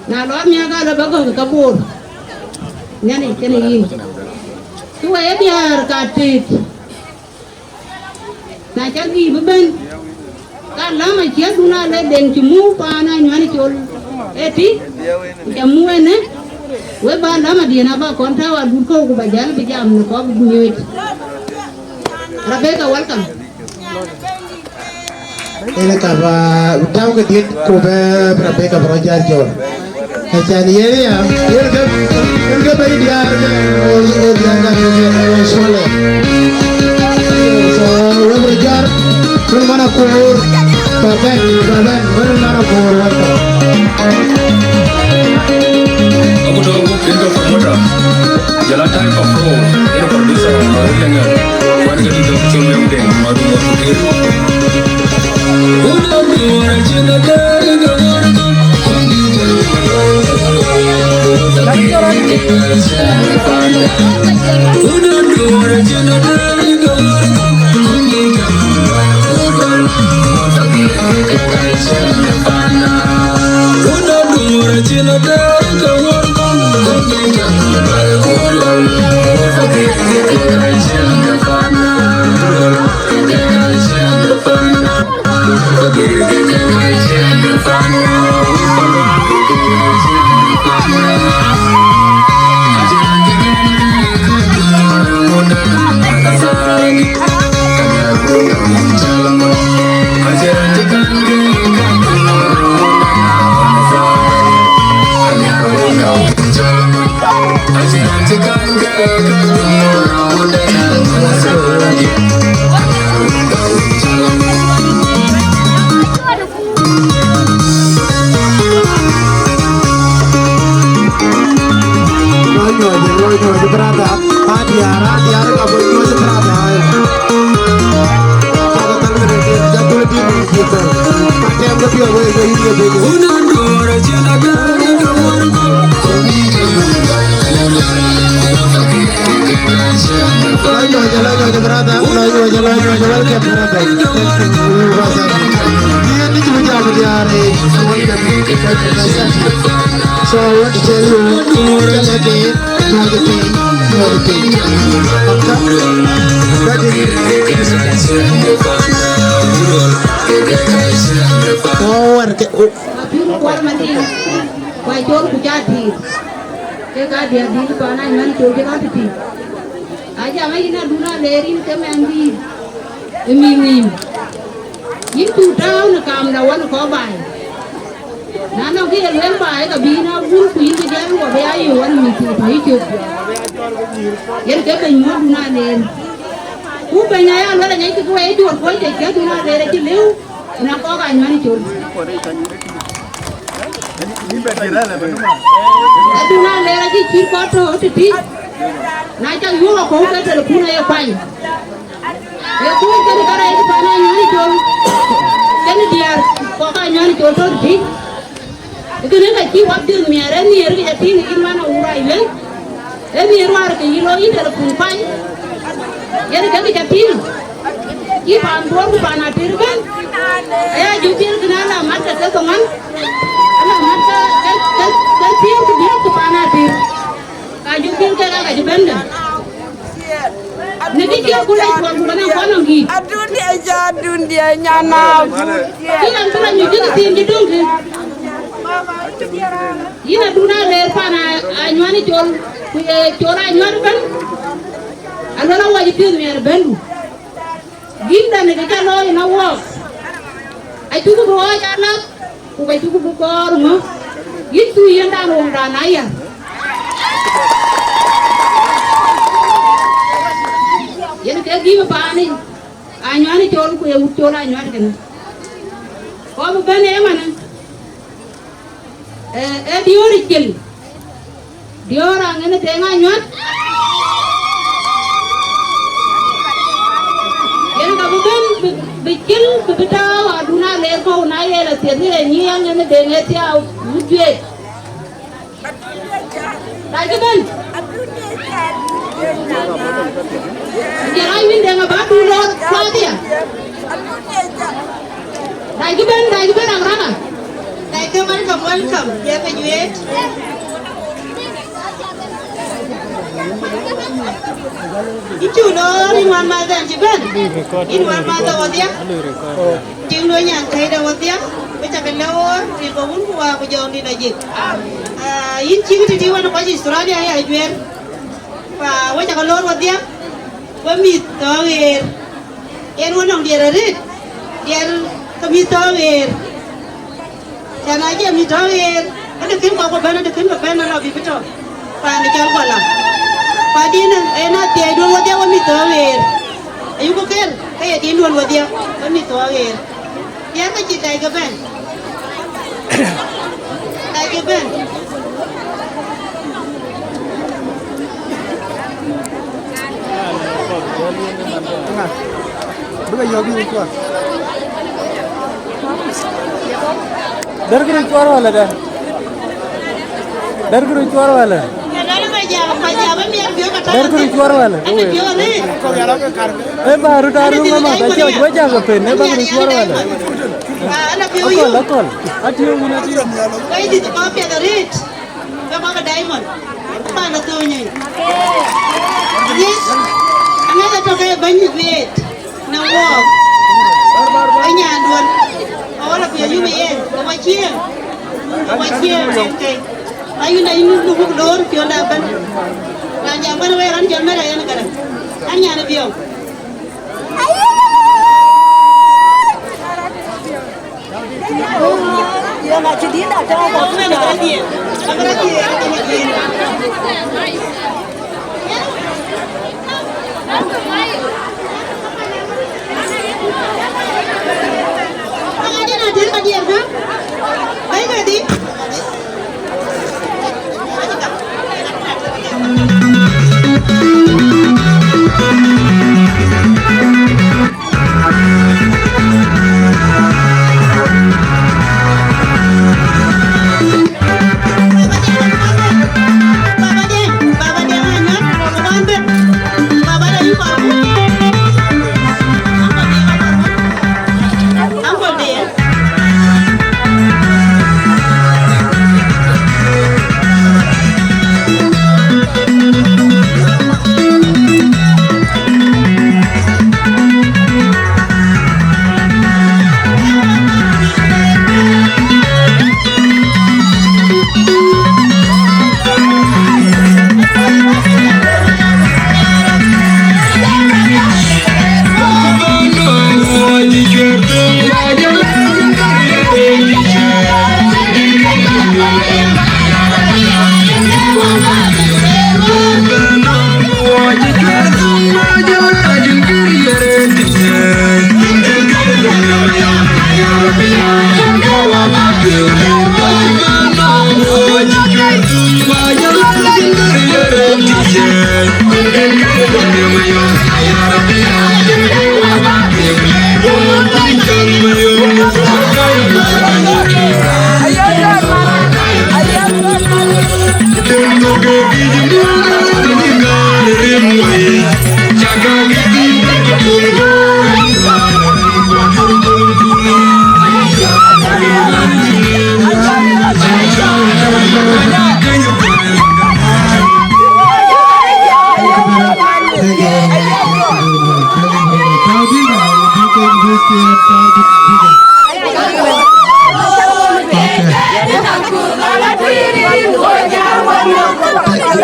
Na lɔ miäk alɔ bä gɔ̈k ke Bor. Nhialic kënë yïn. Cï wɔ ye diäär ka tëët. Na cak yï bï bɛ̈n, ka läm acie dun a le Deŋ cï muk paan Anyuäth col ëtï, ku cä muk ënë, we bä läm adiën aba kɔn tääu adut kɔ̈u ku bä jäl bï jam në kɔ̈k miööc. Rebecca, welcome. Ënë ka bä tääu ke dhiëth ku bë Rebecca bä rɔt jäl jɔl. Acan yen ya, yen ke, yen ke bɛ̈ny diäär ke, o, o diäär ke, ke, ke Australia. So, we bï rɔt jäl, wën man Akoor, bä bɛ̈n, bä bɛ̈n, wën man Akoor, welcome. Aku tɔ̈ ku kën ke promoter, jɔl a Type of Pro, yen producer, yen ŋa, wan ke dït dɔ̈k cï mɛm den, ma du mɔ̈th ku kën. Nyuɔ̈c, brother. Adiäär, adiäär, ka bï nyuɔ̈c, brother. Papa Kalgare, jam dul dït, people. Atem ke piɔ̈u wei, wei, yïn ye bï. Lɔ nyuɔ̈c, lɔ nyuɔ̈c, brother. Lɔ nyuɔ̈c, lɔ nyuɔ̈c, welcome, brother. Thank you, brother. Yïn ni cï bï jam, diäär, eh, welcome. Thank you, thank you. So I want to tell you, tell again, you are the king, you are the king. After, that is, oh, what, oh. Abï kuat madï, ku acol ku ca tïït. Ke ka diäär dhil pan Anyuɔ̈n Col cï rɔt tïït. Ajam ayïn adun Aleer yïn ke mɛnhdït ë mïth nïïm. Yïn cuk tääu në kaamda wën ë kɔc baai. Na nɔŋ kë ye lueel baai, ka bï yïn a wun, ku yïn bï jal wɔ bï ya yï wën mïth thii tɔ̈ yï cök. Yen ke bɛ̈ny muɔ̈ɔ̈tdun Aleer. Ku bɛ̈ny aya luel anyɛckï ke wɛi ë duɔ̈ɔ̈r kuɔ̈c tëc ke adun Aleer acï lëu në kɔc Anyuɔ̈n Col. Adun Aleer acï cït kɔc tɔ̈ tëtï. Na cak yuɔ̈k akɔ̈u ke telepun aye kuany. Ee kuc kënë karɛc pan Anyuɔ̈n Col, kënë diäär kɔc Anyuɔ̈n Col tɔ̈ tï. Kënë ka cï wap dhiëth miɛɛr, ee nhiëër kë ca tïŋ yïn man Awuur Ailëŋ. Ee nhiëër wäär ke yï lɔ yï telepun kuany. Yen kë kë ca tïŋ. Cï paan Bor ku paan Atër ëbɛ̈n. Aya jɔ dhil kënë ala mat ke ke thoŋ ɣɔn. Ala mat ke, ke, ke, ke thiëër ku dhiëth ku paan Atër. Ka jɔ dhil kek aa ka cï bɛ̈n dë. Në kë cï ku lec kuɔn ku bɛ̈n a kuɔn nɔm gïïk. Adundia ja, adundia nyana. Kï ɣɛn bï rɔt nyuc cï thiin cï döŋ kë. Yïn adun Aleer pan a, Anyuɔ̈n Col, ku ye Col Anyuɔ̈n ëbɛ̈n. Aluel awɔc piöth miɛt ë bɛ̈ndu. Gïïkdan ë kë ca looi ënɔɔnë wɔɔk, acuk bï ɣɔɔc aa lath, ku ka cuk bï kɔɔr ŋö, yïn cuk yiëndan woŋdan aya. Yen ke gïïm ë paanë, Anyuɔ̈n Col, ku ye wut Col Anyuɔ̈n kënë. Kɔc bï bɛ̈n ë ëmënë, ee, ee diöör ë cil. Diöör aŋën ë Deŋ Anyuɔ̈n. Yen ka bï bɛ̈n bï, bï cil, bï, bï tääu adun Aleer kɔ̈u, na ye lɔ thiëth ë nyic aŋën ë Deŋ ë thiau wut juëc. Dackï bɛ̈n. Jɔl a yïn Deŋ abä dun lor kuathia. Dackï bɛ̈n, dackï bɛ̈n, Abraham. Dackï, welcome, welcome. Jɔl ke juëc. Yïn cuk loor, yïn wän mäthdan cï bɛ̈n. Yïn wän mäthda wɔdhia. Tiŋdu nyan kɛ̈ɛ̈cda wɔdhia. Wek ca ke loor, rin ke Wun ku Wät ku Jɔŋdït Lajik. Ah, yïn cïk tëtï wën kɔc Australia ya ajuɛɛr. Pa wek ca ke loor wɔdhia. Wek mïth tɔ̈ ɣeer. Yen wën nɔŋ diɛɛr arëët, diɛɛr ke mïth tɔ̈ ɣeer. Cän aa jam mïth tɔ̈ ɣeer, ade kën kɔ̈k bï bɛ̈n, ade kën bï bɛ̈n, alɔ bï bï tɔ̈. Paan ë cɔl Guala. Pa din ë, en athiɛɛiduön wɔdhia wek mïth tɔ̈ ɣeer. Ayuku kel, ke ye dinduön wɔdhia, wek mïth tɔ̈ ɣeer. Diɛɛr ke cï dackï bɛ̈n. Dackï bɛ̈n. Bï ke yɔ̈ɔ̈k bï cuɔr. Derkï röt cuɔr wälä dɛ. Derkï röt cuɔr wälä. Derkï röt cuɔr wälä. Ee bä röt aa röŋ ëmä, bä cɔɔc bä jak ë pen, ee bä röt cuɔr wälä. Akɔl, akɔl. Atiöŋ wun atiöŋ. Wei dït kɔ̈k piɛth arëët, ke kɔ̈k ë Diamond, pan ë thööny ë. Yes, aŋäth atɔ̈ ke bɛ̈ny ë Ruet në wɔɔk, ë nyanduön. Awala piɔ̈ɔ̈th yum ë yen, awa cieŋ, awa cieŋ yen ke. Ayïn, ayïn, lupuk loor piɔ̈nda ëbɛ̈n. Raan jam bɛ̈n wei, raan jam mɛ̈t ë yen këdë. An, nyan ë biɔŋ.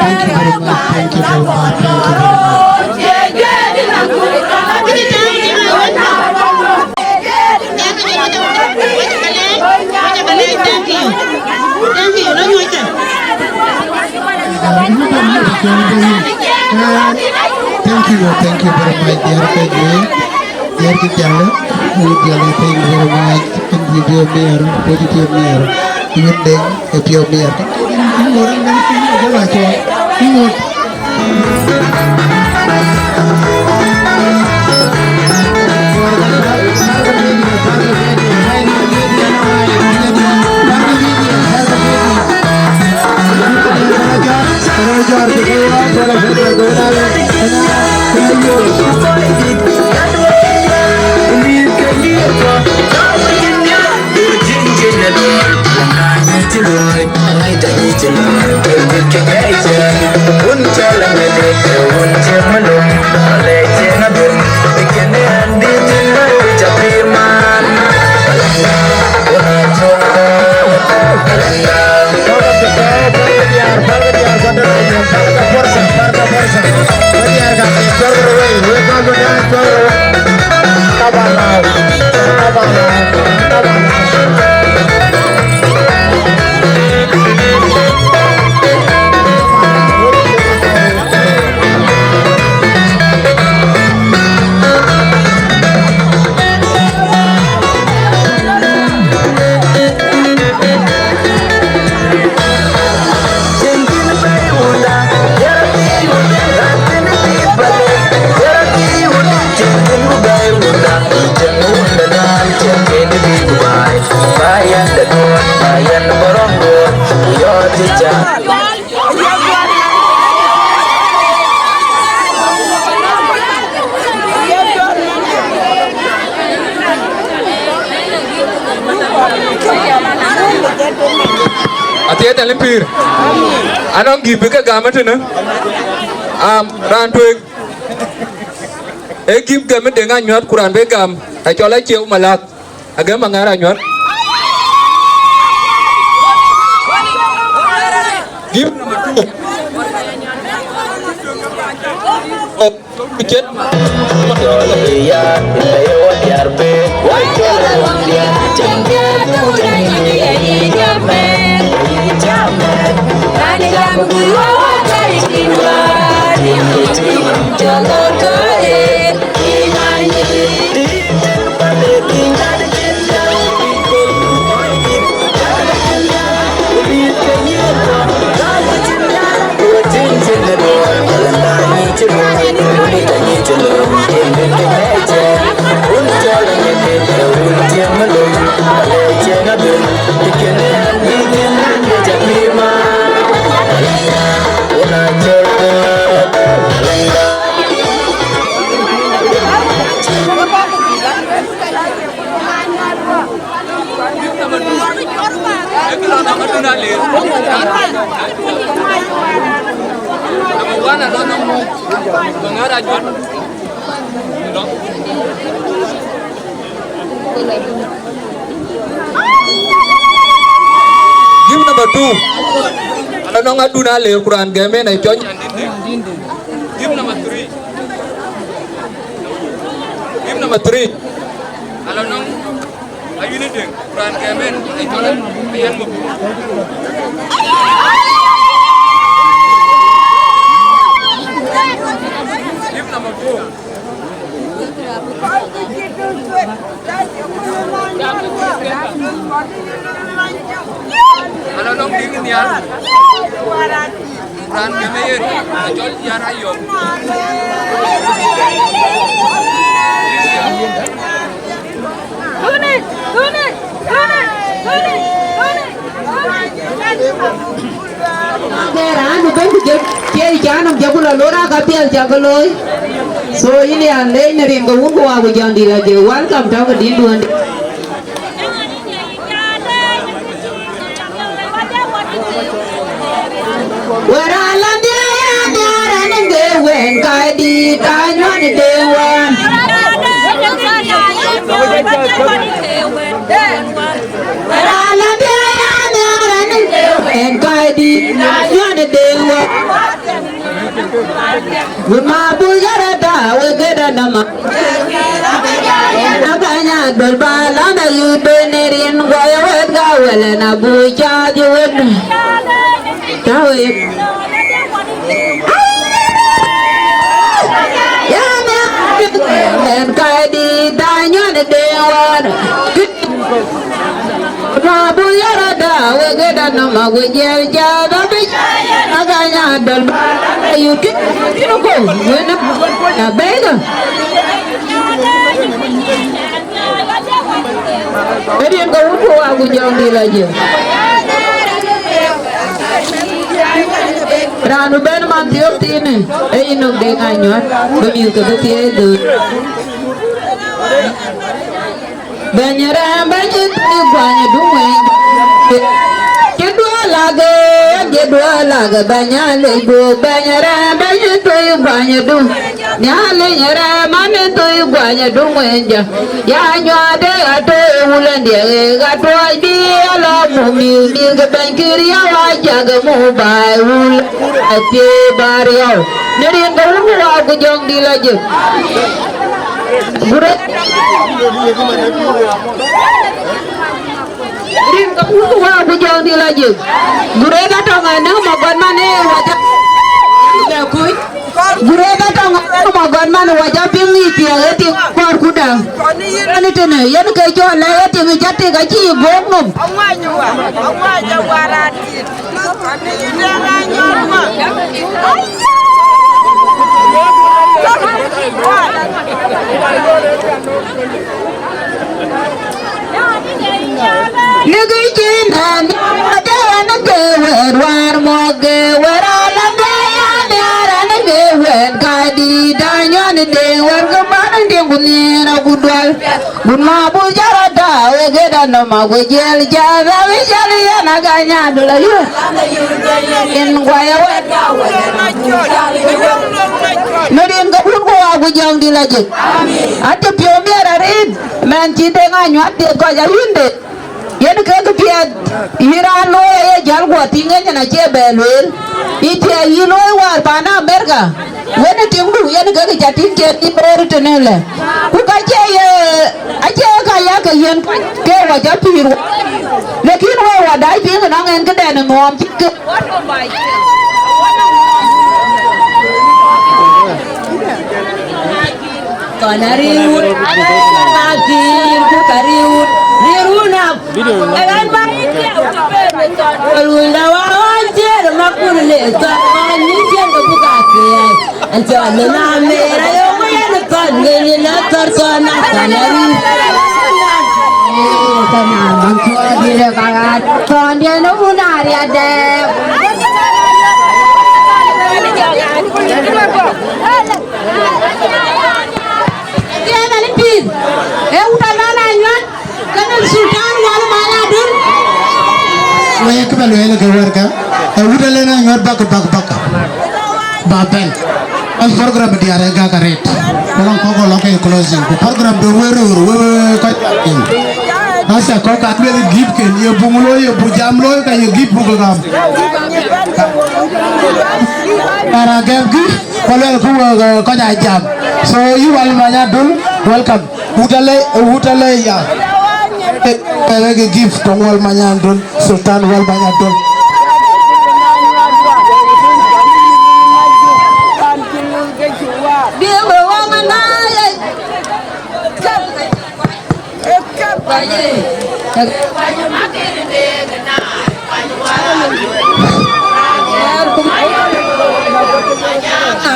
Thank you very much. Thank you very much. Thank you very much. Thank you. Thank you. Thank you very much, dear Peggy. Dear Kijala, we dearly thank you very much. And we do mayor, we do mayor. Even then, if you're mayor, Athiɛɛth Nhialic pïïr. Anɔŋ gift bï ke gam ëtënë. Am, raan tueŋ. Ee gift gam ë Deŋ Anyuäth, ku raan bï gam, acɔl Acieu Malak. Agëm Aŋɛɛr Anyuäth. Gift number two. Oh, chet. Gift number two. Ala nɔŋ Adun Aleer, ku raan gɛm en acɔl Nyandinde. Gift number three. Gift number three. Ala nɔŋ Ayuënë Deŋ, ku raan gɛm en acɔl Ayen Mabur. Gift number four. Ala nɔŋ dït nhial. Raan gɛm ë yen, acɔl Yar Ayɔm. Ke raan bï bɛ̈n ku jël, cie cä nɔm jɔku lɔ lor aa ka piɛl cä ke looi. So, yïn ya leec në rin ke wun ku waak ku jɔn dït ajë, welcome tɔ̈ ke dït duɔ̈n. Wɛ̈t raan lɔ dhiëëu ya nhiaar anëŋ ke wën ka dït anyuɔn de wën. Wɛ̈t raan lɔ dhiëëu ya nhiaar anëŋ ke wën ka dït anyuɔn de wën. Gun ma bu yara da we geda nama. Aganya dol ba la na yu be ne rin go ya wet ga wele na bu cha di wet. Ta we. Ya me en kai di da nyon de wan. Ma bu yara da we geda nama we jel ja da bi. Aganya dol ba la na yu ki ki ko we na na bega. Ërin ke wun ku wa ku jɔŋ dï la jël. Raan bï bɛ̈n man thiɔ̈k thiinë, ee yï nɔm de ŋa nyuat, bï mïth ke bï thiëëc dhöl. Bɛ̈ny rɛ̈ɛ̈m, bɛ̈ny tui guany duŋ wëny. Cï duɔ̈ɔ̈r lak, ee, cï duɔ̈ɔ̈r lak, bɛ̈ny alec guöp, bɛ̈ny rɛ̈ɛ̈m, bɛ̈ny tui guany duŋ. Nhialic rɛ̈ɛ̈m, man tui guany duŋ wëny jɔ. Ya nyuaade ɣa tɔ̈ ë wulëndiɛ̈, ɣa tuɔɔc bï ɣa lɔ muk mïth, mïth ke bɛ̈ny kï riäu, aa cak muk baai wul, athiëëc bä riäu. Në rin ke wun ku wa ku jɔŋ dï la jëk. Gure. Rin ke wun ku wa ku jɔŋ dï la jëk. Gure da tɔŋ ë nɔŋ ma gɔt man ë waja. Kuc. Gure da tɔŋ ë nɔŋ ma gɔt man ë waja piŋ ë thiëëk ë tik kɔɔr ku da. Ani tënë, yen ke cɔl la ë tik ë ca tik acï bok nɔm. Ligi cin an, ade an ke wer war mok ke wer ala ke an yar an ke wer ka di da nyon de wer ke man de ku ni ra ku dwal. Gun ma bu jara da we ge da no ma ku jel ja da we jel ya na ga nya du la yu. In gwa ya we. Medin ka kun ko wa ku jong di la jik. Ate pio mi ara rin. Man ci de nga nyuat de ko ja yinde. Yen ke ke piɛth, yïn raan looi aye jäl guɔ tïŋ ënyin acie bɛ lueel. Yï thiɛɛk yï looi wäär pan Amerika, wën ë tiŋdu yen ke ke ca tïŋ cen yïn röör tënë lɛ. Ku ka cie ye, acie ka ya ke yen ke wa ca pïïr wa. Lakin wek wa dac piŋ ënɔŋ en këdɛn ë ŋɔɔm cït ke. Kɔn ariut, akïr ku ka riut, riut na. Video. Ɛn ba runda wa wan tier ma kun le tɔn ma ni tier ko buka ke. An tɔn na me ra yo mo yan tɔn ne ni na tɔn tɔn na kɔn ariut. Tɔn na man tɔn dire ka tɔn de no una ria de. Tiɛɛl ënë pïïr, ee wut alɔn anyuat, kënë Sultan Wal Mala Dun. Wek kë ba lueel ke wërkä, ee wut alɛn anyuat bak, bak, bak. Ba bɛ̈n. An program diaar ee gak arëët. Ku lɔŋ kɔ̈k lɔ ke closing. Ku program de wëër röör, wëër, wëër, kɔc piny. Asa kɔ̈k ka lueel gift ken, ye buŋ looi, ye bu jam looi, ka ye gift buk gam. Ara gɛm gift. Ku luel ku, uh, kɔc aa jam. So, yï Wal Manya Dul, welcome. Wut alɛ, wut alɛ ya. Eh, eh, eh, gift tɔŋ Wal Manya Dul, Sultan Wal Manya Dul.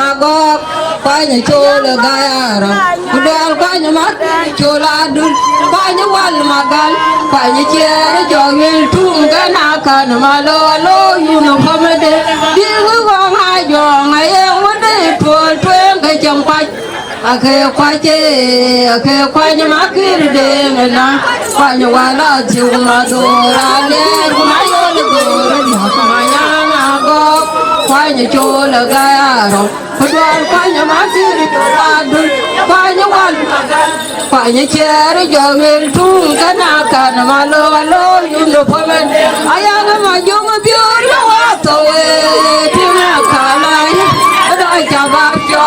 Agɔk, kuany col ë gayara, ku dual kuany mat col adul, kuany wal magal, kuany ciɛɛr jɔ wil tuŋ kɛn akan malɔ alo uniform de, bï ŋi gɔŋ a jɔŋ aye ŋude tuɔl tueŋ ke cam kuac. Ake kuac, ake kuany makir deŋ na, kuany wala thiu madhor, alier ku mayol dhor, mak manyana go, kuany col gayaro, kudual kuany makir doradun, kuany wal magal, kuany ciɛɛr jɔ wil tuŋ kɛn akan malo alo yundu pɔmɛn, ayan majɔŋ bior yɔ watho we, tiŋ akalai, ada jaba jɔ.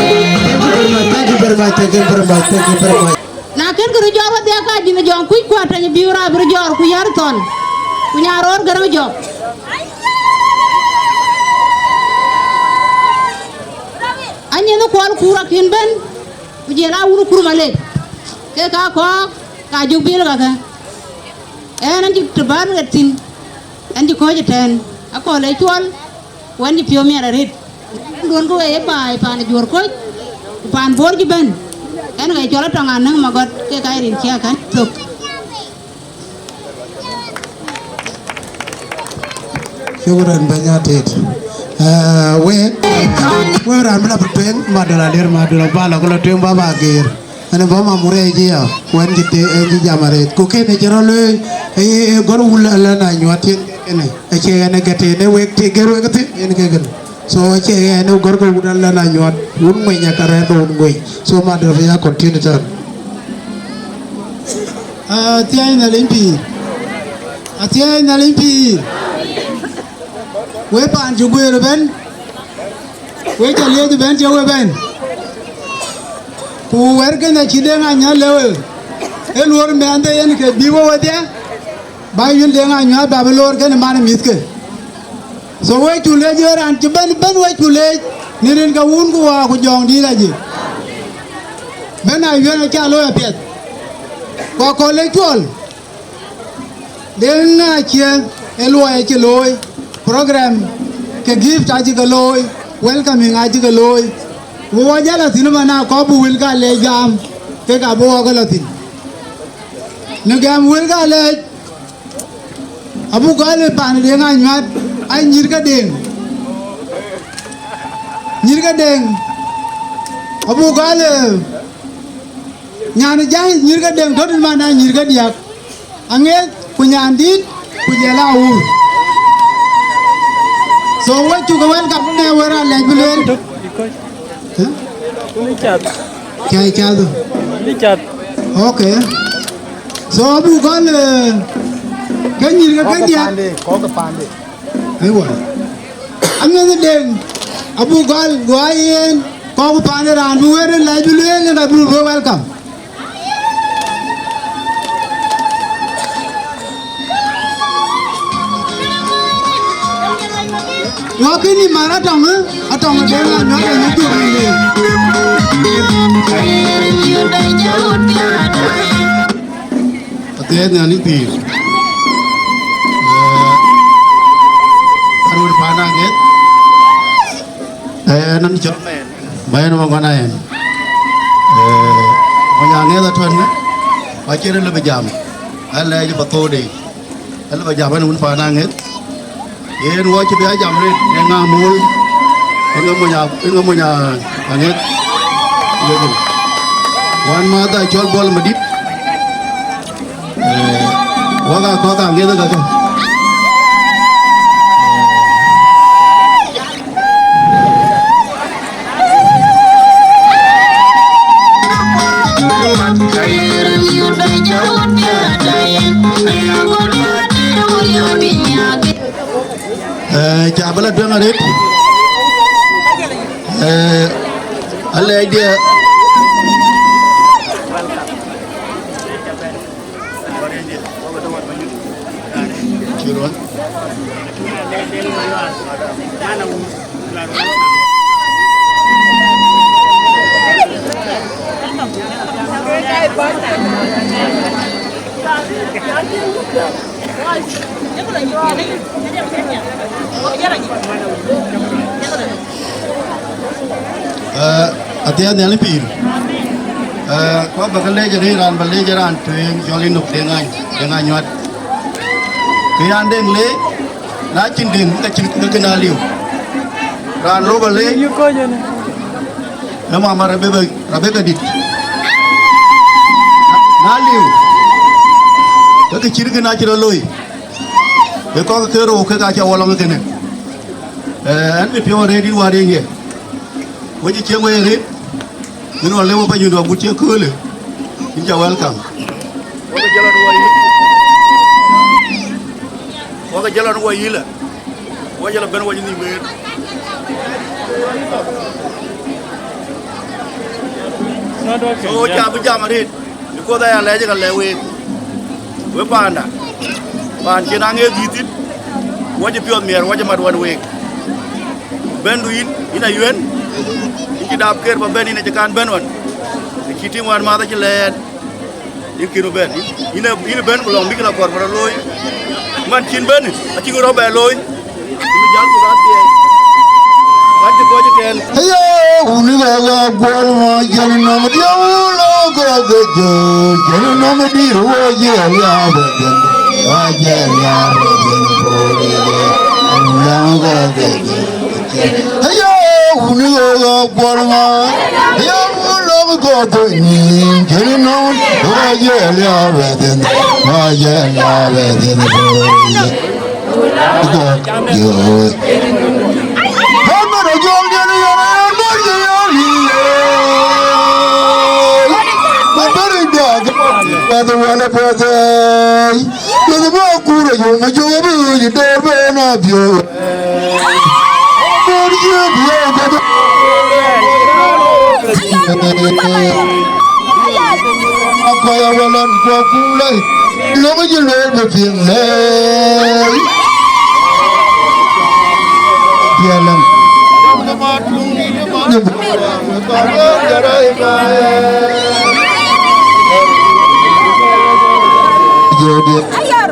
Thank you very much, thank you very much, thank you very much. Na kën kë röt jɔɔr wedhie, ka jïn jɔŋ kuc kuat tɛ̈ny bï rap röt jɔɔr ku yär thɔn, ku nya röör gërë jɔk. Anyin kuɔl kur akïn bɛ̈n, ku jël a wun kur malek, ke ka kɔɔk, ka jök bil kakë. Ɛn, ɛn cï të bän ɣet thïn, ɛn cï kɔ̈ɔ̈c ëtɛ̈ɛ̈n, akɔ̈l ë cuɔl, ku ɛn cï piɔ̈u miɛt arëët. Duɔ̈n ke we ye baai paan Juɔ̈r Koc, ku paan Bor cï bɛ̈n, ɛn ke cɔl Atɔŋ Anäŋ Magɔt, ke ka ye rin cï akɛ̈n thök. Shukran, bɛ̈ny Atet. Eh, wek, wek raan bï la bï tueŋ, Madol Alier, Madol Abalo, ku la tueŋ baba Ageer. Ɛn bɔ̈ Mamurɛɛc ya, ku ɛn cï te, ɛn cï jam arëët. Ku kënë cï rɔt looi, ë, ë, gɔ̈r wun la, la na nyuɔɔth thïn kënë. Acie ɛn ë gɛ̈t en, ë wek të gɛ̈r wek thïn, yen ke kënë. So acie ɛn ë gɔ̈r ke wun la, la na nyuɔɔth, wun ŋueny aka rɛ̈ɛ̈r ke wun ŋueny. So Madol bï ya continue tɛ̈n. Athiɛɛi Nhialic pïïr. Athiɛɛi Nhialic pïïr. Wek paan cï guëër ëbɛ̈n, wek ca liëëth ëbɛ̈n cï we bɛ̈n. Ku wɛ̈t kënë acï Deŋ Anyuɔɔth lëu, ee luɔ̈r mɛnhde yen ke bï we wedhie, bä yïn Deŋ Anyuɔɔth bä bï loor kënë man ë mïthke. So wek cuk leec, wek raan cï bɛ̈n ëbɛ̈n, wek cuk leec në rin ke Wun ku Wät ku Jɔŋdït Lajik. Bɛ̈n Ayuɛn aca looi apiɛth. Ku akɔ̈l ë cuɔl, den acie ë luɔi acï looi, program ke gift acï ke looi, welcoming acï ke looi. Ku wɔ jal a thïn ëmën akɔ̈k bï wëlkë alɛɛc gam, kek abï wɔ ke lɔ thïn. Në gɛm wëlkë alɛɛc, abuk gɔl ë paan Deŋ Anyuat, a nyïïr ke Deŋ. Nyïïr ke Deŋ, abuk gɔl ë nyan ë jäi nyïïr ke Deŋ tɔ̈ tën man a nyïïr ke diäk. Aŋeeth ku nyan dït ku jël a wur. So we cuk welcome në wër alɛc bï lueel. Ë? Cai cath. Okay. So abuk gɔl, eh, ke nyïïr ke ke diäk. Aiwa. Aŋeeth Deŋ, abuk gɔl, guɔ yen, kɔ̈k paan ë raan bï wër alɛc bï lueel, yen abï bï welcome. Wakini mara tɔŋ, eh? Atɔŋ de na na de ni tu ni. Athiɛɛth Nhialic pïïr. Eh, arun paan aŋeeth. Eh, nan cɔl mɛn. Mɛn wa ŋɔn ayen. Eh, mony aŋeeth atɔ̈n. Wa cïn lëbë jam. Alɛɛc pa thode. Alëbë jam ɛn wun paan aŋeeth. Yen wɔ cï bï a jam rëët, ë ŋa mul, ë ŋa mony a, ë ŋa mony a, aŋeeth. Yego. Wan madha cɔl Bol Madït. Eh, waka kɔka ŋeeth kaka. Eh, ca bï la tueŋ arëët. Eh, alɛɛcdiɛ. Eh, athiɛɛth Nhialic pïïr. Eh, ku abä ke leec arëët, raan bä leec ë raan tueŋ cɔl Enok Deŋ Any, Deŋ Anyuat. Kë yan Deŋ leec, na cïn Deŋ, ka cïn, ka kën aliu. Raan rou bä leec, ë mama Rebeka, Rebeka dït. Na liu, ke kë cït kën acï rɔt looi. Ë kɔ̈k ke rou kek acä wɔ lɔŋ ë kënë. Eh, ɛn bï piɔ̈u arëët yïn wäär yen ye. Wec ë cieŋ wei arëët, yïn ɣɔn lëu ë panyun dɔ̈ agut cï köölë, yïn cä welcome. Wok ë jëlɔn wɔ yï. Wok ë jëlɔn wɔ yï lë. Wɔ jël abɛ̈n wɔ yï nhïïm ɣeer. So, ca bï jam arëët. Because aya lɛc ka lɛ̈k week, we paanda, paan cïn aŋeeth dhïth thïn, wɔ cï piɔ̈ɔ̈th miɛɛr, wɔ cï mat wän week. Bɛ̈ndu yïn, yïn Ayuɛn, yïn cï dap ker bä bɛ̈n, yïn acï kan bɛ̈n ɣɔn, të cï tïŋ wän math acï lɛɛt, yïn kïn bɛ̈n, yïn, yïn ë bɛ̈n ku lɔ̈ŋ bïk la kɔɔr bä rɔ looi. Man cïn bɛ̈n, acïk rɔt bɛ looi. Ayo, wuni ga ga gwal ma jani nom diu lo ga ga jo, jani nom dir wo je ya ba den, wa je ya ba den ko ni je, wuni ga ga jo. Ayo, wuni ga ga gwal ma, ayo, wuni lo ga ga ni, jani nom wo je ya ba den, wa je ya ba den ko ni je. Akoya walan kwa kulai. Lɔ̈k jï lueel bï piŋ lɛɛi. Piɛlɛm. Ayar.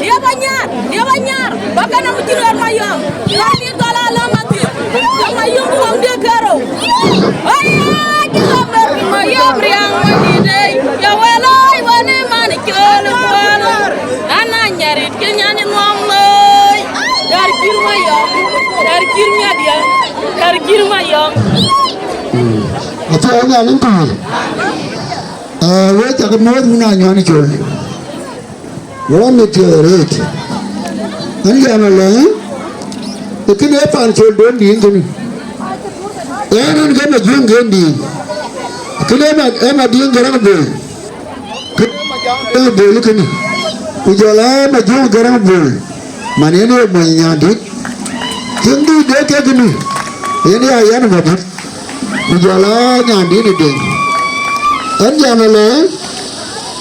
Liep anyar, liep anyar, ba kɛn am cï ɣer mayɔm. Ɣer dït gɔl alɔ mathith. Ke mayɔm ku ɣɔm diëk kerou. Aya, cï ɣɔm ɣer mayɔm riaŋ madït ei. Ya wɛl oi, wɛl ë man cöl ë kuɔl. An, anyarit cï nyan ë ŋuɔm looi. Ɣer cïr mayɔm, ɣer cïr miadiɛ̈, ɣer cïr mayɔm. Acie ɣɛn nyan ë pïïr. Ee, wek cakë muɔ̈th wun anyuan col. Wɔ mit thiëëth arëët. Ɣɛn jam alë, ë kënë ee pan col duɔ̈n dïïn kënë. Ɣɛn ɣɛn ke Majuëŋ gen dïïn. Kënë ee ma, ee Madiŋ Garaŋ Bol. Kënë ee Majaŋ Garaŋ Bol kënë. Ku jɔl aa Majuëŋ Garaŋ Bol. Man yen ee mony nyandït. Cïn dhuk de kek kënë. Yen ya yɛn Madiŋ. Ku jɔl aa nyandït ë Deŋ. Ɣɛn jam alë,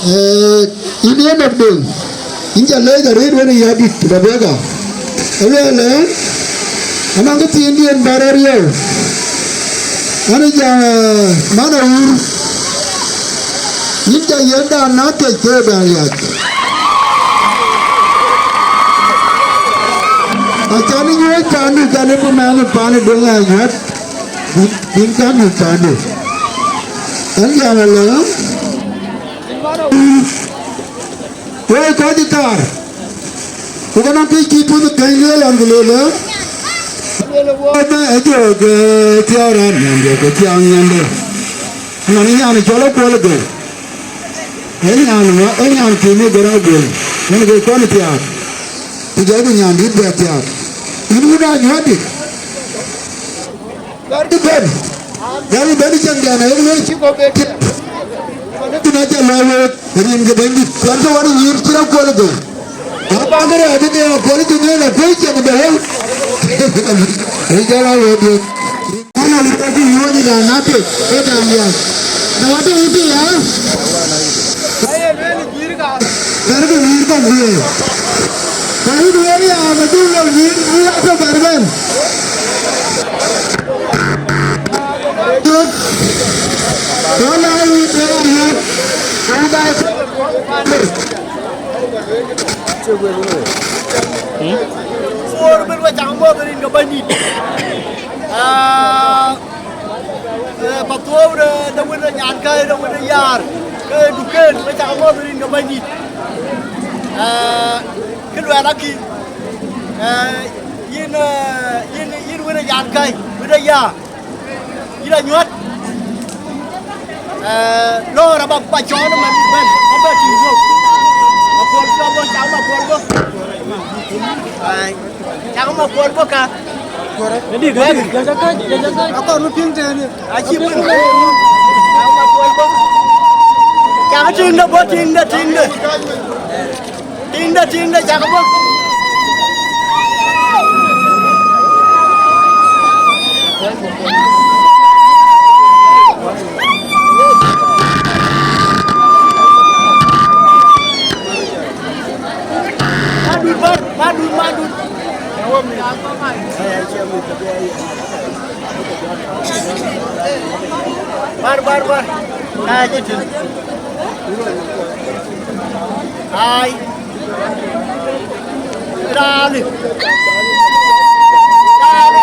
ee, yïn yen ë Deŋ, yïn ca leec arëët wën ë yädït Rebeka. Alueel ë, anɔŋ kë thiindiɛ̈n bä rɔt riëëu. Ɣɛn ë jam, ee, man Awur, yïn ca yiëk dan na thiëc ke dan liac. Acan ë nyuɔ̈ɔ̈c paandu, can ë bï mɛnh ë paan ë Deŋ aa nyuäth. Bï, bï kan ë paandu. Ɣɛn jam alë, wek kɔc ë thaar, ku ke nɔŋ kë cï puɔ̈th kɛ̈ny lueel ɣɔn, ku lueel ë, lueel ë, wɔ bɛ ë jɔ ke thiaar raan nyan, jɔ ke thiaŋ nyande. Nɔn ë nyan ë cɔl Akuɔl Geu. Ë nyan ŋö? Ë nyan tim ë Garaŋ Bol. Yen ke kɔn ë thiaak. Ku jɔkï nyandït bɛ thiaak. Yïn wun aa nyuäthdï. Gäärkï bɛ̈n, gäärkï bɛ̈n ë cäŋ dɛn ayek lueel cï kɔ̈k bɛ tiɛɛl. Ku na cä lɔ week rin ke Bɛ̈nydït, kuɛnkï ɣɔn ë nyïïr cï rɔt kuɔl ë dhou. Na bäkï rɛɛt ënë akuɔl ë dhou ënë akuëc cäŋ de wëu. Rin jɔl aa wëu duëër. Ana wut acï yuɔ̈ɔ̈ny ë dan na tek, ee dan liac. Na wä tɔ̈ wut ya. Bɛ̈rkï nyïïr kɔ̈k guiëër. Bɛ̈rkï duëër ya, bä dhuk lɔ nyïïr, nyïïr atɔ̈ bɛ̈r bɛ̈n. Duk. Duk na wut ya, ya. Duk na. Suɔr bï wä cak muɔ̈th rin ke Bɛ̈nydït. Ah, Eh, Pathuɔ̈u de, de wën ë nyankäi, de wën ë yaar, ke Duken, we cak muɔ̈th rin ke Bɛ̈nydït. Eh, kë luɛɛl akï, eh, yïn, eh, yïn, yïn wën ë nyankäi, wën ë yaar, yïn anyuɔ̈th. Eh, lɔɔr aba, ba cɔɔl ë man bɛ̈n, ba bɛ tïŋ guöp. Apuɔl bɔ̈, bɔ̈, cak apuɔl bɔ̈. Ai. Cak ma kuɔl bɔ̈ ka. Adi, adi, jaja kac, jaja kac. Akɔr nu piŋ tënë. Aci piŋ. Cak ma kuɔl bɔ̈. Cak tiŋde bɔ̈, tiŋde, tiŋde. Tiŋde, tiŋde, cak bɔ̈. Madut, madut, madut, madut. Bar, bar, bar. Ai, jëtï. Ai. Rani. Rani,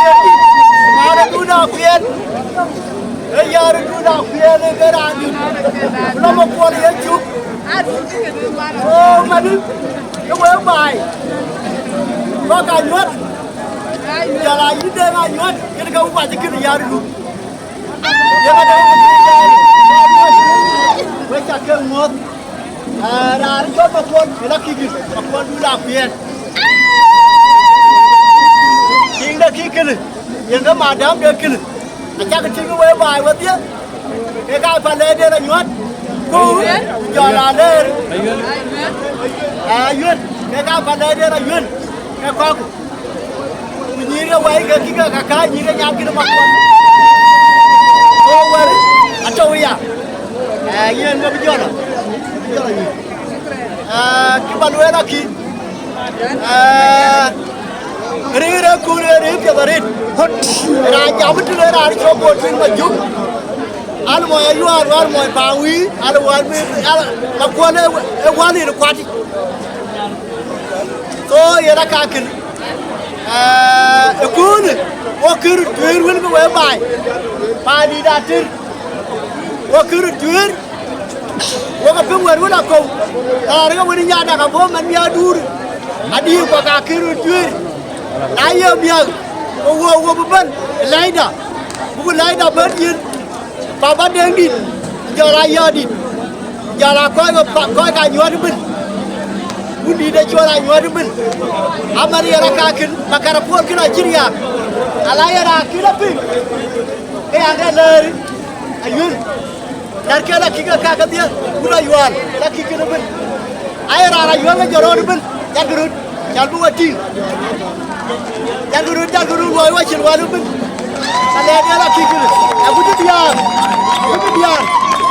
rani dun akuɛl. Ee yar dun akuɛl, ee ke rani. Lɔ ma kuɔl ye cuk. O, mani. Ke wek baai. Kɔc ka nyuɔ̈th. Jɔl a yïn Deŋ anyuɔ̈th, kën ke wek baai cï kën yar dun. Yek ade wek cï yar dun. Wek ca ke muɔ̈th. Ee, raan cɔl Makuɔl, ë la kï gït, Makuɔl dun la kuɛɛn. Tiŋde kï kënë, yen ke madam de kënë. Acak tïŋ wek baai wedhie, ke ka pan lɛɛrden anyuɔ̈th, ku jɔl a lɛɛr, ee, ayuɛ̈n, ke ka pan lɛɛrden ayuɛ̈n, ke kɔ̈k. Nyïïr ke wai ke kï ke ka ka nyïïr ke nyaam kï de makuɔn. Ko wär atɔ̈u ya. Eh, yen ke bï jɔl. Bï jɔl nyïïr. Eh, kï ba lueel akï. Eh, rëër ë kun ë rëër piɛth arëët. Raan jam të le raan cɔk go tueŋ Majuk. Al mɔc ayuaar, wär mɔc paŋ wïïr, al wär bï, al, makuɔn ë, ë wän ë kuat. So, yen aka kën. Eh, ëköölë, wo kë röt tueer wën ke wek baai, paandït atër, wo kë röt tueer, wo ke piŋ wɛ̈t wën akɔ̈u, raan ke wën ë nyadak abɔ̈ man miäkduur, adï kuak akë röt tueer, na ye miäk, ke wo, wo bï bɛ̈n ë lɛ̈cda, buk lɛ̈cda bɛ̈n yen. Baba Deŋdït, jɔl a Yɔɔdït, jɔl a kɔc ke, kɔc ke Anyuɔɔt ëbën. Wundït ë cɔl Anyuɔɔt ëbën. Aman yen aka kën, makar apuɔl kën acï riääk. Ala yen akën apiŋ, ke yan ke lëër Ayuël. Nɛ̈r ke la kï ke ka kedhie, wun Ayual, la kï kën ëbën. Aye raan Ayual ke jɔt rɔt ëbën, jat ke röt. Cal bï wa tïŋ. Jalkï röt, jalkï röt luɔi wa cïn wal ëbën. Ka lɛ̈k ë la kï kënë. Agut cï diäär. Agut cï diäär.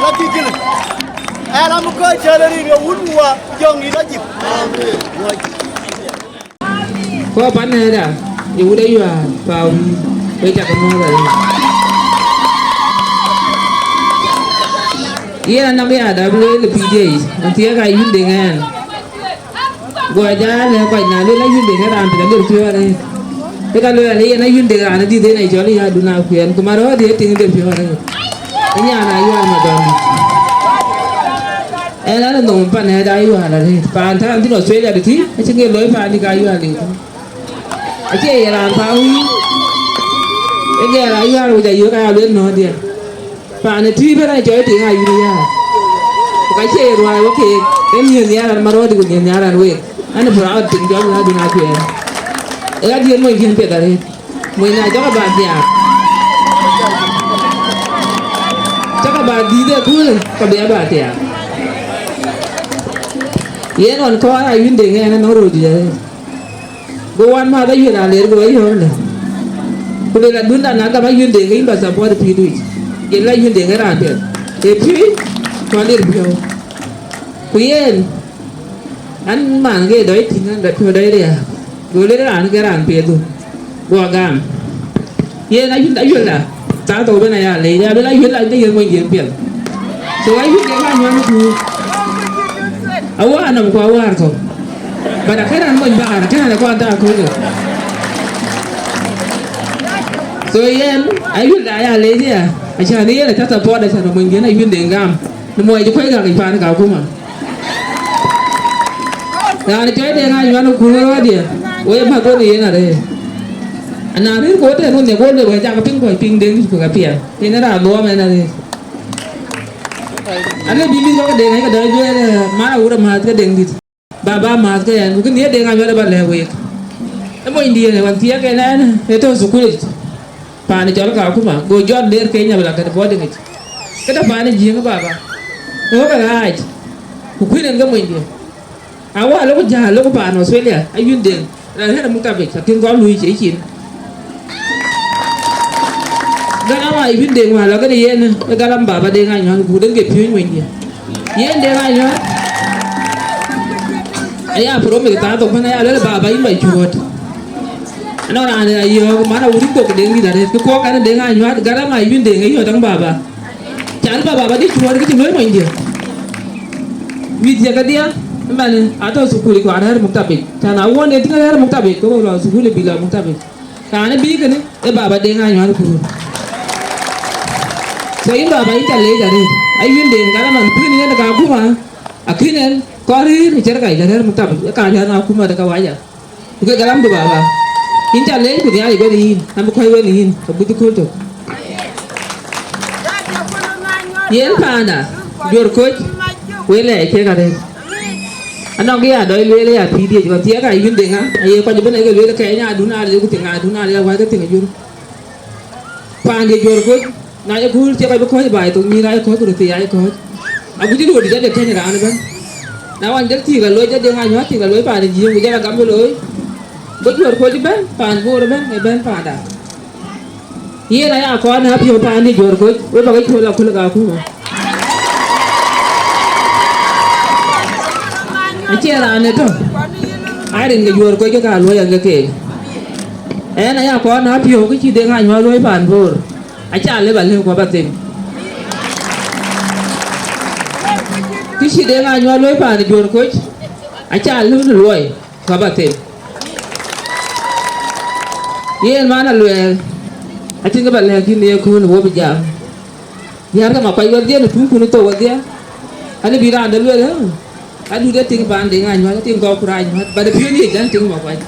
La kï kënë. Ɛn am kɔc cäl rin ë wun wa jɔŋ ë la jip. Kɔc pan nɛ̈ɛ̈da, ye wut Ayual, pa wïïr, we cak muɔ̈ɔ̈th arëët. Yen anɔŋ ya dap lueel ë pïïr yic, an thiëëk aa yïn de ŋɛɛn. Go jal lɛ̈k kɔc, na lueel ayuënde ke raan tëde lir piɔ̈u arëët. Ke ka lueel yen ayuënde raan adït en ë cɔl ya dun akuɛɛn, ku marɔ̈ɔ̈r ye tiŋ lir piɔ̈u arëët. Ë nyan Ayual Madɔndït. Ɛn an, nhom pan ë da Ayual arëët. Paan tɔ̈ raan thïn Australia tëtï, acï ŋic looi paan dï ka Ayual liu thïn. Acie ye raan paan wïïr. Ë gɛɛr Ayual, ku ja yök aya lueel nɔ̈ɔ̈diɛn. Paan ë tïï bɛ̈n acɔl tiŋ ayuël ya. Ku ka cie ye ruääi wä keek, ee miëth nhiaar an, marɔ̈ɔ̈dï ku miëth nhiaar an, wek. An, proud tiŋ jɔl na dun akuɛɛn. Ee ɣa diëën mony diën piɛth arëët. Mony na jɔk aba thiaak. Jɔk aba dhiëëth ë köölë, ka bï aba thiaak. Yen ɣɔn kɔɔr ayuënde ŋɛɛn anɔŋ röördït arëët. Go wan mäth ayuël aleer, go ayɔ̈ɔ̈k lë. Ku lueel adunda na gam ayuënde ke yïn ba support pïïr duic. Yen la ayuënde ke raan piɛth. Ee pïïr, ku alir piɔ̈u. Ku yen, an man ke dɔc tïŋ, an dɔc piɔ̈u dɔc riääk. Go lueel raan ke raan piɛth du. Go agam. Yen ayuël, ayuël la. Thaa thok bɛ̈n aya leec, ya lueel ayuël la ke yen mony diën piɛth. So ayuël ke ka nyuan ku. Awar nɔm ku awar thok. But akënë raan mony bäär, akënë raan kuan thaa köölë. So yen, ayuël da ya leec ya. Acan yen aca support acan mony diën ayuël de gam. Në mony cï kuec gak paan Kakuma. Raan cɔl Deŋ Anyuan ku rɔ̈ɔ̈diɛ̈, wek mäth ɣɔn yen arëët. Ana rëër ku tɛ̈n ɣɔn nhiɛk ɣɔn le wek cak piŋ kɔc piŋ Deŋ ku ka piɛth. Yen raan luɔm ɛn arëët. Alë bï mïth kɔ̈k ke Deŋ ke dɔc lueel, man awur amääth ke Deŋdït. Baba amääth ke ɛn, ku kënë ye Deŋ Anyuan ë ba lɛ̈k week. Ë monydiën ë wan thiëëk ɛn ɛn, ë tɔ̈ thukul yic. Paan cɔl Kakuma, go jɔt der Kenya bï la kën boarding yic. Këdë paan ë Jiëëŋ baba? Ë ɣökë raac, ku kuïn en ke monydiën. Awä lok jäl lok paan Australia, ayuënde, raan ɣɛ̈r muktabic, akën gɔl luui cie cin. Galam ayuënde wä lɔ kënë yen, ë galam baba Deŋ Anyuan, ku den ke piööny monydiën. Yen Deŋ Anyuan, aya promise thaa thok bɛ̈n, aya lueel baba yïn ba cuɔ̈ɔ̈t. Anɔŋ raan ë ayɔ̈ɔ̈k, man awur yïn thok Deŋdït arëët, kë kuɔɔk ɛn Deŋ Anyuan, galam ayuënde ŋic yɔ̈ɔ̈t ɛn baba. Can ba baba dï cuɔ̈ɔ̈t kë cï luöi monydiën. Mïth ye kedhie, ëmɛn atɔ̈ thukul ku arɛ̈ɛ̈r muktabic. Can awuɔ̈n de tïŋ arɛ̈ɛ̈r muktabic, ke wek lɔ thukul bï lɔ muktabic. Raan ë bï kënë, ë baba Deŋ Anyuan kuur. So yïn baba yïn ca leec arëët. Ayuënde, galam an, pïn yen Kakuma, akïn ɛn, kɔc rëër ë cerkai, arɛ̈ɛ̈r muktabic, ë ka arɛ̈ɛ̈r Kakuma de kawaja. Ku ke galam de baba. Yïn ca leec ku Nhialic bɛ̈n yïn, an bï kɔc wën yïn, agut cï kööl tök. Yen paanda, Juɔ̈r Koc, wek lɛɛc kek arëët. Anɔŋ kë ya dɔc lueel ya pïïr diëc, ɣɔn thiëëk ayuënde ŋa, aye kɔc ëbën eke lueel ke nya dun alë ku thiëŋ adun alë awäc ke thiëŋ ajur. Paanda Juɔ̈r Koc, na ye kööl cï kɔc bï kɔ̈ɔ̈c baai thok, nyïïr aye kɔ̈ɔ̈c, ku röth thii aye kɔ̈ɔ̈c. Agut cï röördït jɔ de keny raan ëbɛ̈n. Na wan jɔl thiëëk aloi, jɔ Deŋ Anyuan thiëëk aloi paan ë Jiëëŋ, ku jɔl agam bï looi. Go Juɔ̈r Koc bɛ̈n, paan Bor bɛ̈n, ë bɛ̈n paanda. Yen aya kɔn ë apiɔ̈u paan ë Juɔ̈r Koc, we bä ke cuɔl aköl ë Kakuma. Acie raan ë tɔ̈, aa rin ke Juɔ̈r Koc ke ka luɔi ɛn ke keek. Ɛn aya kɔn ë apiɔ̈u kë cï Deŋ Anyuɔl luɔi paan Bor, aca lëu ba lëu ku aba them. Kë cï Deŋ Anyuɔl luɔi paan ë Juɔ̈r Koc, aca lëu në luɔi ku aba them. Yen man Aluɛɛl, acïn kë ba lɛ̈k yïn ë yekööl, wo bï jam. Diäär ke Makuac wedhie, në tuŋkun ë thou wedhie, an, bï raan de lueel, ë, adut ë tiŋ paan Deŋ Anyuɔl, ë tiŋ kɔc ku rac nyuɔ̈th, but ë piööny yic, an, tiŋ Makuac.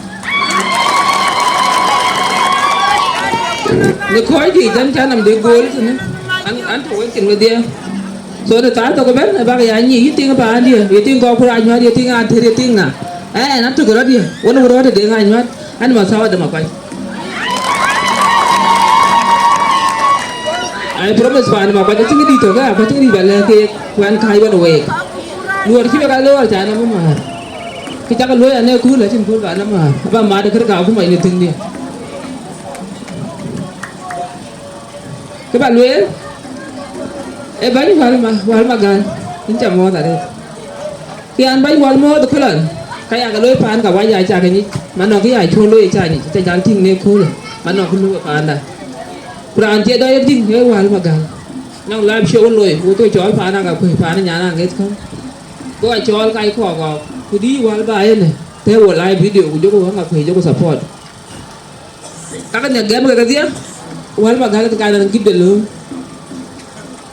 Në kɔc dït, an, cä nɔm de gool tënë, an, an, tɔ̈ wek cin wedhie. So, në thaar thok ëbɛ̈n, ë bäk ya nyic, yï tiŋ paandië, yï tiŋ kɔc ku rac nyuɔ̈th, yï tiŋ Ater, yï tiŋ ŋa. Ɛn, an, tök rɔt ye, wën wur rɔt ë Deŋ Anyuɔl, an, ma thawa de Makuac. I promise paan Makuac, acïn kë dït tök, ë, ku acïn kë dït ba lɛ̈k keek, ku ɛn kääc wën week. Luɔr cï wek a loor, ca nɔm ë määr. Kë cak luɔi an, ë kööl, acïn kööl ba nɔm määr. Aba maat ë kër Kakuma në thiëŋdië. Kë ba lueel, ë bäny Wäl Ma, Wäl Magal, yïn ca muɔ̈ɔ̈th arëët. Kë an bäny Wäl muɔ̈ɔ̈th ë këlɔn, ka yak looi paan Kawaja acak nyic, man nɔŋ kë ya cuɔl looi ca nyic, ca jal tïŋ në köölë, man nɔŋ kë lëu ë paanda. Ku raan cie dɔc ë tïŋ ë Wäl Magal. Nɔŋ live show wën looi, wo thok cɔɔl paan Aŋakuëi, paan nyan aŋeth kɔ̈u. Go a cɔɔl kac kɔɔk ɣɔɔk, ku dïï Wäl ba ënë, tɛ̈ wo live video, ku jɔku Aŋakuëi, jɔku support. Kakë nhiäk gɛ̈m ke kedhie, Wäl Magal ke kan an gït de lööm.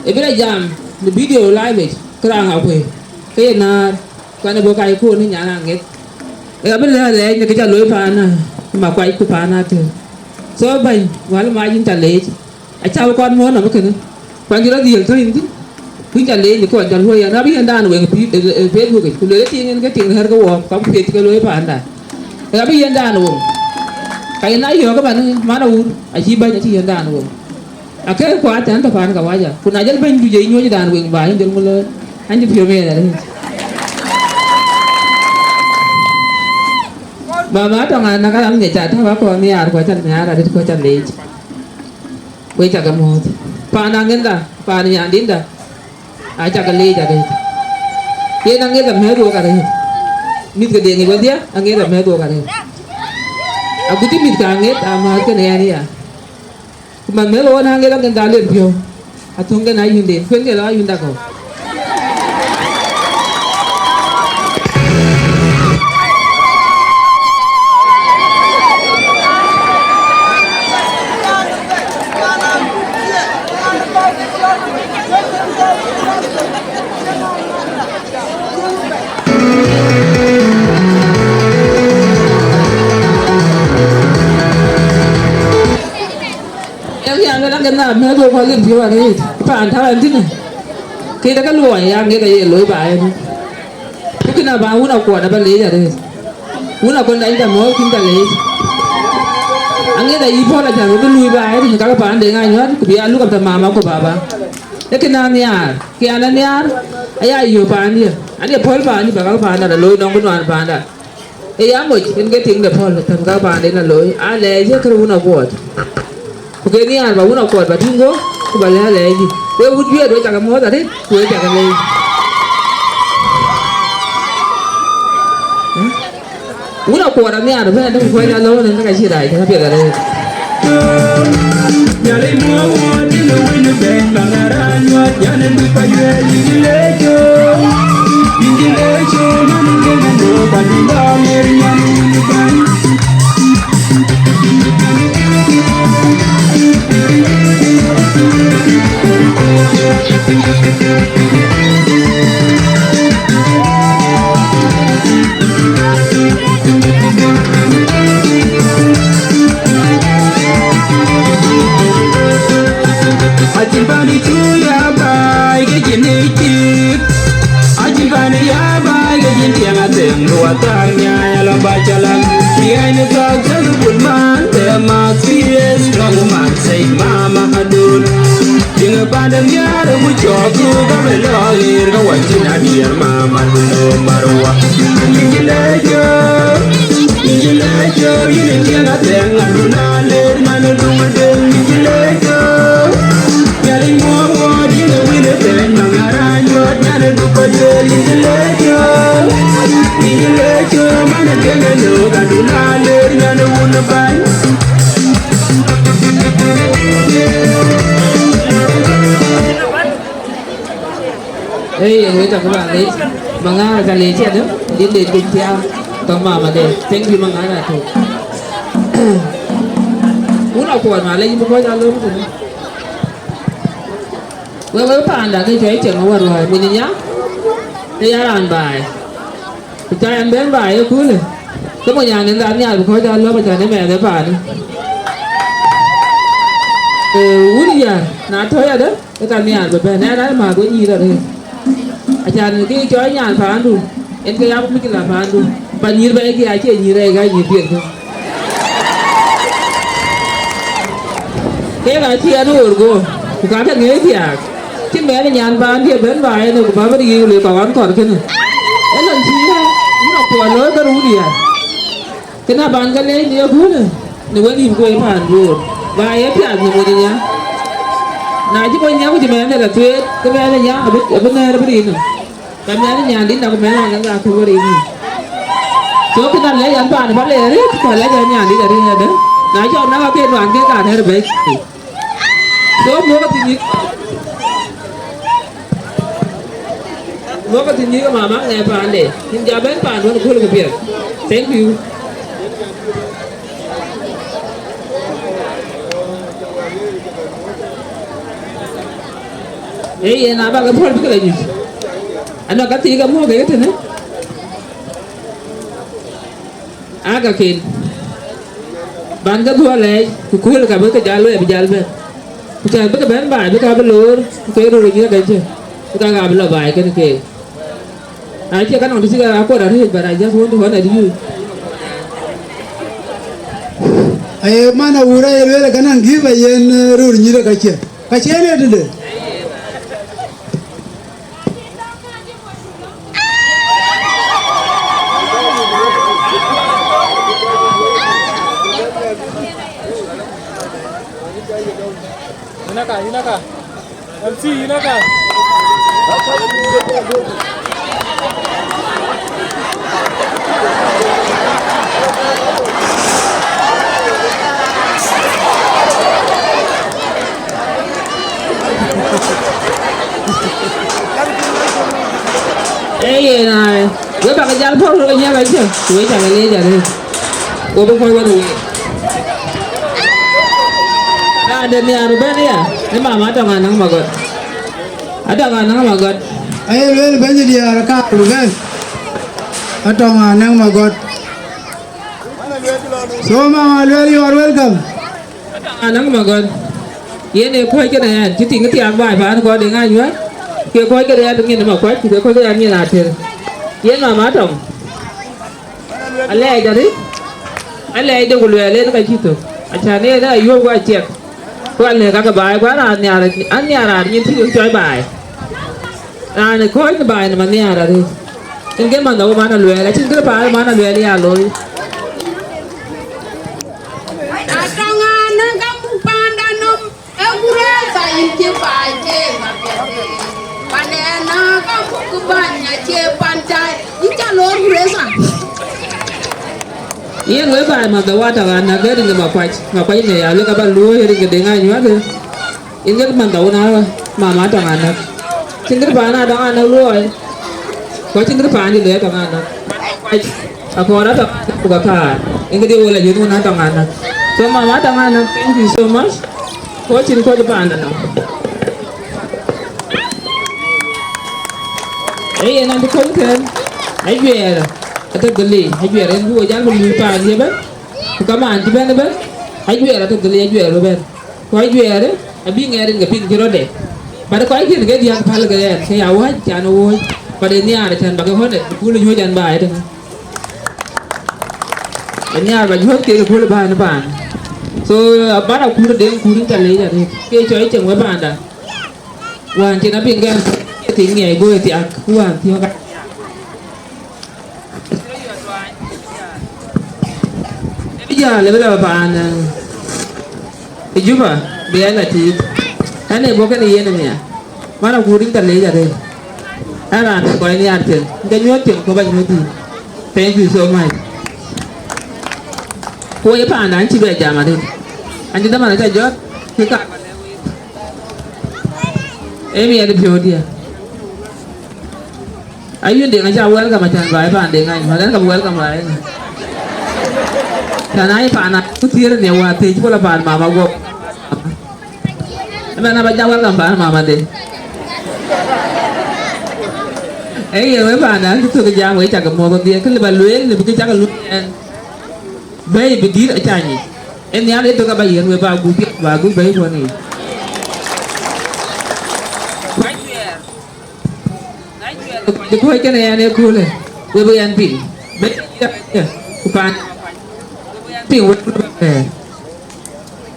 Ë bï rɔt jam në video live yic, kë raan Aŋakuëi, ke ye näär, ku an ë bɔ̈ kac kuɔn në nyan aŋeth. Ë abï lɛ̈k alɛɛc në kë ca looi paan ë Makuac ku paan Ater. So bäny, Wäl Mac yïn ca leec. Acä bï kɔn muɔ̈ɔ̈n nɔm kënë. Kuany cï rɔt dhiël tɔ̈ yïn thïn. Kuïn ca leec në kɔc ca luɔi an, abï yɛn daan weŋ ë pi-, ë, ë Facebook yic, ku lueel ë tiŋ en ke tiŋ rɛ̈ɛ̈r ke wɔɔk, ka ku piɛth cï ke looi paanda. Ë abï yɛn daan weŋ. Ka yɛn aa yɔ̈ɔ̈k ëmën, man Awur, acï bäny acï yɛn daan weŋ. Akëër kuaath tɛ̈n tɔ̈ paan Kawaja, ku na jël bäny du jɛ yï nyuɔ̈c daan weŋ ba yïn jël ŋö lëër, an cï piɔ̈u mɛɛth arëët. Mama tɔŋ an, na ka ram ŋic ca tääu akɔɔr nhiaar, ku aca nhiaar arëët, ku aca leec. Wek cak muɔ̈ɔ̈th. Paan aŋënda, paan nyandïnda, acak leec arëët. Yen aŋëth amɛ̈th wok arëët. Mïth ke Deŋ yic wedhie, aŋëth amɛ̈th wok arëët. Agut cï mïth ke aŋëth amääth kënë ɛn ya. Ku man mɛ̈th wok aŋëth aŋëth dal len piɔ̈u. Athöŋ kënë ayunden, kuën ke lɔ ayunda kɔ̈u. Yak ya ŋɛn akë nham mɛ̈th wok kɔc len piɔ̈u arëët, paan tääu ɛn tïnë. Kë de ke luɔi ya ŋɛk aye looi ba ɛn. Ku kën aba wun akuɔt aba leec arëët. Wun akuɔt dany ca mɔ̈ɔ̈th kïn ca leec. Aŋëth ayï puɔ̈l acan wek bï luui ba ëtïn kakë paan Deŋ Anyuɔt, ku bï ya luk abï tɔ mama ku baba. Ee kën a nhiaar, kë an a nhiaar, aya yöök paandië. An ye puɔ̈l paandië ba kakë paanda la looi nɔŋ bï nuan paanda. Ee ya moc, en ke tiŋ de puɔ̈l, tɛ̈n kakë paanda en la looi. A lɛɛc ye kërë wun akuɔt. Ku ke nhiaar ba wun akuɔt ba tïŋ go, ku ba lɛ̈k lɛɛc dï. Wek wut juëët, wek cakë muɔ̈ɔ̈th arëët, ku wek cakë leec. Wun akuɔt anhiaar ëbɛ̈n, dɛ̈ ku kuɛny alɔ̈u nɛn, ka cï rac, ka piɛth arëët. Acïn pan ë cu ya baai ke cïn ë cïk. Acïn pan ë ya baai ke cïn tiɛŋ athëŋ, ku athäŋ nyaai ala ba cä laŋ. Tiɛɛny ë thɔ̈k thël bul man, the math fears, strong man, say mama adun. Tiŋ ë panden nhiaar ë ku cɔɔk thuk abï lɔ ɣer, ka wacin adiɛɛr mama du no marwa. Yïn cï lɛc, yïn cï lɛc. Hey, yen wek akë ba lec, maŋa ka lec ya dë, din lec piny thiaak, tɔŋ mama de. Thank you, maŋa na tök. Wun akuɔn ma lec bï kɔc alöm tënë. Wek, wek panda ke cuai cieŋ awär ruai, mony nya, ke ya raan baai. Ku ca yɛn bɛ̈n baai ëköölë, ke mony an en raan nhial bï kɔc alöm, acan ë mɛɛth ë paanë. Ee, wun ya, na tɔ̈ ya dë, ke ka nhial bï bɛ̈n, ɛn aa määth we nyïïr arëët. Acan kë cɔɔl nyan paandu, en ke ya mïcïla paandu. Pa nyïïr bɛ̈ɛ̈i kï acie nyïïr rɛɛc, ka nyïïr piɛth kë. Kek acï ɛn ɣöör go, ku ka ke ŋëëc thiaak. Cï mɛɛn ë nyan paandië bɛ̈n ba en ë ku bä bï riëëc le kɔk ɣɔn kɔr kënë. Ënɔn cï yïn akuɔl looi ke run ya. Kënë aban ke leec në yeköölë, në wenïïm ku ë paan duöör, ba ye piath në mony nya. Na cï mony nya ku cï mɛɛn de la thueet, ke mɛɛn ë nya abï, abï nɛ̈ɛ̈r abï riin nɔm. Ka mɛɛn ë nyandït na ku mɛɛn ë ŋa ke wär riin nɔm. So kënë alɛc an paan ba le arëët, ku alɛc an nyandït arëët adë. Na cɔk na ka ke nuan ke ka rɛ̈ɛ̈r bɛ̈ɛ̈c. So muɔ̈k athïn yïk. Muɔ̈k athïn yïk mama ŋɛɛ paande. Yïn ja bɛ̈n paan wën kööl këpiɛth. Thank you. Ee yen abak ë puɔ̈l bï ke la nyuc. Anɔŋ ka thii ke muɔ̈k ke tënë. Aa kaken. Ban ke dhuɔl lɛɛc, ku kööl ka bï ke jal wɛɛr bï jal bɛ̈n. Ku cä bï ke bɛ̈n baai, bï ka bï loor, ku ke röör nyïïr ka cë, bï ka ka bï lɔ baai kën keek. Acie ka nɔŋ të cï ke akuɔt arëët, but I just want to honor you. Aye man awur aye lueel ka nɔŋ gift ayen, eh, röör nyïïr ka cë. Ka cë en ee tëde. Yïn aka, yïn aka. M C, yïn aka. Ee yen ai, we bak jal pɔ̈l röt nyiɛk acï, ku we cak leec arëët. Go bï kɔc wën week. Raan de nhiaar bɛ̈n aya, ë mama Atɔŋ Anäŋ Magɔt. Atɔŋ Anäŋ Magɔt. Aye lueel bɛ̈ny diäär ka bɛ̈n. Atɔŋ Anäŋ Magɔt. So mama lueel, you are welcome. Anäŋ Magɔt, yen ee kɔc kënë ɛn cï tiŋ thiaak baai paan kɔn de ŋany wɛ̈ɛ̈r, ke kɔc kënë ɛn nyin ë Makuac, ku ke kɔc kënë ɛn nyin Ater. Yen mama Atɔŋ, alɛɛc arëët, alɛɛc de ku luɛɛl en ka cï thök, acan en ë ayuɔ̈p ku aciɛk, ku alëk kakë baai, ku an raan nhiaar, an nhiaar raan nyin cï kek cɔc baai. Raan ë kɔ̈ɔ̈c në baai nɔm anhiaar arëët. Yen ke manh dhɔu man Aluɛɛl, acïn kërë paan man Aluɛɛl ya looi. Atɔŋ Anäŋ ka muk panda nɔm, e kurɛɛth a yïn cï baai ke apiɛth. Pan ɛn a ka muk bäny acie pan cai, yïn ca loor kurɛɛth a. Yen wek baai manh dhɔu Atɔŋ Anäŋ ke rin ke Makuac, Makuac në ya lek aba luööi rin ke deŋ anyuäth. Yen ke manh dhɔu na mama Atɔŋ Anäŋ. Cïn kërë paan Atɔŋ Anäŋ luɔi. Ku acïn kërë paan dï luɔi Atɔŋ Anäŋ. Akɔɔr Atɔŋ Anäŋ ku ka kaar. Yen ke dï wol ayuth wun Atɔŋ Anäŋ. So mama Atɔŋ Anäŋ, thank you so much. Ku acïn kɔc paan Anäŋ. Ee yen an cï kɔc kën. Ajuɛɛr. Atɔ̈ dhili. Ajuɛɛr en bï wo jal bï luui paan ye bɛ̈n. Ku kamaan cï bɛ̈n ëbɛ̈n. Ajuɛɛr atɔ̈ dhili, ajuɛɛr bï bɛ̈n. Ku ajuɛɛrë abï ŋɛɛr rin ke piŋ cï rɔt de. But kɔc kën ke diäk päl ke ɛn, ke ya wäc can ë wööc, but ë nhiaar can bä ke ɣɔn ë kööl ë nyuöc ɛn baai tënë. Ë nhiaar bä nyuöth kek ë kööl ë bään ë paan. So, abän akur ë deŋ kur ë ca leec arëët, ke cɔc cieŋ wë panda. Wään cïn apiŋ ke ɛn, ke thiëŋ ŋiɛc go ë thiak, ku wään thiɔ̈k. So you are trying. Yeah. Ya, lëbë lɔ paan, eh, Juba, bï ya la tiit. Ɛn ee bɔ̈ kënë yen ë nhial. Mana ku rin ka lec arëët. Ɛn raan kɔc nhiaar cieŋ. Ke nyuɔ̈th cieŋ kɔ̈p anyuɔ̈th dïït. Thank you so much. Ku wɔ ye paanda, an cï bɛ jam arëët. An cï dhamana ca jɔt, kë ka ë miɛt piɔ̈u diɛ̈. Ayï Deŋ aca welcome, acan baai paan Deŋ anyuɔ̈th, ɛn ka bï welcome baai. Can ayï paan a ku thiëër nhial wäär thiëc ku la paan mama guɔ̈p. Ëmɛn aba ja welcome paan mama de. Ee yen we paan an cï thök jam we cak muɔ̈th dhiɛ̈, kë lë ba lueel, lë bï kë cak lueel ɛn. Bɛ̈ɛ̈i bï dït aca nyic. Ee nhial ë thök aba yen we ba gup, ba gup bɛ̈ɛ̈i puɔ̈n yic. Kɔc kɔc kënë yɛn ë köölë, we bï yɛn piŋ. Bɛ̈ɛ̈i bï dït aca, ku paan piŋ we bï bɛ̈ɛ̈r.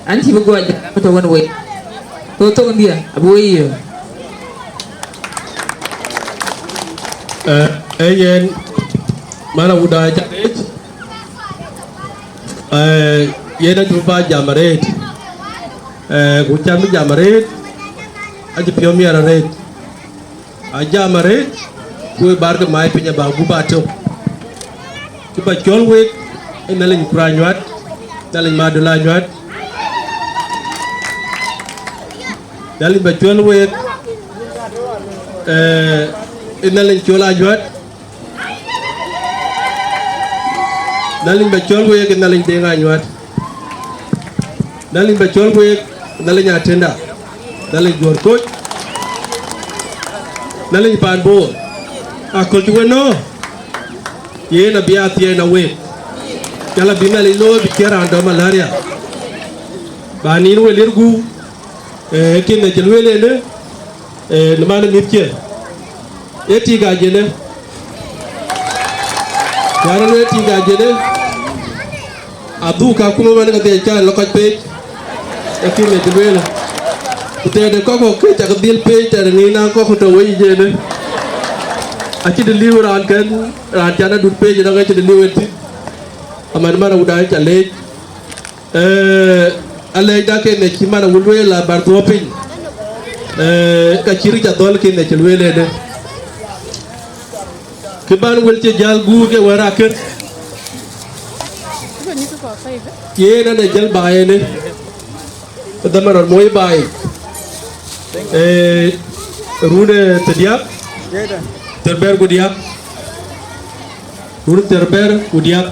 An cï bï guɔ jam tɔ̈ wën wei. Ku thok dhiɛ̈ abï we yiëë. Ee, ee yen, mana wuda ca leec. Ee, yen acï bï ba jam arëët. Ee, ku can bï jam arëët, acï piɔ̈u miɛt arëët. A jam arëët, ku ë bärkë mac piny aba gup atök. Cï ba cɔl week, ë Nhialic kura nyuat, Nhialic madöl anyuat. Nhialic ba cɔl week, ee, ë Nhialic cɔl anyuat. Nhialic ba cɔl week, ë Nhialic Deŋ anyuat. Nhialic ba cɔl week, Nhialic Atenda, Nhialic Juɔ̈r Koc, Nhialic paan Bor. Aköl cï we nɔ̈ɔ̈r, yen abï a thiɛɛi na week. Jal abï Nhialic looi bï ciɛ̈n raan dɔm malaria. Ba nin we lier gup, ee, kënë cï lueel ënë, ee, në man ë mïthkiɛ̈. Ee tik ajenë. Yan ë lueel tik ajenë. Adhuk akuma man ke dhiɛc ka lɔ kɔc peec. Ee kënë cï lueel. Ku tëde kɔ̈k kɔ̈k ke cak dhil peec tëde ŋic na kɔ̈k tɔ̈ wei jenë. Acï dï liu raan kën, raan can adut peec ënɔŋ acï dï liu en thïn. Aman man awuda ca leec. Ee, alɛɛcda kënë cï man awuda lueel abar thuɔɔu piny. Ee, ka cï ric adhɔl kënë cï lueel ënë. Kë ban wël cï jäl guur ke wɛ̈ɛ̈r akër. Yen an, ee jäl baai ënë. Dhaman rɔt moi baai. Ee, run, ee, thiërdiäk. Thiërbɛ̈t ku diäk. Run thiërbɛ̈t ku diäk.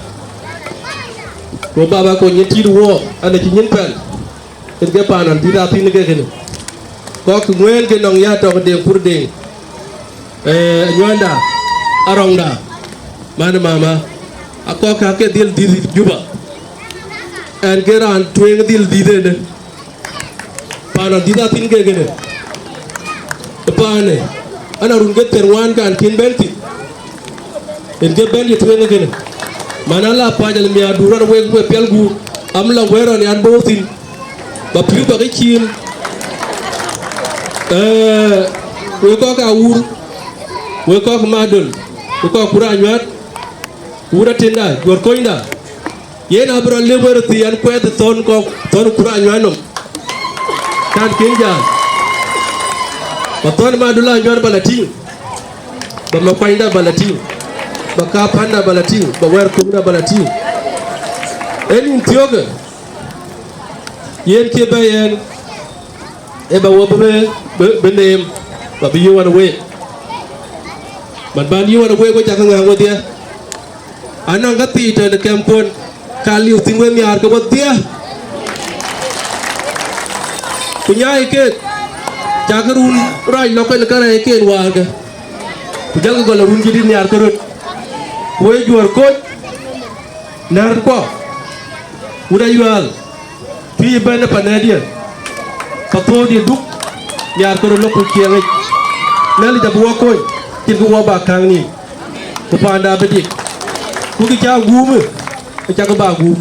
Ku baba kony nyin tiit wɔ, an, acï nyin pɛl. Yen ke paan an, dhïth athïn ke kënë. Kɔ̈k ŋuɛ̈ɛ̈n ke nɔŋ ya tɔŋ Deŋ pur Deŋ. Ee, anyuanda, arɔŋda, man mama. Akɔ̈k ka ke dhil dhïth Juba. Ɛn ke raan tueŋ dhil dhïth ënë. Paan an, dhïth athïn ke kënë. Paanë, an, arun ke thiërŋuan kan kën bɛ̈n thïn. Yen ke bɛ̈n ye tueŋ kënë. Man ala pac al miaardu rɔt wek we piɛl guur. Am la wɛ̈ɛ̈r rɔn yan bɔ̈ thïn. Ba pïïr ba ke ciin. Ee, wek kɔ̈k Awur, wek kɔ̈k Madöl, wek kɔ̈k Kur Anyuat, Wur Atenda, Juɔ̈r Konyda. Yen abï rɔt lëu wër thii an, kuɛth thɔ̈n kɔ̈k, thɔ̈n Kur Anyuat nɔm. Kan kën jam. Ba thɔ̈n Madöl Anyuat ba la tïŋ. Ba Makuanyda ba la tïŋ. Ba Kapanda ba la tïŋ. Ba Wɛ̈ɛ̈r Kuŋda ba la tïŋ. Ee nïn thiɔ̈kë. Yen cï bɛ̈ɛ̈i ɛn, ee ba wɔ bï, bï, bï neem, ba bï yï wan week. Man ban yï wan week, we cakë ŋääŋ wedhie. Anɔŋ ka thii tɔ̈ në kɛmkuɔn, ka liu thïn we nhiaar ke wedhie. Ku nyaai keek, cakë run rac lɔ̈k kën kärɛc ken wäärkë. Ku jälkë gɔl run cï dït nhiaar ke röt. Ku we Juɔ̈r Koc, nɛ̈rkuɔ, wut Ayual, tui bɛ̈n ë panɛɛdiɛ̈, ka thöördï duk, nhiaar ke röt lɔ̈k ku ciɛɛŋ yic. Nhialic abï wɔ kony, cïn kë wɔ bä käŋ nïïm, ku paanda abï dik. Ku kë cä guum ë, ë cakë bä guum.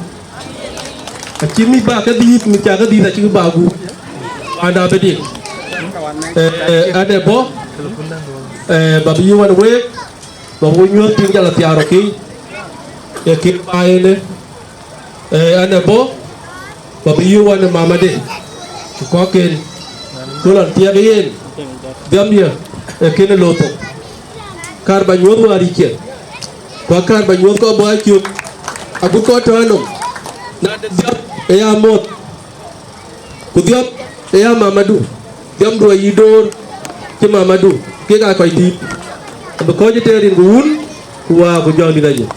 Acï mïth bä ke dhiith, mïth cä ke dhiith acï kë bä guum. Paanda abï dik. Ee, ee, an ë bɔ̈, ee, ba bï yï wan week, ba bï we nyuɔ̈th tïŋ jal athiaar ë kï, ee kï bä ënë. Ee, an ë bɔ̈, ba bï yöök wan ë mamade, ku kɔ̈kken, ku lɔn thiɛɛk yen, dhiamdiɛ̈, ee kënë looi thok. Kär ba nyuɔ̈th wäär yic cï, ku akär ba nyuɔ̈th kɔc bɔ̈ acök, agut kɔc tɔ̈ ënɔm, na de dhiɔp ë ya muɔ̈th, ku dhiɔp ë ya mamadu, dhiɔpdu ayï door cï mamadu, kek aa kɔc tiit, abï kɔc ë tëër rin ku wun, ku waa ku jɔŋdït aye.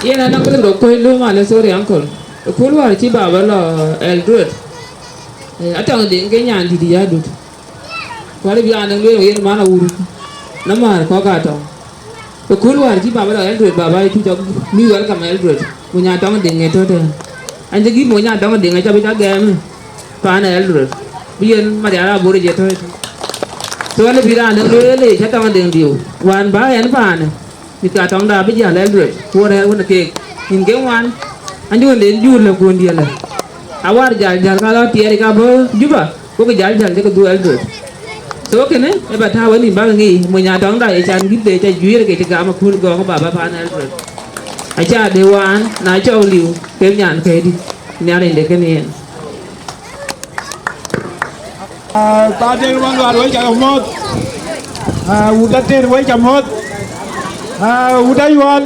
Yen anɔŋ këdï rɔt kuɔ̈c lööm alë, sorry uncle. Ëkööl wäär cï baba lɔ Eldoret, eh, atɔŋ Deŋ ke nyandït ya dut. Ku alë bï raan däŋ lueel yen man awur, na määr kɔ̈k atɔŋ. Ëkööl wäär cï baba lɔ Eldoret, baba ë cï cɔk lui welcome Eldoret, ku nya tɔŋ Deŋ ë tɔ̈ tɛ̈n. An cï gït mony nya tɔŋ Deŋ acä bï cä gɛɛm ë paan ë Eldoret, bï yen Marial Abor ë jɛ tɔ̈ ëtï. So alë bï raan däŋ lueel ë cä tɔŋ Deŋ diu, wään bä ɛn paanë, mïth ka tɔŋda bï jäl Eldoret, ku rɛ̈ɛ̈r wën keek, nïn ke ŋuan, an cï wënden juur lë kuɔ̈ndiɛ̈ lë. Awär jäl jäl ka lɔ tiɛɛr ka bɔ̈ Juba, ku ke jäl jäl cï ke dhuk Eldoret. So kënë ë ba tääu wënï bäk ŋic, mony nya tɔŋda ye can gït de cä juiir ke cï gam ëkööl gɔ̈ɔ̈ŋ baba paan Eldoret. Acä de wään, na cɔk liu, ke nyan këdï, nhiaar ënde kënë yen. Ah, Padeŋ Malual, wek ca mɔ̈th. Ah, wut Ater, wek ca mɔ̈th. Ah, wut Ayual.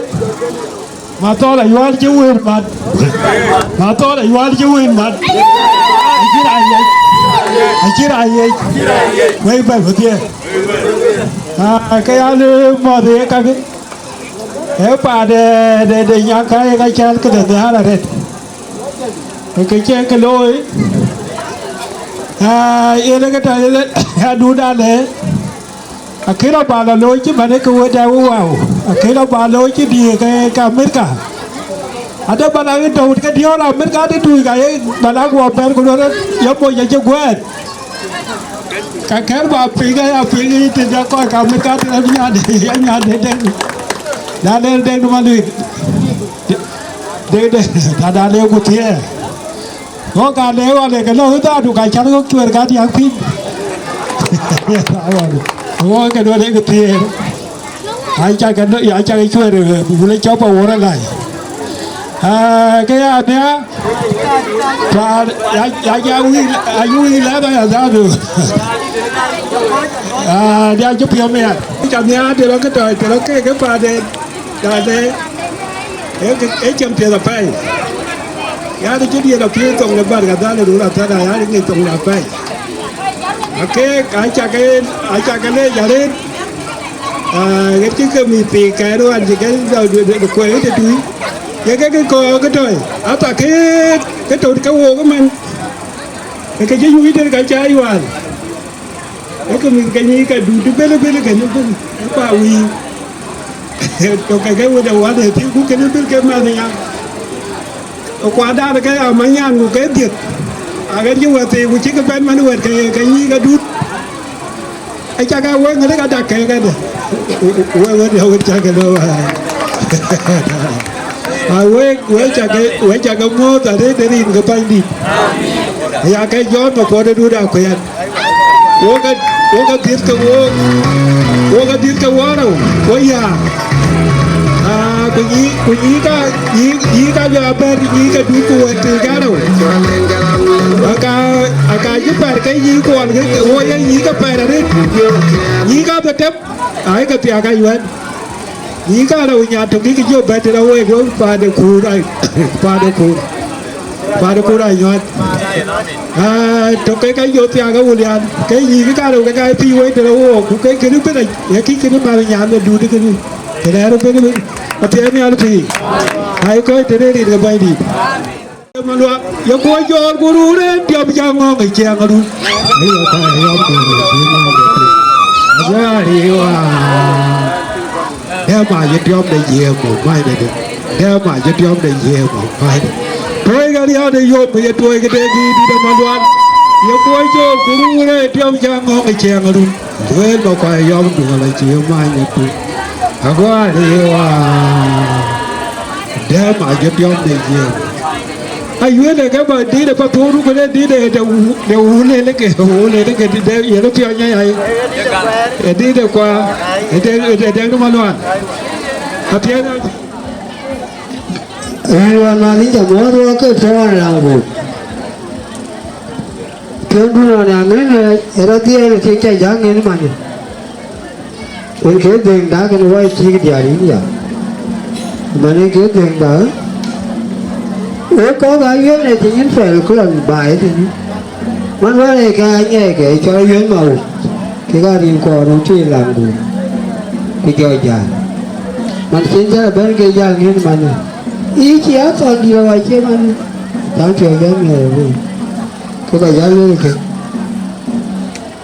Mathɔɔl Ayual cï wëër mat. Mathɔɔl Ayual cï wëër mat. Acï raan yec. Acï raan yec. Wek bɛ̈n wedhie. Ah, ke ya lë mɔ̈th ye kakë. Ee paan de, de, de Nyankäi ka cäl këde nhial arëët. Ee kë cie kë looi. Aa, yen ë kë tɔ̈ yen adut alë. Akëc rɔt ba lɔ looi cï man ë ke wëda wëwäu. Akëc rɔt ba looi cï diëër ke, ke Amerika. Ade balaŋ ë tɔ̈u ke diɔ̈ɔ̈r Amerika de tuuc ka ye balaŋ guɔ bɛ̈n ku luɔt ye moc acï guɛɛr. Ka kɛ̈r ba piŋ aya piŋ yic tëde kɔc ka mïth ka tëde nyande, ya nyande dek. Na ler dek du ma luic. Dek de, ta da le ku thiëër. Ŋö ka le wa le ke lɔ tha du ka car ɣɔ̈k cuɛɛr ka diäk piny. Ŋö ke do le ke thiëër. Aca ke, aca ke cuɛɛr, wule cɔp awuɔr alai. Ah, ke ya mia, pa, ya, ya, ya wil, ya wil la ba ya dadu. Ah, dia ju pio mia. Ka mia de lo ke to, de lo ke, ke pa de, da de. E ke, e chem pia da pai. Ya de ju dia lo pia tong de bar ga dale ru la ta da ya de tong da pai. Ake, aca ke, aca ke le jaret. Ah, ɣet cï ke mïth piny kɛɛr ɣɔn cï ke dɔ, dɔ, dɔ, dɔ kuɛɛr ɣet ë tui. Ye ke ke kɔɔr ke tɔ̈i, ata ke, ke tɔ̈ ke wook ëmën. Ke ke cï nyuc tënë ka cä yual. Ke ke mïth ke nyic ka dut bel, bel, ke bel, ë pa wïïr. Tök ke ke wëde wan ë thiëëk ku kën bel ke mäth nya. Ku kuat dan ke amanyan ku ke dhiëth. Aɣet cï wɛ̈t thiëëk ku cï ke bɛ̈n man wɛ̈t ke, ke nyic ka dut. Aca ke wek ŋäth ka dak ke këde. Wek, wek, wek, wek cak ke lo. A wek, wek cak ke, wek cak ke muɔ̈th arëët ë rin ke Bɛ̈nydït. Ya ke Jɔn Makuɔt ë dut akuɛɛn. Wok ë, wok ë dhiëth ke wok. Wok ë dhiëth ke wok rou. Wo ya. Ah, ku nyi, ku nyi ka, nyi, nyi ka jɔ abɛ̈r, nyi ka dut ku wɛ̈t piny ka rou. Aka, aka cï pɛ̈r ke nyi kuɔn ke, ke wo ye nyi ke pɛ̈r arëët. Nyi ka bï tɛp, ai ke thiak ayuɛ̈n. Nyi ka rou nyan tök kï jɔ bɛ̈t tëde wek, wek paande kuur ai, paande kuur. Paande kuur ai nyuat. Ah, tök ke ka jɔ thiak awulian. Ke nyi ka rou ke ka pïï wek tëde wok, ku ke kënë bï rɛc, ye kï kënë mal nyan de dut kënë. Tëde rou bï rou. Athiɛɛn nhial pïïr. Ai kɔc tëde rin ke Bɛ̈nydït. Malual, ye kuɔc jɔɔr ku ruu rëën tiɔp cä ŋɔ̈ŋ ë ciɛɛŋ arun. Aye ka yɔm ku ruu cï ŋɔ̈ŋ de piny. Aguɛɛr ye wa. Dɛ̈ɛ̈m a ye tiɔm de jiëëm mum mac de dï. Dɛ̈ɛ̈m a ye tiɔm de jiëëm mum mac de. Tuɔɔc ke riɔ̈ɔ̈t ë yom ye tuɔɔc ke de dïït dït ë Malual. Ye kuɔc jɔɔr ku ruu rëën tiɔp cä ŋɔ̈ŋ ë ciɛɛŋ arun. Lueel ba kuany yɔm duɔl acï many ë piny. Aguɛɛr ye wa. Dɛ̈ɛ̈m a jɔ tiɔm de jiëëm. Ayuel ë ke ba dït ë pathööru kënë dït ë de wu, de wu lëlë ke, wu lëlë ke dït de yen piɔ̈ny aya. Ë dït ë kua, ë de, ë de dɛŋ de Malual. Apiɛth. Rin wan man in ca muɔ̈ɔ̈th wɔ ke tɔ̈ wan lam gup. Piɔ̈ndun ɣɔn aŋën ë rɔt dhiɛɛl ë kek ca jäk ŋën manë. Yen ke dhëŋda kën wɔ cïk diäär yïn ya. Manë ke dhëŋda, ë kɔ̈k aa wiën ë cï nyin pɛl ku lɔ baai thïn. Man wärë ke aa nyɛɛikë cɔl wiën ma wut, kek aa rin kɔɔr wut cï lam gup, ku jɔ jäl. Man cïn jäl bɛ̈n ke jäl ŋën manë. Yï cï a thɔn diɛ̈ wa cie manë. Cam piɔ̈u jɔ miɔɔr wei. Ke kɔc jäl wël ke.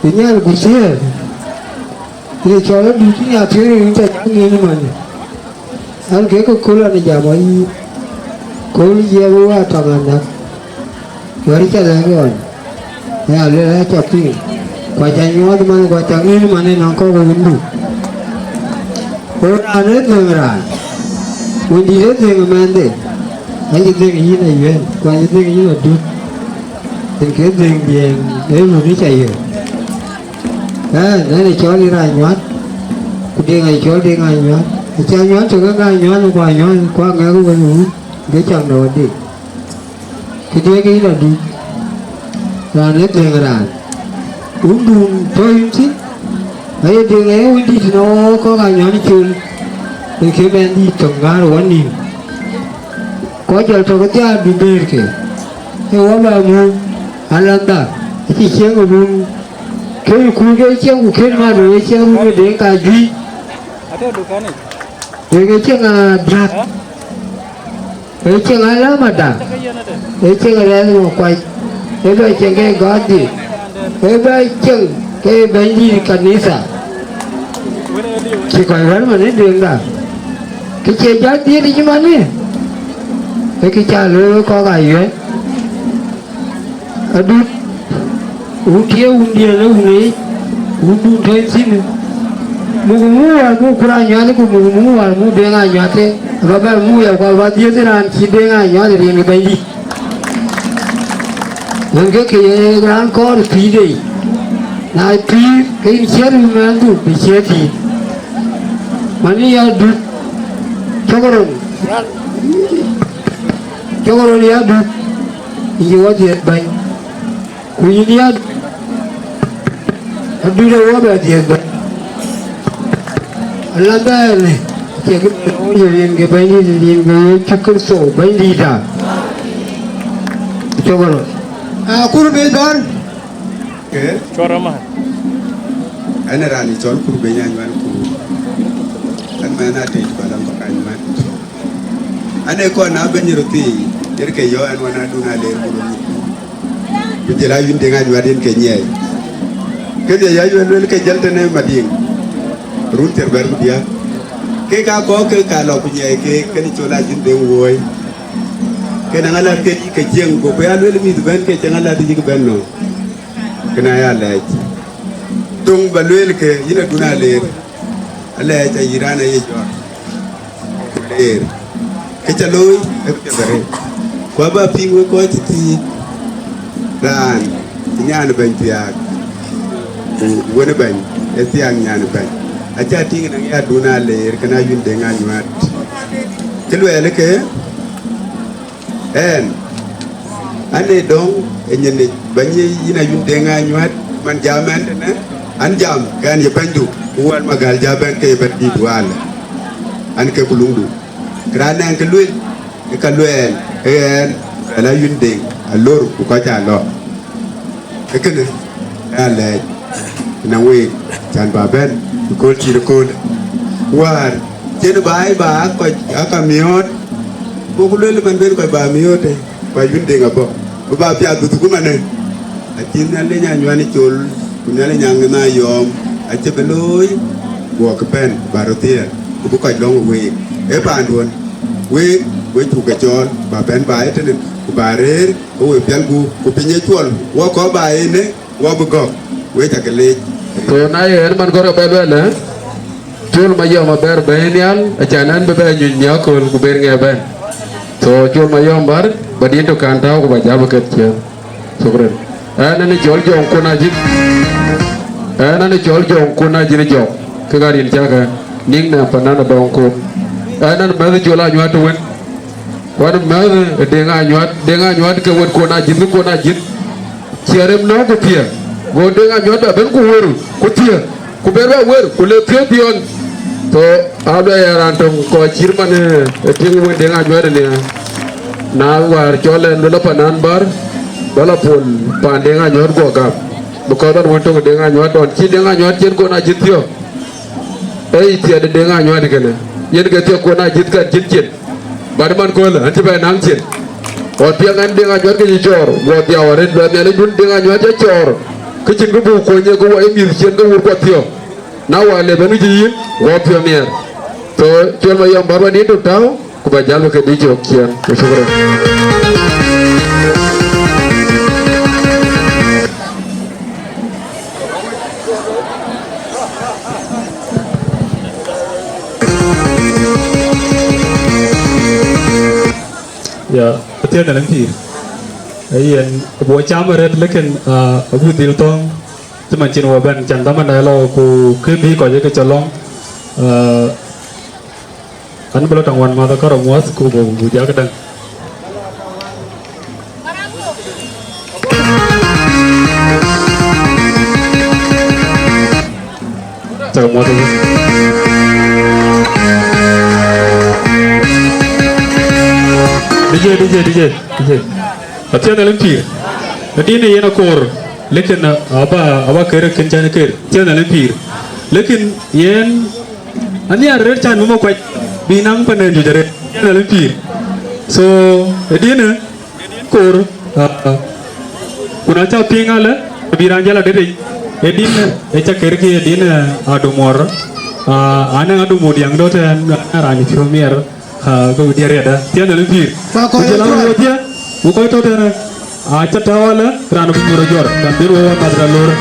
Ku nhial ku thiëër. Ye cɔl adut cï nya piööcë rin ca cäŋ yen ëmën. An, kek kööl an, jam ayï, kööl jiɛɛm wä tɔŋ anäk. Wär ca lɛ̈k ɣɔn, ë aluel aca piŋ, ku aca nyuɔɔth man, ku aca ŋïn man ënɔŋ kɔ̈k ë wëndu. Ku raan ë dhëŋ raan, wëndït ë dhëŋ ë mɛnhde, acï dhëŋ yïn ayuɛ̈n, ku acï dhëŋ yïn adut. Yen ke dhëŋdiɛ̈n ë wun ë ca yök. Ɛn, ɛn ë cɔl yï raan nyuat, ku Deŋ ë cɔl Deŋ aa nyuat. Aca nyuat tök ë ŋa nyuat, ku anyuat, ku aŋɛk wën ë wut, ke cam de wädï. Këdiɛ̈ ke yïn adï, raan ë Deŋ raan. Wundun tɔ̈ yïn thïn, aye Deŋ aye wëndït tënë ɣɔɔk kɔ̈k aa nyuat col, ë ke mɛnhdït töŋ ŋäär ë wä nïïm. Kɔc jɔl tɔ̈ ke dhiaar bï bëërke, ë wä bä muk, alanda, acï cieŋ ë wun. Kën kuc ke cieŋ ku kën mat wek cieŋ wun ë Deŋ ka juëc. Wek ë cieŋ aa diäk. Ë cieŋ alamada. Ë cieŋ rɛɛth ŋö kuac. Ë bɛ cieŋ ke gɔ̈ɔ̈r dhil. Ë bɛ cieŋ ke bɛ̈nydït kanitha. Cï kɔc wär man ë Deŋda. Kë cie jɔ dhiëëth yic manë. Ë kë ca looi wek kɔ̈k ayuɛ̈n. Adut, wun tiëë wundiɛ̈n ë wun ë yic, wundun tɔ̈ thïn. Muk muk wäär muk ku raan nyuäth, ku muk muk wäär muk Deŋ aa nyuäth, aba bɛ muk ya, ku aba dhiëëth raan cï Deŋ aa nyuäth rin ke Bɛ̈nydït. Yen ke ke ye raan kɔɔr pïïrde yic. Na pïïr, ke yïn ciɛ̈t mɛnhdu bï ciɛ̈t yïn. Mani ya dut, cɔk röŋ. Cɔk röŋ ya dut. Yïn cï wɔ dhiëëth bɛ̈ny, ku yïn ya adut ë wɔ bɛ dhiëëth bɛ̈ny. Alamda ɛn, cie kë bɛ̈n wɔ ye rin ke Bɛ̈nydït, rin ke Yecu Kërtho Bɛ̈nydït aa. Cɔk röt. Akur bï dhɔ̈n. Ke? Cɔr ama. Ɛn raan ë cɔl Kur Bɛ̈ny Anyuan Kur. Ɛn mɛn atëc balam bä kany man. An, ee kɔn aa bɛ̈ny röt thii, yen ke yɔ̈ɔ̈k ɛn wan adun aleer ku röt nyuc. Ku jël ayun Deŋ Anyuat yen ke nyiɛɛi. Kedhie ya yuɛl luel ke jël tënë Madiŋ. Run thiër bɛ̈t ku diäk. Kek aa kɔɔk ke ka lɔ ku nyiɛɛi keek, kën col ayun Deŋ wuööi. Kën aŋa lat ke ke cieŋ, goku ya luel mïth bɛ̈n ke cieŋ alat yïk bɛ̈n nɔm. Kën aya lɛɛc. Töŋ bä lueel ke yïn adun aleer. Alɛɛc ayï raan aye jɔt. Leer. Kë ca looi, ee kë piɛth arëët. Ku aba piŋ wek kɔc cï thiëëc, raan cï nyan bɛ̈ny thiaak, ku wën bɛ̈ny, ee thiaak nyan bɛ̈ny. Aca tïŋ në ŋiɛɛrdun aleer, kën ayun Deŋ Anyuat. Cï luɛɛl ke, ɛn, an, ee dɔ̈ŋ ë nyinic, bɛ̈ny yïn ayun Deŋ Anyuat, man jam ɛn tënë, an, jam, ke an, ye bɛ̈nydu, ku wal Magäl ja bɛ̈n ke ye bɛ̈nydït waalë, an, ke ku luŋdu. Raan nɛŋ kë lueel, ë ka luɛɛl, ë ɛn, luɛɛl ayun Deŋ, alor, ku kɔc aa lɔ. Ee kënë, ë alɛɛc, në week, can bä bɛ̈n, ëkööl cït ëkööl. Wäär, cïn baai bä aa kɔc aa ka miööt, goku lueel man ben kɔc bä miööt, ë, ku ayun Deŋ abɔ̈, bï bä piath bï thuk ëmanë. Acï Nhialic Anyuan col, ku Nhialic Aŋën Ayɔ̈ɔ̈m, acï bï looi, guɔ kë bɛ̈n, bä röt thiëër, ku bï kɔc lɔ̈ŋ ë week. Ee paanduön, week, we cuk ke cɔɔl, bä bɛ̈n bä ëtënë, ku bä rëër, ke we piɛlku, ku piny ë cuɔl, wɔ kɔ̈k bä ënë, wɔ bï gɔ̈k, we ca ke leec. So na ye en man kɔ̈k abɛ luɛl, ë? Col Mayɔm abɛ̈r bɛ̈ny nhial, acan ɛn bï bɛ nyuc miäk kööl ku ber ŋɛ bɛ̈n. So Col Mayɔm bär, ba din tök kan tääu ku ba jam ë ket ciëën. Shukran. Ɛn ɛn ë cɔl Jɔŋkun Ajïn. Ɛn ɛn ë cɔl Jɔŋkun Ajïn Jɔk. Kek aa rin cäk ɛn. Niŋ nɛm panan adɔŋkun. Ɛn ɛn mɛ̈th Col Anyuat wën. Kuan mɛ̈th ë Deŋ Anyuat, Deŋ Anyuat ke wët kuɔn ajïth, ke kuɔn ajïth. Ciɛɛr em nɔ̈k ku thiëëk. Go Deŋ Anyuat bɛ bɛ̈n ku wër, ku thiëëk. Ku ber bɛ wër, ku le thiëëk biɔn. So, abɛ ya raan töŋ kɔc cït man ë tiŋ wën Deŋ Anyuat ënë. Na wäär cɔl ɛn bï lɔ pan an bär, bä lɔ pol pan Deŋ Anyuat guɔ gam. Because ɣɛn wën töŋ Deŋ Anyuat dɔn, cï Deŋ Anyuat cïn kuɔn ajïth thiɔ̈k. Ee, thiɛɛt de Deŋ Anyuat kënë. Yen ke thiɔ̈k kuɔn ajïth kɛn cït cin. Bä de man köölë, an cï bɛ naŋ cin. Ɣɔn piɛŋ ɛn Deŋ Anyuat ke cï cɔɔr, guɔ dhiau arëët, luɛth Nhialic dun Deŋ Anyuat cï cɔɔr. Kë cïn kë buk kony ye, kë wɔ ye mïth cin ke wur kuɔ thiɔ̈k. Na wäär le bɛ̈n wïc yïn, wɔ piɔ̈u miɛɛr. So, cɔl ma yɔm bär wä dït tuk tääu, ku bä jäl bï ke dï cök ciɛɛn. Ku shukran. Ya, athiɛɛn Nhialic pïïr. Ee yen, abuɔ cam arëët, lekin, ah, abuk dhil thɔ̈ŋ, cï man cïn wɔ bɛ̈n, can dhamanda lɔ, ku kë bï kɔc ke cä lɔ̈ŋ, ah, an bï lɔ tɔŋ wän mäth ë kärɔm wäth, ku buk, buk jak däŋ. Cak muɔ̈th ëbɛ̈n. D J, D J, D J, D J. Athiɛɛn Nhialic pïïr. Adïn ë yen akoor, lekin, uh, aba, aba kër kën cän kër. Athiɛɛn Nhialic pïïr. Lekin yen, anhiar arëët can mama kuac, bï naŋ pan ë juëc arëët. Athiɛɛn Nhialic pïïr. So, adïn ë, koor, ah, ku na cä piŋ alë, bï raan jäl adït yic, ee din, ee cä kërkï ee din, eh, Adumuɔr, ah, anɛŋ Adumu diäŋ dɔ̈ tɛ̈n, raan piɔ̈u miɛr, ah, ke wïc diɛt riɛtdä, thiɛɛn Nhialic pïïr. Ku jɔl a wëu dhiɛ, ku kɔc tɔ̈ tënë, acä tääu alë, raan bï nyuur ë jɔr, raan bï wëu ë math rɔt loor.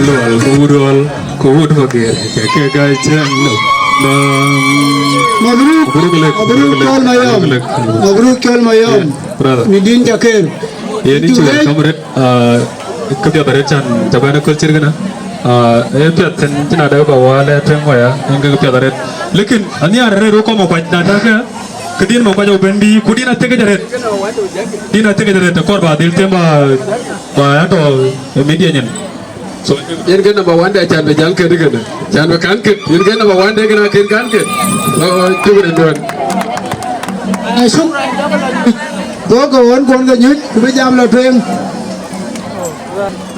Lual, ku wut Lual, ku wut Pageer, ke ke gai cɛn no. Mabruk, mabruk lek, mabruk mabruk lek, cɔl Mayom. Mabruk lek. Mabruk cɔl Mayom. Yeah, brother. Ni din jaker. Ye ni. Itu cuɛr lek. Kam ret, ah, ke piath arët can, ca bɛn aköl cït kënë. Ah, e piath tën cïn adë ba wal e tueŋ waya, en ke piath arët. Lekin, anhiar arët röt kɔm akuac, na tak ke, ke din ma kuac abï bɛ̈n bï, ku din athek arët. Din athek arët, akɔɔr ba dhil them ba, ba ya tɔ e media nyin. So, yen ke number one de, can bï jäl kët kënë. Can bï kan kët. Yen ke number one de kënë, akën kan kët. So, cuk rin duɔ̈n. Shukran. Duɔ̈kkë ɣön kuɔn ke nyuc, ku bï jam lɔ tueŋ.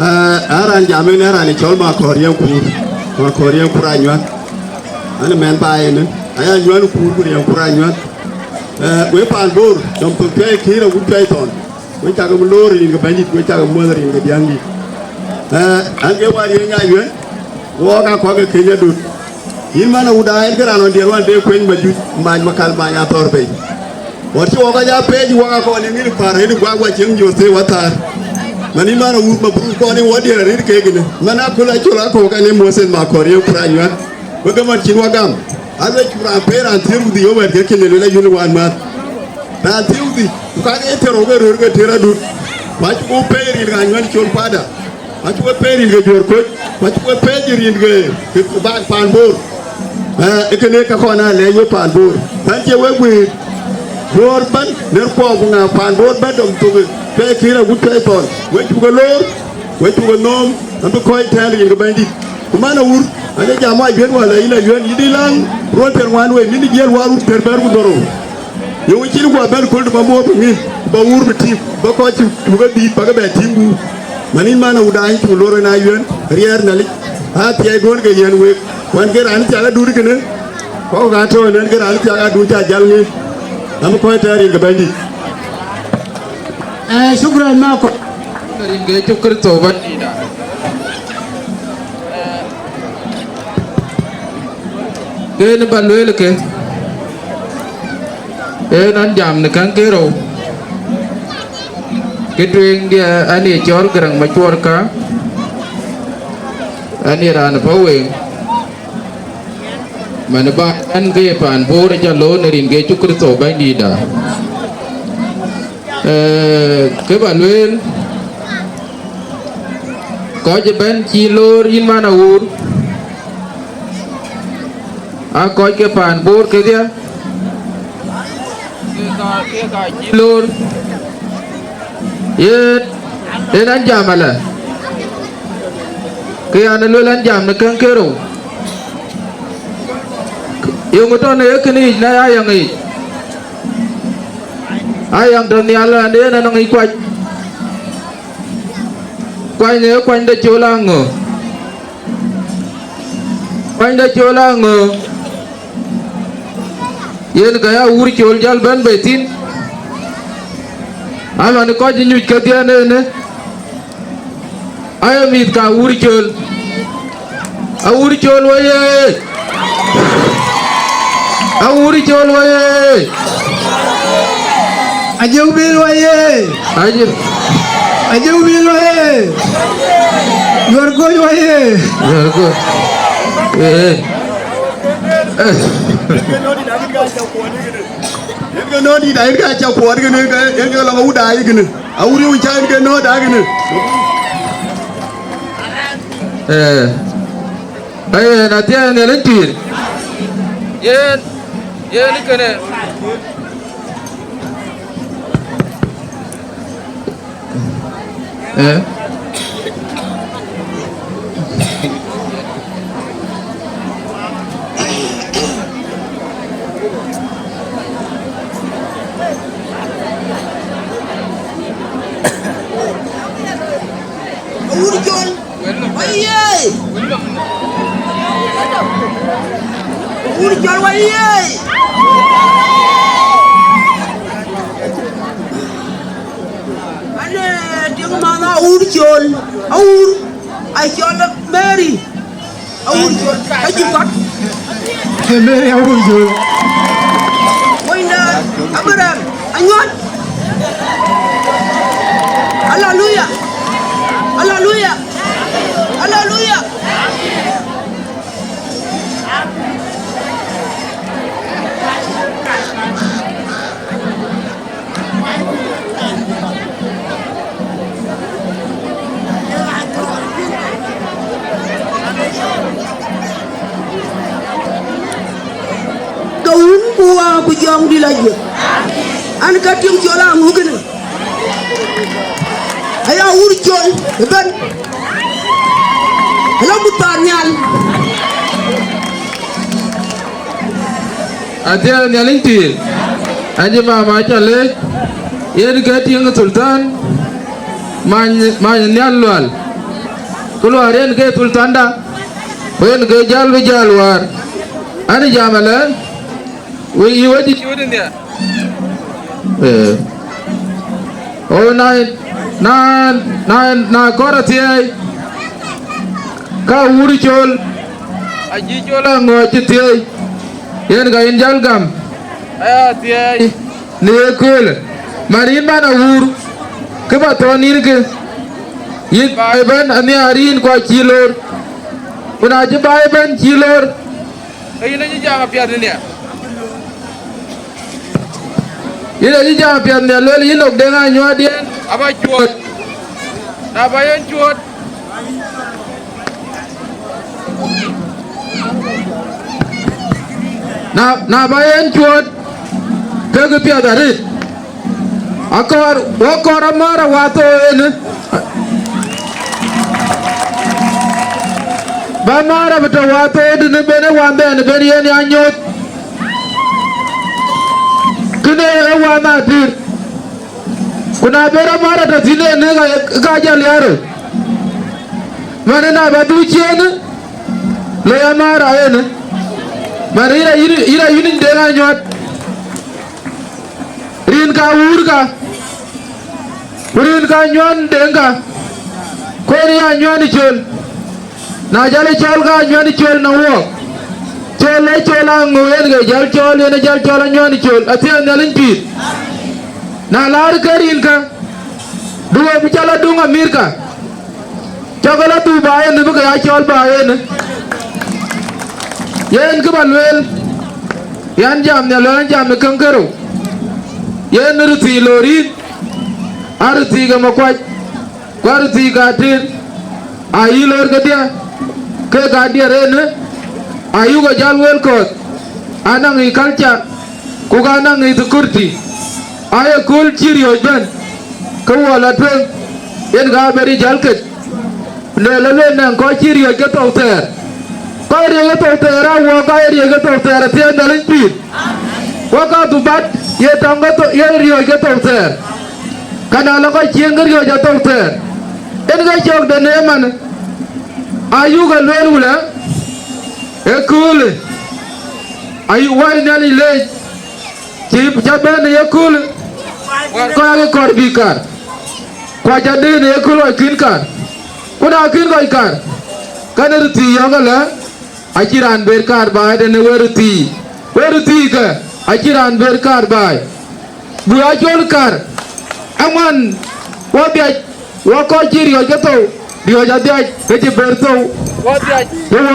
Eh, a raan jam en, a raan cɔl Makɔɔr Yeŋ Kuur. Makɔɔr Yeŋ Kuur Anyuäth. An mɛn ba en, aya Anyuäth Kuur, ku Yeŋ Kuur Anyuäth. Eh, we paan Bor, dɔm thok cuai kïïr agut cuai thɔn. We cak loor rin ke Bɛ̈nydït, we cak muɔ̈th rin ke Diäŋdït. Eh, an ke wäär yen nya yuɛn, wɔɔk aa kɔ̈k ke Kenya dut. Yïn man awut aa, en ke raan ɣɔn diɛɛr wan de kueny majuc, mac makal many athɔ̈r bei. Ɣɔn cï wɔɔk aja peec, wɔɔk aa kɔn ë ŋïn par, rin guak wa cieŋ jɔ thëë wathäär. Man yïn man awut mabruk kɔn ë wɔ diɛɛr arëët kek ënë. Man aköl acol akɔ̈k ɛn ë Moses Makɔɔr Yeŋ Kuur Anyuäth. We gam an cïn wa gam. Alwe cuk raan peec raan thiëër ku dhïc, we wɛ̈ɛ̈t ke cïn ë luel ayuël wan mäth. Raan thiëër ku dhïc, ku ka ke thiëër rou ke röör ke tëër adut. Ku acuk peec rin ke Anyuäth Col Kuada. Acuk peec rin ke Juɔ̈r Koc. Ku acuk peec rin ke, ke, ke ba-, paan Bor. Eh, ee kënë ka kɔn aa lɛc we paan Bor. Bän cie we guiir. Bor bän, ner kuɔɔk ku ŋa paan Bor bän dɔm thok, cuai kïïr agut cuai thɔn. We cuk loor, we cuk nhom, an bï kɔc tɛ̈ɛ̈n rin ke Bɛ̈nydït. Ku man awut, an ë jam wa yuɛn wala yïn ayuɛn, yïn dï läŋ, ruɔ̈n thiɛ̈r ŋuan wei, mïn jiël wäär wut thiɛ̈r bɛ̈ɛ̈r ku dhorou. Yöŋ cïn guɔ bɛ̈n köl të ba muɔ̈ɔ̈p ë ŋïn, ba wuur bï tïŋ, ba kɔc cï, cï ke dhiëth, ba ke bɛ tïŋ guur. Man yïn man awut, an cuk loor en ayuɛn, riɛɛr Nhialic, aa thiɛɛi duɔ̈n ke yɛn week. Wan ke raan thiak adut kënë, kɔ̈k ka tɔ̈ ënɛn ke raan thiak adut ca jäl ŋïn. Am kɔc tɛ̈ɛ̈r rin ke Bɛ̈nydït. Eh, shukran Makɔɔr. Rin ke Yecu Kërtho Bɛ̈nydït. Kën ba lueel ke, en an jam në käŋ ke rou. Kë tueŋ diɛ an ye cɔl Garaŋ Macuɔɔr ka, an ye raan pa weŋ. Man ba an ke ye paan Bor ca loor në rin ke Yecu Kërtho Bɛ̈nydïïtda. Eh, kë ba lueel, kɔc ëbɛ̈n cï loor yïn man awuur, aa kɔc ke paan Bor kedhie, ke ka, ke ka cï loor. Yen, yen an jam alɛ, ke an luel an jam në käŋ ke rou. Yöŋ tɔ̈ në ye kënë yic, na ya yäŋ yic. Ayaŋ tɔ̈ nhial an yen anɔŋ yic kuac. Kuany ë kuany de col aŋö? Kuany de col aŋö? Yen ke ya wur col jäl bɛ̈n bei thïn. Aman kɔc nyuc kedhie ënë. Aye mïth ka wur col. Awur col wayee. Awur col wayee. Ajëu bil wayee. Ajëu. Ajëu bil wayee. Juɔ̈r Koc wayee. Juɔ̈r Koc. Eh. Eh. Yen ke nɔ̈ɔ̈t dït ayï ka ca kuɔɔt kënë, yen ke lɔŋ awut ayï kënë. Awut ë wïc ca yen ke nɔ̈ɔ̈t ayï kënë. Eh. Ayen athiɛɛn Nhialic pïïr. Yen, yen kënë. Eh. Awur col. Wayee! Awur col wayee! Ane tiŋ man awur col. Awur. Acol Mary. Awur col. Aji kɔt. Mary awur col. Wayne Abraham. Anyuɔt. Hallelujah. Hallelujah. Hallelujah. Yɔŋdït la jiëk. An, ka tiŋ col aŋu kënë. Aya wur col ëbɛ̈n. Ala ku thaar nhial. Athiɛɛi Nhialic pïïr, an cï mama cä leec, yen ke tiŋ Sultan, many, many nhial lual. Ku lual yen ke Sultanda, ku yen ke jäl bï jäl wäär. An jam alë, wek yï wec cï wëdë nhial. Eh. O na, na, na, na kɔr athiɛɛi, ka wur col, acï col aŋɔ̈ɔ̈c cï thiëëi, yen ka yïn jäl gam, aya thiɛɛi në ye köölë, man yïn man awur, kë ba thɔ̈n yïn kë, yïn baai ëbɛ̈n anhiaar yïn ku acï loor, ku na cï baai ëbɛ̈n cï loor, ke yïn acï jam apiɛth nhial. Yïn acï jam apiɛth nhial, luel yïn lok deŋ anyuɔɔtdiɛn aba cuööt. Na ba yen cuööt, na, na ba yen cuööt, ke kë piɛth arëët. Akɔɔr, wɔ kɔɔr amär awathou ënë. Ba mär abï tɔ wathou dïnë ben ë wandhɛn ben yen ya nyuöth. Kënë ë wään atïr. Ku na ben amär atɔ thïn ënë ka, ka jɔ liaarë. Man ë na ba dhuk ciëënë, loi amär ayenë. Man ë yïn a, yïn, yïn a yïn deŋ anyuɔɔt. Rin ka wuur ka, ku rin ka nyuan deŋ ka, ku yen ya nyuan col. Na jal cɔl ka nyuan col na wuɔk. Col ë col aŋö yen ke jal cɔl, yen jal cɔl anyuan col. Athiɛɛi Nhialic pïïr. Na laar ke rin ka, duö bï jal aduŋ Amerika. Cɔk la dhuk ba yen bï ke ya cɔl ba yen. Yen kë ba lueel, yan jam nhial, yan jam ë käŋ kerou. Yen rithii lor yïn, a rithii ke makuac, ku a rithii ka tëër, a yï lor kedhie, ke ka diɛɛr ënë, a yuk a jäl wel kɔ̈th, anaŋ yï culture, ku ka naŋ yï security. Aye kööl cï riɔ̈c bɛ̈n, ke wɔ la tueŋ, yen ka bɛ ric jäl ket. Lueel ë lueel nɛŋ kɔc cï riɔ̈c ke thou thɛɛr. Kɔc riɔ̈c ke thou thɛɛr, a wuɔk ka ye riɔ̈c ke thou thɛɛr, athiɛɛi Nhialic pïïr. Wɔ ka dhubat, ye tɔŋ ke thou, ye riɔ̈c ke thou thɛɛr. Ka na lɔ kɔc cieŋ ke riɔ̈c a thou thɛɛr. Yen ke cɔk de neem man, ayuk a lueel wulë, ë köölë, ayuk Wai Nhialic leec. Cï cä bɛ̈n ë yekööl, kɔc ake kɔɔr bï kaar, ku acä dëën ë yekööl kɔc kïn kaar. Ku na kïn kɔc kaar, kɛn ë rithii yɔ̈ɔ̈k ëlä, acïn raan ber kaar baai tënë wek rithii. Wek rithii kë, acïn raan ber kaar baai. Bï acol kaar, aŋuan, wɔ dhiac, wɔ kɔc cï riɔ̈c ke thou, riɔ̈c adhiac, ke cï ber thou. Wɔ dhiac, ke wɔ,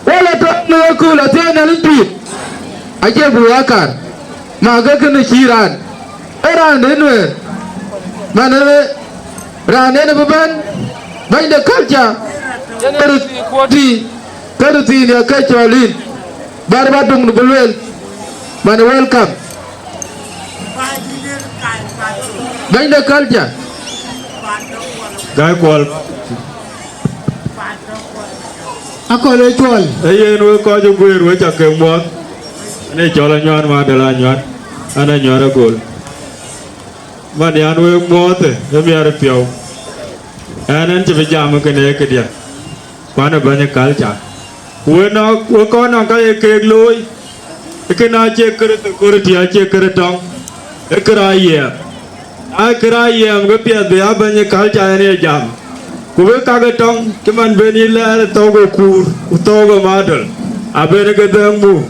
wɔ lɔ tɔ̈ në yekööl athiɛɛi Nhialic pïïr. Acie bï wek kaar, ma ke kënë cï raan, ee raan de Nuɛɛr, man ee raan en bï bɛ̈n, bɛ̈ny de culture, yen ee rithii, ke rithii ya ke cɔl yïn, bär ba duŋ bï lueel, man welcome. Bɛ̈ny de culture. Gai Kuɔl. Akɔl ë cuɔl. Ee yen wek kɔc ë guëër wek ca ke muɔɔth. Ane cɔl anyuan madɛl anyuan. An anyuan agol. Man yan wek muɔɔth ë miɛt piɔ̈u. Ɛn ɛn cï bï jam kënë këdiɛ̈. Kuan ë bɛ̈ny ë culture. Ku wek nɔ̈k, wek kɔn nɔ̈k ka ye keek looi. Ee kënë acie kërë security, acie kërë tɔŋ. Ee kërë ayiɛɛm. Na kërë ayiɛɛm ke piɛth bï a bɛ̈ny ë culture en ye jam. Ku bï kak ë tɔŋ cï man ben yï lɛɛr ë thou ke kuur, ku thou ke madöl, abën ke dhëëŋ muk.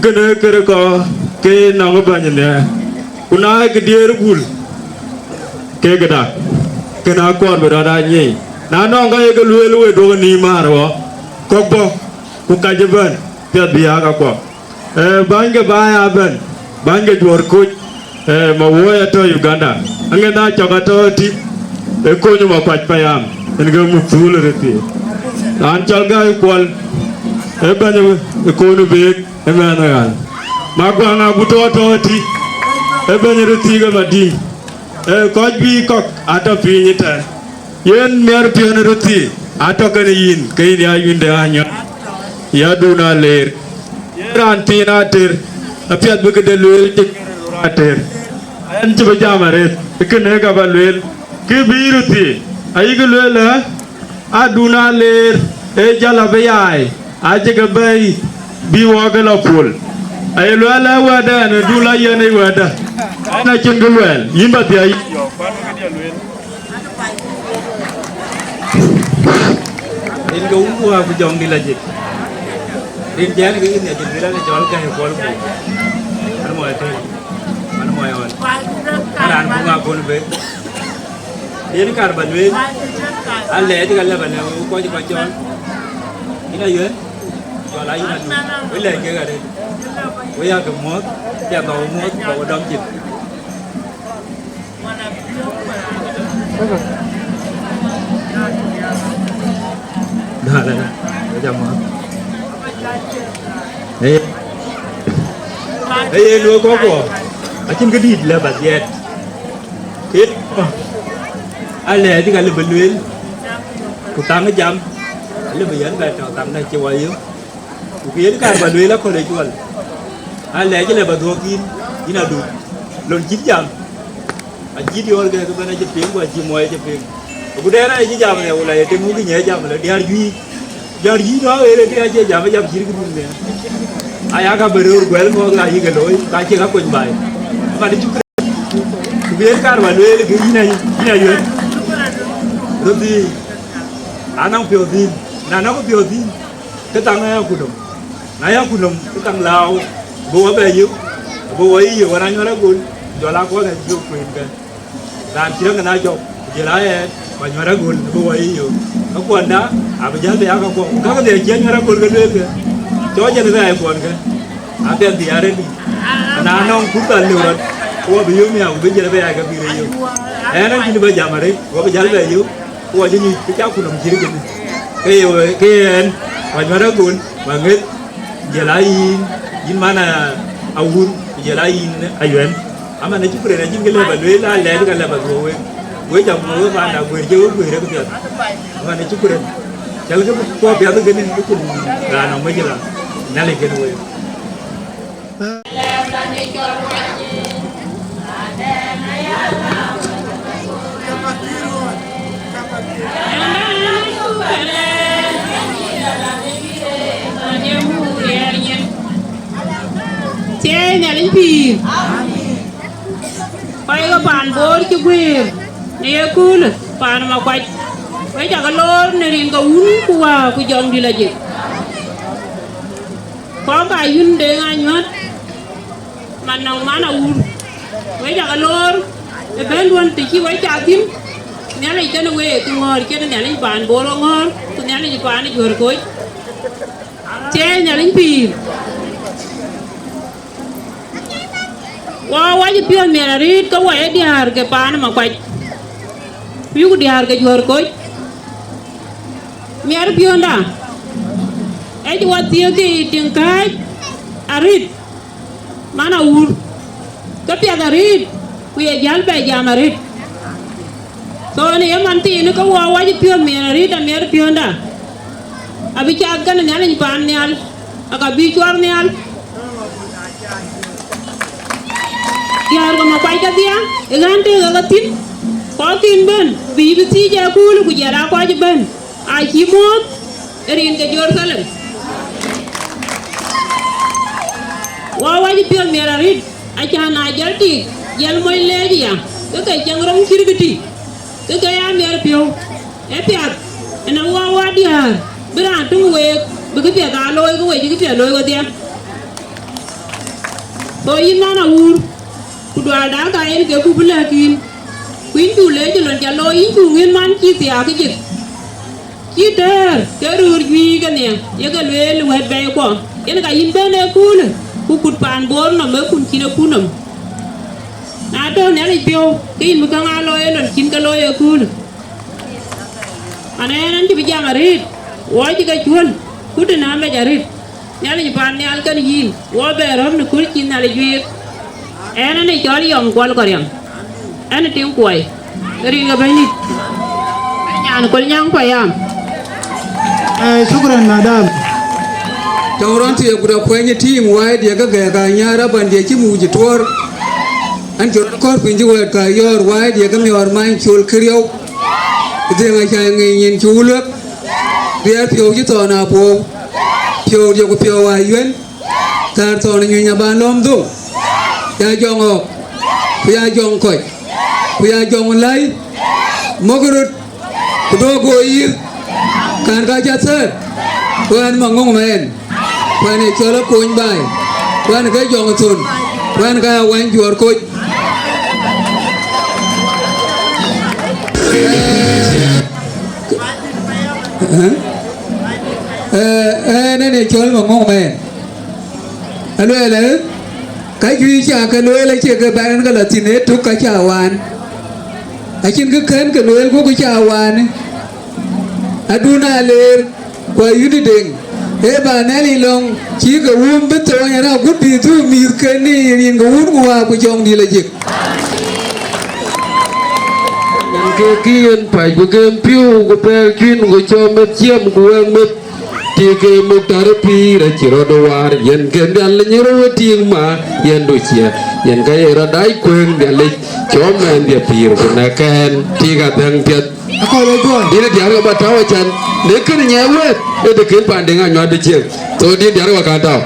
Kënë kërë kɔɔr ke nɔŋ ë bɛ̈ny nhiɛɛr. Ku na ye kë diëër bul, ke këda, kënë akɔɔr bï rɔt aa nyiëëc. Na nɔŋ ka ye ke lueel wek duɔ̈k ë nïïm määr ɣɔ̈, kɔ̈k bɔ̈, ku kac ëbɛ̈n, piɛth bï aa kakuɔ. Eh, bäny ke baai abɛ̈n, bäny ke juɔ̈ɔ̈r koc, eh, ma wööc atɔ̈ Uganda. Aŋen aa cɔk atɔ̈ ëtï, ë kony ë ma kuac payam, en ke muk thuul ë rëthii. Raan cɔl Gäi Kuɔl, ë bɛ̈ny ë koon ë beek, ë mɛnh ë ɣäl. Maguaŋ agut tɔ̈ tɔ̈ tï, ë bɛ̈ny röt thii ke Madiŋ, ë kɔc juëc kɔ̈k atɔ̈ piny ëtɛ̈ɛ̈n. Yen miɛt piɔ̈n röt thii atɔ̈ kënë yïn, ke yïn ya yïn de anyɔ̈th, ya dun aleer. Yen raan thiin ater, apiɛth bï këde lueel cï ater. Ɣɛn cï bï jam arëët, kënë ka ba lueel, kë bï röt thii, ayï kë lueel ë, adun aleer, ee jäl abï yaai, acï ke bɛ̈i bï wɔ ke lɔ puɔ̈l. Aye luɛɛl ë wɛ̈tdɛn ë dun la yen ë wɛ̈tdä. Ɣɛn acïn kë luɛɛl, yïn ba dhiɛl. Rin ke wun ku wä ku jɔŋdï la jik. Rin jɛn ke yïn ya jik, rin ke jɔl gäi kuɔl ku. An mɔi tël. An mɔi ɣɔn. An raan ku ŋa kon be. Yen kar ba lueel, alɛɛc ka lɛ̈p alɛ wek kɔc kɔc cɔl. Yïn Ayuɛn, cɔl a yïn Adun. Wek lɛɛc kek arëët. Wek yakë muɔ̈th, piɛth ba we muɔ̈th, ba we dɔm cin. Dä, dä, dä. Wek jam muɔ̈th. Ee. Ee, yen wek kɔckuɔ. Acïn këdït lɛ̈p adhiɛt. Kë alɛɛc ka lëu bï lueel, ku thaŋ jam, alëu bï yɛn bɛ tɔ̈ thaŋ dä cï wɔ yök. Ku kë yen kar ba lueel aköl ë cuɔl. Alɛɛc lëu ba dhuɔ̈k yïn, yïn Adun. Lon cït jam. Acït yɔ̈ɔ̈r kek ëbɛ̈n acï piŋ, ku acï muɔi acï piŋ. Ku dɛɛr acï jam ë wula ye tem wukï nyɛ jam lë diäär juëc. Jɔt yï tɔ ɣer ke acie jam, jam cït këdun ne. Aya ka bï röör guɛl mɔ̈ɔ̈th ka yï ke looi, ka cie ka kony baai. Man cuk ku bï en kar ba lueel ke yïn a, yïn Ayuɛn. Röt dhil, anɔŋ piɔ̈u dhil, na nɔŋ piɔ̈u dhil, ke thaŋ aya ku nɔm. Na ya ku nɔm, ke thaŋ lääu, bï wɔ bɛ yök, bï wɔ yï yök, wën anyuɔ̈r agol, jɔl a kuɔn ë jök kueen kë. Raan cï rɔ̈ŋ ë na jɔk, ku jël a ɣɛɛt, ku anyuäär agöl bï wɔ yï yök. Kä kuɔnda abï jäl bï ya käkuɔ, ku käk dhiɛc cï anyuäär agöl ke lueel ke, cɔk jël bï ya kuɔn ke, apiɛth bï ya rëërdït. Na nɔŋ kut dhal lëu rɔt, ku wɔ bï yök miäk, ku bï jël bï ya ke bï rëër yök. Ɣɛn acïn bï jam arëët, wɔ bï jäl bɛ yök, ku wɔ cï nyuc, ku cak ku nɔm cït kënë. Ke ye, ke ye ɣɛn, ku anyuäär agöl, ku aŋëth, jël a yïn, yïn man a, Awur, ku jël a yïn Ayuɛn. Aman ë cï ku rëër acïn kë lëu ba lueel, alɛɛc ka lëu ba dhuɔ̈k wek. Wek jam ku wek panda guëër cï wek guëër ë këpiɛth. Aman ë cï ku rëër. Cäl kë kuɔ piath kënë, kë cïn raan nɔm ë cï la. Nhialic kën wek. Thiëëi Nhialic pïïr. Kɔc ke paan Bor cï guëër në ye köölë, paan Makuac, wek cakë loor në rin ke Wun ku Wät ku Jɔŋdït Lajik. Kɔ̈k ka yïn Deŋ Anyuäth, man nɔŋ man Awur, wek cakë loor ëbɛ̈nduɔ̈n të cï wek cath thïn. Nhialic kenë week, ku ŋɔ̈ɔ̈r cïn Nhialic paan Bor ë ŋɔ̈ɔ̈r, ku Nhialic paan ë Juɔ̈r Koc. Thiëëi Nhialic pïïr. Wɔ wac piɔ̈ɔ̈th miɛt arëët ke wɔ ye diäär ke paan Makuac, ku yuk diäär ke Juɔ̈r Koc. Miɛt piɔ̈nda, ë cï wɔ thiëëk ke tiŋ kääc arëët, man Awur, ke piɛth arëët, ku ye jäl bɛ jam arëët. So në ye man thiinë ke wɔ wac piɔ̈ɔ̈th miɛt arëët, amiɛt piɔ̈nda, abï cath kenë Nhialic paan nhial, aka bï cuɔr nhial. Diäär ke Makuac kedhie, ë ɣän tëëk ë ke thïn, kɔ̈k kïn bɛ̈n, bï bï thiëc ë köölë, ku jɔl aa kɔc ëbɛ̈n, acï muɔ̈ɔ̈th ë rin ke Jeruthalem. Wɔ wac piɔ̈ɔ̈th miɛt arëët, acän na jɔl tik, jɔl mony leec aya, ke ke ceŋ röŋ cït kë tï, ke ke ya miɛt piɔ̈u. Ë piath, ënɔŋ wɔ wɔ diäär, bï raan töŋ week, bï këpiɛth aa looi, ke we cï këpiɛth looi wedhie. So yïn man Awur, ku duaalda ka yen ke ku bï lɛ̈k yïn, ku yïn cu leec ë lon ca looi, yïn cu ŋën man cï thiaak ë jik. Cï tëër ke röör juëc kedhie, ye ke lueel wɛ̈t bɛ̈ɛ̈ikuɔ, yen ka yïn bɛ̈n ë köölë, ku kut paan Bor nɔm ë kun cïn ë kun nɔm. Na tɔ̈ Nhialic piɔ̈u, ke yïn bï käŋ aa looi ë lon cïn ke looi ë köölë. An, ɣɛn, ɣɛn cï bï jam arëët, wɔ cï ke cuɔ̈l, ku të na mec arëët. Nhialic paan nhial kën yïn, wɔ bɛ röm në kul cï Nhialic juëër. Ɛn, ɛn ë cɔl Yɔŋ Kuɔl Kɔriam, ɛn ë tiŋ kuɔi, rin ke Bɛ̈nydït, nyan Kuɔl Nyaŋ Payam. Eh, shukran, madam. Tɔŋ rɔn thiëëk ku da kuɛny ë tiim wai diɛ ke gɛɛk anyaar abän diɛ cï muc ë tuɔɔr. Ɛn cï rɔt kɔ̈r piny cï wɛɛt ka yɔ̈ɔ̈r wai diɛ ke miɔɔr many col këriɔu. Ë dhëëŋ acä ŋic nyin cï wuluek. Riɛɛr piɔ̈u cï thɔn apuɔ̈u. Piɔ̈u diɛ ku piɔ̈u ayuɛn. Thäär thɔn ë nyuc abän lɔ̈m dhöŋ. Ya jɔŋ ɣɔ̈k, ku ya jɔŋ kɔc, ku ya jɔŋ läi. Mɔ̈k röt, ku duɔ̈k go yïr. Kän ka cä thɛɛr, ku ɛn Maŋöŋ Mɛɛn, ku ɛn ë cɔl Akony Baai, ku ɛn ke jɔŋ thon, ku ɛn ka ya wany juɔ̈ɔ̈r koc. Ë, ë, ɛn ë cɔl Maŋöŋ Mɛɛn. Aluɛɛl, ë, ka juëc ca ke lueel acie ke bɛ̈n ke lɔ thïn, ee tök ka ca waan. Acïn kë kën ke lueel ku kë ca waan. Adun aleer, ku ayïn deŋ. Ee ba Nhialic lɔ̈ŋ, cï ke wum bï thony, ëna gut bï dhuk mïthken në rin ke wun ku waa ku jɔŋ dïl ajik. Yen ke kï yen pac ku gem piu ku pɛɛl cuin ku cɔm meth ciɛm ku wɛ̈ŋ meth. Tik ke muktar pïïr acï rɔt waar, yen ke Nhialic nyïr we tik ma, yen du ciɛ, yen ka ye rɔt dac kuëëŋ Nhialic, cɔm mɛɛn dhiɛ pïïr ku nɛ̈k kɛ̈ɛ̈n, tik adhäŋ piɛth. Akɔl e juɔn. Dït diäär ke ba tääu acan, në kën nyɛ wëët, ë të kën paan deŋ anyuat bï ciëŋ. So dït diäär ke ba kan tääu.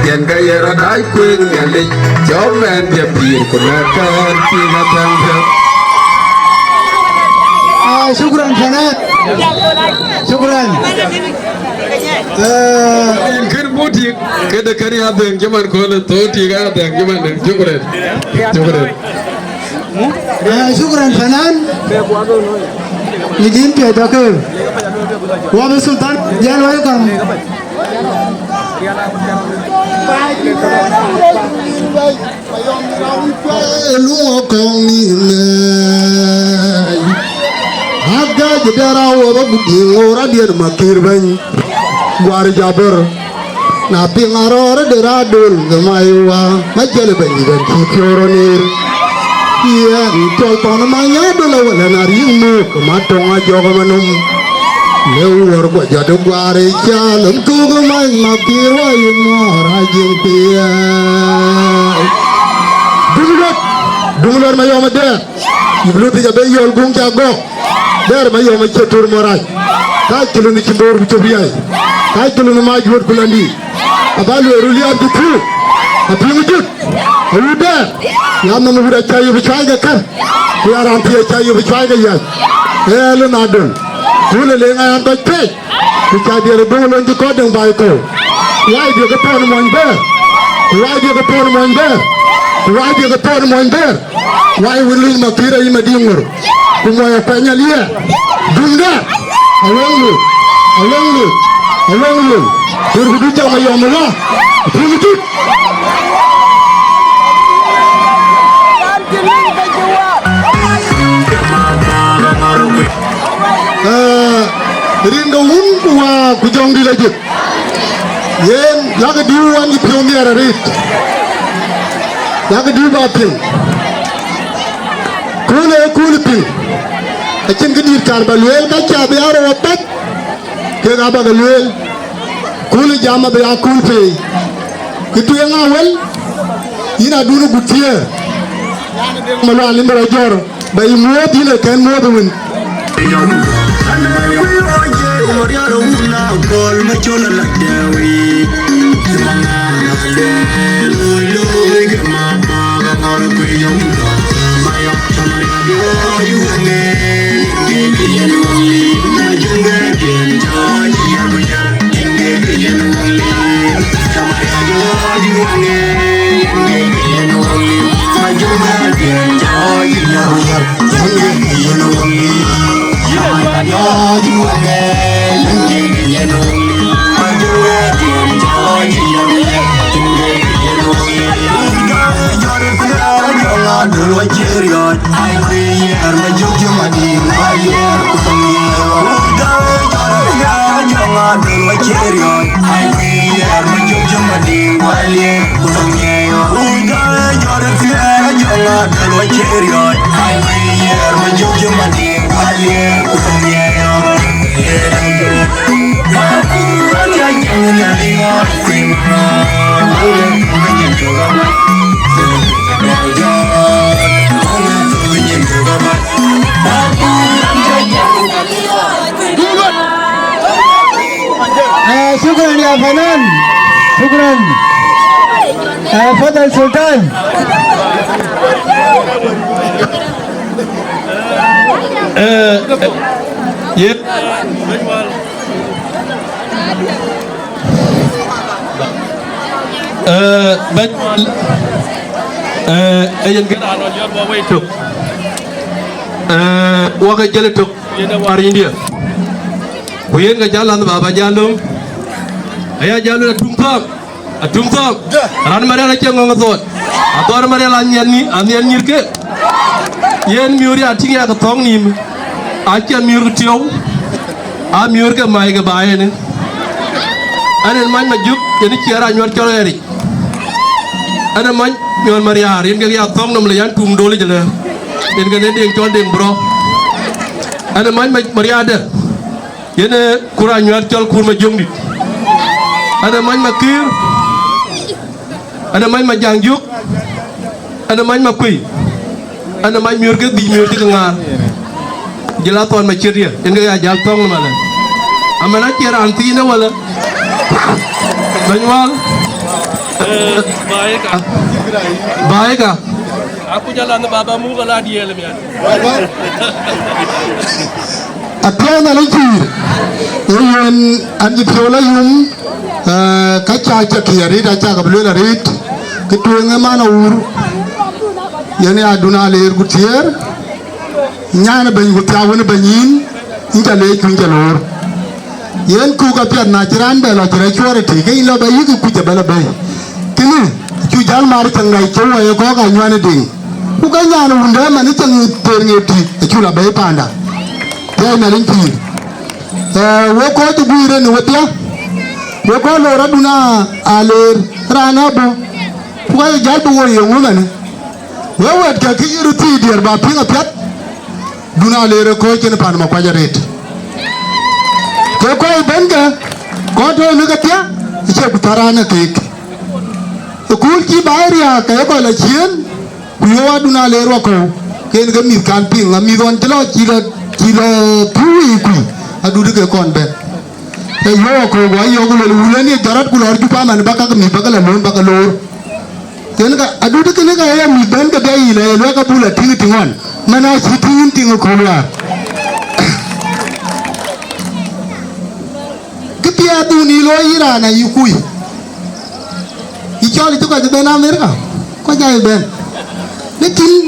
Yen ka ye rɔt dac kuëëŋ Nhialic, cɔk bɛ̈n jɔ pïïr ku nɛ̈k kɔn cï ka thäŋ piɛth. Ah, shukran, fanan. Shukran. Eh, yen kën buk tik, këde kën ya dhëŋ cï man köölë, thou tik ya dhëŋ cï man dë. Shukran. Shukran. Eh, shukran, fanan. Ni din piɛth dɔkë. Wa bï Sultan, jɛl welcome. Luɔk kɔŋ nïïm ëë. Agäc dɛ̈ rau wä bä gup nïïm ŋoor adiën makïr bɛ̈ny. Guar jabër. Na piŋ arɔɔr de raadol ke mai wa. Ma jɛl bɛ̈ny bɛ̈n cï piɔ̈u rɔt nïïr. Yɛn cɔl thɔn ma nya dol awël ɛn ariëk muk ma tɔŋ ajɔk ma nɔm. Le wuɔr guɔ jɔt guaar ë cal, ëm thuk mac mak kï ruɔi muɔɔr ajiŋ piɛɛi. Duŋ luɔt, duŋ luɔt Mayɔm Dɛɛr. Yï bï luth yic abë yɔl guŋ ca gɔ̈k. Dɛɛr Mayɔm acï tur mɔ̈ rac. Ka cï lunh cï boor ku cop riäi. Ka cï lunh mac wuɔt ku landi. Aba lueel röl yam cï pïu. Apiŋ jut. Awut Dɛɛr. Ya nɔm wut aca yop cuai ke kär. Ku ya raan thiëëc aca yop cuai ke yäc. Ee lë na döŋ. Ku lë leŋ ayam kɔc pɛɛc. Ku ca diɛɛr ë duŋ lon cï kɔ̈t dëŋ baai kɔ̈u. Wai diëk ë thɔn muɔny bɛ̈ɛ̈r. Ku wai diëk ë thɔn muɔny bɛ̈ɛ̈r. Ku wai diëk ë thɔn muɔny bɛ̈ɛ̈r. Wai wën luny makïr ayï madiŋ ŋör. Ku muɔny akuany aliɛɛr. Duŋda. Awëŋ luny. Awëŋ luny. Awëŋ luny. Duur ku duc cam ayɔm ëlɔ. Duŋ tut. Ee, rin ke wun ku waa ku jɔŋdït ajëk. Yen, lakë diu wan cï piɔ̈u nhiɛɛr arëët. Lakë diu ba piŋ. Kuul ee kuul piŋ. Acïn këdït kaar ba lueel, ka ca bï aa rou apath. Kek aa bä ke lueel, kuul ë jam abï aa kuul pei. Kë tueŋ aa wël, yïn adun ë gut thiëër. Malual ë bï rɔt jɔ̈ɔ̈r, bä yï muɔ̈ɔ̈th yïn ë kɛ̈n muɔ̈ɔ̈th ë wën. Eh, shukran ya fanan. Shukran. Eh, fadal Sultan. Eh, eh, ye. Eh, bɛ̈ny, eh, eh, yen kë raan ɣɔn yɔ̈ɔ̈t wɔ wei tök. Eh, wɔ ke jël tök, yen ë wäär yïndï. Ku yen ke jäl an baba jäl löŋ. Aya jäl löŋ atum thɔɔk, atum thɔɔk. Raan Marial acie ŋɔ̈ŋ athɔɔt. Athɔɔr Marial anhiɛn ni, anhiɛn nyïr ke. Yen miöör ya tïŋ ya ke thɔ̈ŋ nïïm. Acie miöör ke tiɔu. A miöör ke mai ke ba yen. Ɛn en mac Majök, yen ë ciɛɛr anyuɔt cɔl ɣɛɛric. Ɛn en mac Nyuɔɔn Mariaar, yen kek ya thɔ̈ŋ nɔm le yan tum dol jëlë. Yen ke ne deŋ cɔl deŋ bro. Ɛn en mac Mariaar dë, yen ë kur anyuɔt cɔl kur Majöŋdït. Ɛn en mac Makïr. Ɛn ë mac Majaŋ Jök, ɛn ë mac Makuëi, ɛn ë mac miöör ke dhïc miöör cï ke ŋaar. Jël athɔn Macït ye, yen ke ya jäl thɔ̈ŋ nɔm alë. Amɛn acie raan thiin ë wälë. Bɛ̈ny Wal. Eh, baai ka. Baai ka. Akuc alan baba muk ala diɛɛl mian. Apiɛth Nhialic pïïr, ee yen an cï piɔ̈u la yum, eh, ka ca cak arëët, acak abï lueel arëët, kë tueŋ ë man Awur, yen ya dun aleer ku thiëër, nyan ë bɛ̈ny ku thiau wën ë bɛ̈ny yïn, yïn ca leec ku yïn ca loor. Yen kuk apiɛth na cï raan bɛ lɔ cï rɛc cuɔɔr ëtï, ke yïn lɔ bɛ yïk kuc abɛ lɔ bɛ̈i. Kënë, acu jäl maar cäŋ dai cï wɔ ye kɔ̈k anyuan ë diŋ. Ku ka nyan wundë man ë cäŋ thëër ŋiɛt tï, acu lɔ bɛ̈i panda. Piɛɛi Nhialic pïïr. Eh, wek kɔc ë guiir en ë wedhia, wek kɔc lɔ rɔt dun aa, aa leer, raan ë bɔ̈. Ku ka ye jäl bï woi yeŋö mɛnë? Wek wɛ̈ɛ̈tkë kë yï röt thii diɛɛr bä piŋ apiɛth, dun aa leer ë kɔc cïn pan Makuac arëët. Ke kɔc bɛ̈n ke, kɔc tɔ̈ në kedhie, acie ku thar raan ë keek. Ë kööl cï baai riääk, ke ye kɔc lɔ ciëën, ku yöök adun aleer wakɔ̈u, ke yen ke mïth kan piŋ, amïth ɣɔn cï lɔ, cï lɔ, cï lɔ pïu yiic kuc, adut ke kɔn bɛ̈n. Ee yöök wakɔ̈u, ku ayök ku luel, wun ë ŋic jɔt rɔt, ku lɔ Juba man, bäk käk mïth bäk ke lɔ lööm, bäk ke loor. Yen ka adut kënë ka ye mïth bɛ̈n ke bia yic, la ye luɛk abul a tïŋ tïŋ ɣɔn, man acï tïŋ tïŋ ë kööl wäär. Kë piɛth dun yï looi yï raan ayï kuc. Yï cɔl yï cï kɔc bɛ̈n Amerika, kɔc aa bɛ̈n. Në tïŋ,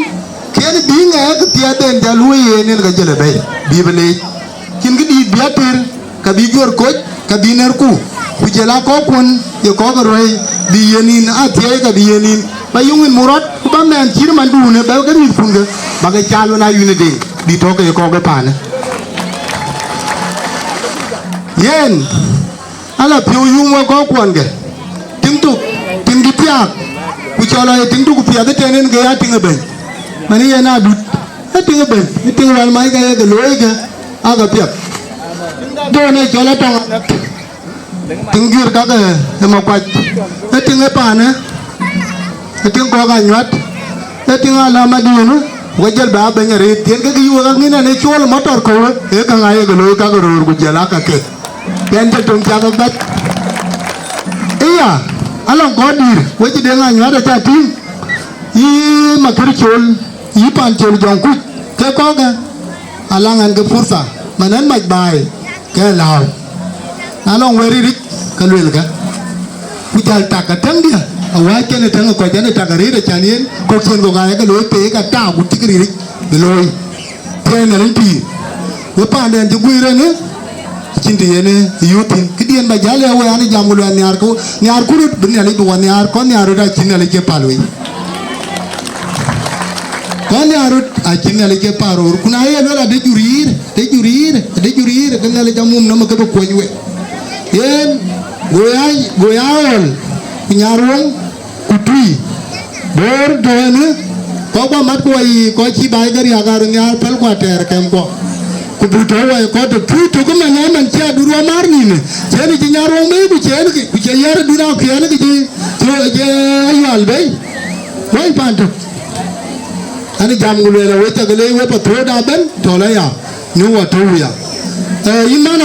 kën bï ŋɛk kë piɛth den jal luöi yen, yen ka jël ë bɛ̈i, bï bï leec. Cïn këdïït bï ater, ka bï juɔ̈r koc, ka bï nɛ̈rku, ku jël aa kɔ̈kkuɔn ye kɔ̈k ë ruɛ̈i, bï yen yïn aa thiɛɛi, ka bï yen yïn. Ba yöŋ yïn muk rɔt, ku ba mɛɛn cït manduun ë bɛ̈ ke mïthkun ke, ba ke caal wën aa yïn ë deŋ, bï tɔ̈ ke ye kɔ̈k ë paanë. Yen, ala piɔ̈u yuŋ wek kɔ̈kkuɔn ke, tiŋ tuk, tiŋ dï thiaak, ku cɔl aa ye tiŋ tuk ku piɛth ëtɛ̈n en ke ya tiŋ ë bɛ̈ny. Mɛn yen adut, ë tiŋ ë bɛ̈ny, ë tiŋ wal mac ke ye ke looi ke, aa ke piɛth. Dɔn ë cɔl atɔŋ, tiŋ gïïr kake ë makuac, ë tiŋ ë paanë, ë tiŋ kɔ̈k anyuat, ë tiŋ aläm adïïnë, ku ke jël bɛ aa bɛ̈ny arëët, tiɛn ke kë yï wek aŋïn ɛn ë cool ë motor kɔ̈u, ee käŋ aa ye ke looi kake röör ku jël aa kake. Yɛn cä töŋ cath abac. Ëya, alɔŋ kɔc dïïr, we cï deŋ anyuat acä tïŋ, yï Makër Col, yï Pan Col Jɔŋkuc, ke kɔ̈kë, alaŋ ɛn ke purtha, man ɛn mac baai, ke lääu. Na lɔŋ wɛ̈ɛ̈r riric, ke luelkë. Ku jäl tak ka täŋdiɛ̈, awääc kɛn ë täŋ ë kɔc, ɛn ë tak arëët acan yen, kɔ̈k cïn kɔ̈k aa ye ke looi peek ata ku tik riric, bï looi. Thiɛɛi Nhialic pïïr. We paanden cï guiir ënë, acïn të yen ë yöth thïn. Këdiën ba jäl ë we an, jam ku luɛɛl nhiaar ku, nhiaar ku röt bï Nhialic bï wa nhiaar, kɔn nhiaar röt acïn Nhialic ke päl wei. Kɔn nhiaar röt acïn Nhialic ke päl röör. Ku na ye luel adë jur yiir, adë jur yiir, adë jur yiir, ke Nhialic amum nɔm ke bï kuɔny we. Yen, go ya, go ya ɣɔl, ku nyaar wöŋ, ku tui. Bor tɔ̈ ënë, kɔc guɔ mat ku wa yiic, kɔc cï baai ke riääk aa röt nhiaar pɛ̈l ku atɛɛr kɛmkuɔ. Ku buk tɔ̈ wai kɔc tɔ̈ tui tök ëmɛn, ëmɛn cï aduur wa määr nïïmë. Cïn cï nyaar wöŋ bei, ku cïn kë, ku cï yär adun akiɛɛn kë cï, cï, cï ayual bei. Wai pan tök. An jam ku lueel, we cak leec we pa thuɔɔu da bɛ̈n, tɔ̈ la ya. Në wɔ tɔ̈u ya. Ee, yïn man,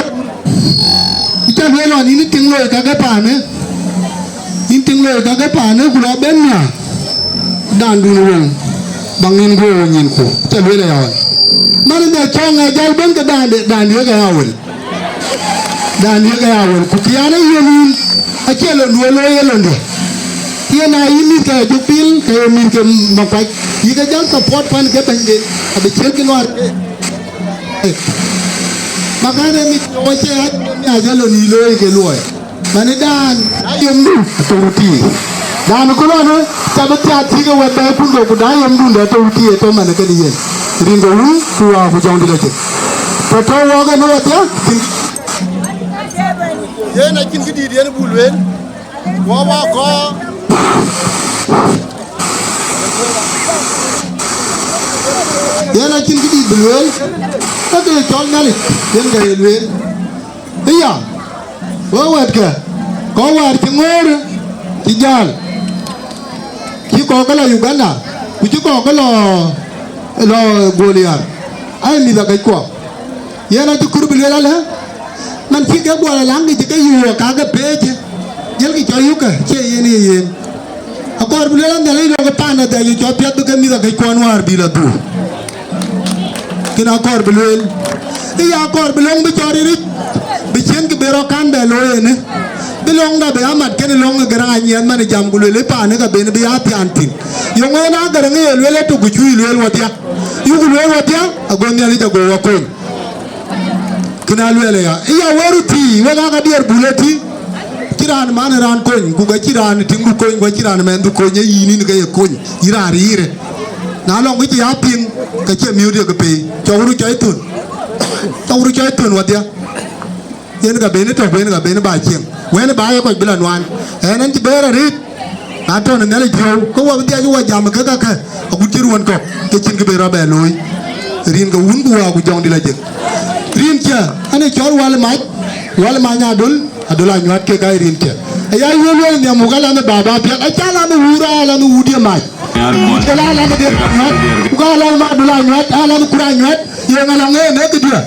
ë cä lueel ɣɔn, yïn tiŋ looi kake paanë, yïn tiŋ looi kake paanë, ku lɔ ben nya, daandun wöŋ, ba ŋïn guɔ wöŋ nyinku, cä lueel aya ɣɔn. Man ë cɔŋ ë jäl ben ke daande, daandië ke ya wël. Daandië ke ya wël, ku piaan ë yen yïn, acie londu ë looi ë londië. Yen aa yï mïth ke Ajök Pil, ke ye mïth ke Makuac, yï ke jäl support pan ke bɛ̈nyden, abï ciël kë luaar. Makan ë mit wɔ cï ɣäc miac ë lon yï looi ke luɔi. Mani daan, daan yomdu atɔ̈u tiic. Daan ku lɔnë, ca bï thiaak thiëk ë wɛt bɛ̈ɛ̈ikun ke, ku daan yomdun dɛ atɔ̈u tiic ë tɔ̈u man ë kënë yen. Rin ke wun, ku waa ku jɔŋdït acïk. Tɔ̈ tɔ̈u wɔɔk ënë wadhia, cïn, yen acïn këdïït yen buk lueel. Wɔ wa kɔɔr. Yen acïn këdïït bï lueel, ka ke cɔl Nhialic, yen ka ye lueel. Ëya, we wɛ̈ɛ̈tkë, kɔc wäär cï ŋoor, cï jäl, cï kɔ̈k ke lɔ Uganda, ku cï kɔ̈k ke lɔ, lɔ Goliar, aa mïth akëckuɔ. Yen acï kɔɔr bï lueel alë, man cï ke guɔ lɔ läŋ, ke cï ke yuɔɔk ka ke peec, jëlkï cɔl yukë, cie yen ye yen. Akɔɔr bï lueel an, Nhialic lɔ ke paan adhɛc, cɔl piɛth bï ke mïth akëckuɔn wäär bï lɔ dhuk. Kën akɔɔr bï lueel. Ë ya akɔɔr bï löŋ bï cɔɔr riric, bï ciënkï bï rɔt kan bɛ looi ënë. Bï löŋda bï amat kënë löŋ ë Garaŋ Anyiɛth man ë jam ku lueel ë paanë ka ben bï ya thiaan thïn. Yöŋ en a Garaŋ ë ye lueel ëtök ku cui lueel wadhia. Yuk lueel wadhia, ago Nhialic ago wa kony. Kën a lueel aya, ë ya wëru thii, wek aa ka diɛɛr bul ëtï. Cï raan man ë raan kony, ku ka cï raan tiŋdu kony, ku acï raan mɛnhdu kony, ee yïn yïn ke ye kony, yï raan riire. Na lɔŋ kë cï ya piŋ, ka cie miööt ye ke pei. Cɔk röt cɔc thön. Cɔk röt cɔc thön wadhia. Yen ka ben ë tök, wen ka ben ë ba cieŋ. Wen ba ye kɔc bï la nuan. Ɛn ɛn cï bɛ̈ɛ̈r arëët. Na tɔ̈ në Nhialic piɔ̈u, ke wɔ bï dhiac wɔ jam ke kakë, agut cï ruɔ̈n kɔ̈k, ke cïn kë ben rɔt bɛ looi. Rin ke wun ku waa ku jɔŋdït la jek. Rin cä, an ë cɔl wal mac, Wal many Adöl, Adöl Anyuat kek aa rinkiɛ̈. Aya wël wël nhiam, wuk alan ë baba piɛth, aca lan ë wur, alan ë wut ye mac. Wut ke la lan ë diɛt Anyuat, wuk alan ma Adöl Anyuat, alan ë kur Anyuat, ye ŋa lɔ ŋeen ë këdiɛ̈.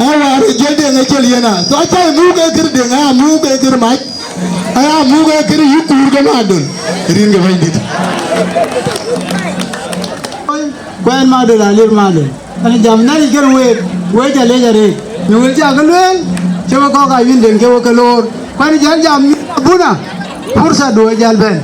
Awär ë jiël Deŋ ë jiël yen a. So aca muk ë kër Deŋ, aya muk ë kër mac, aya muk ë kër yï kur ke ma Adöl. Rin ke Bɛ̈nydït. Kuɛn ma Adöl, alir ma Adöl. Ani jam na ikër week, week ca lec arëët. Në wël ca ke lueel, cï we kɔ̈k aa yïn den ke we ke loor. Kuɛn jal jam yïn abuna, pursa duö jal bɛ̈n.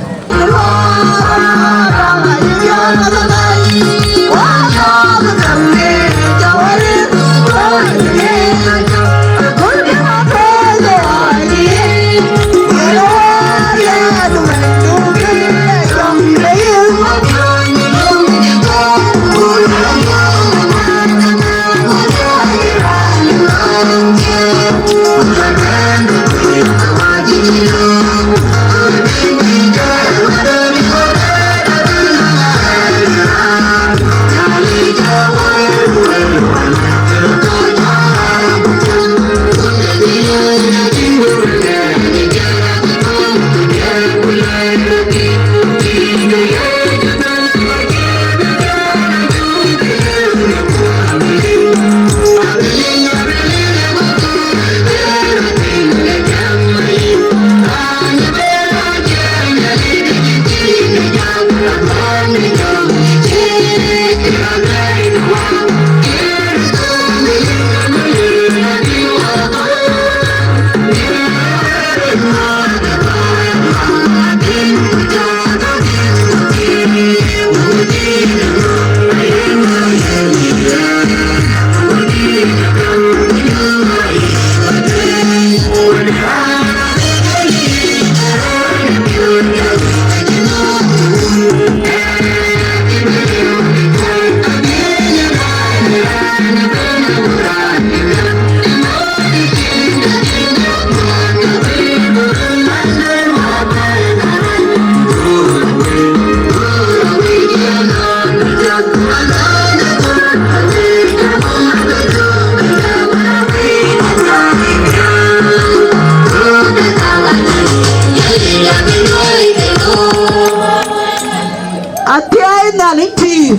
Athiɛɛi Nhialic pïïr.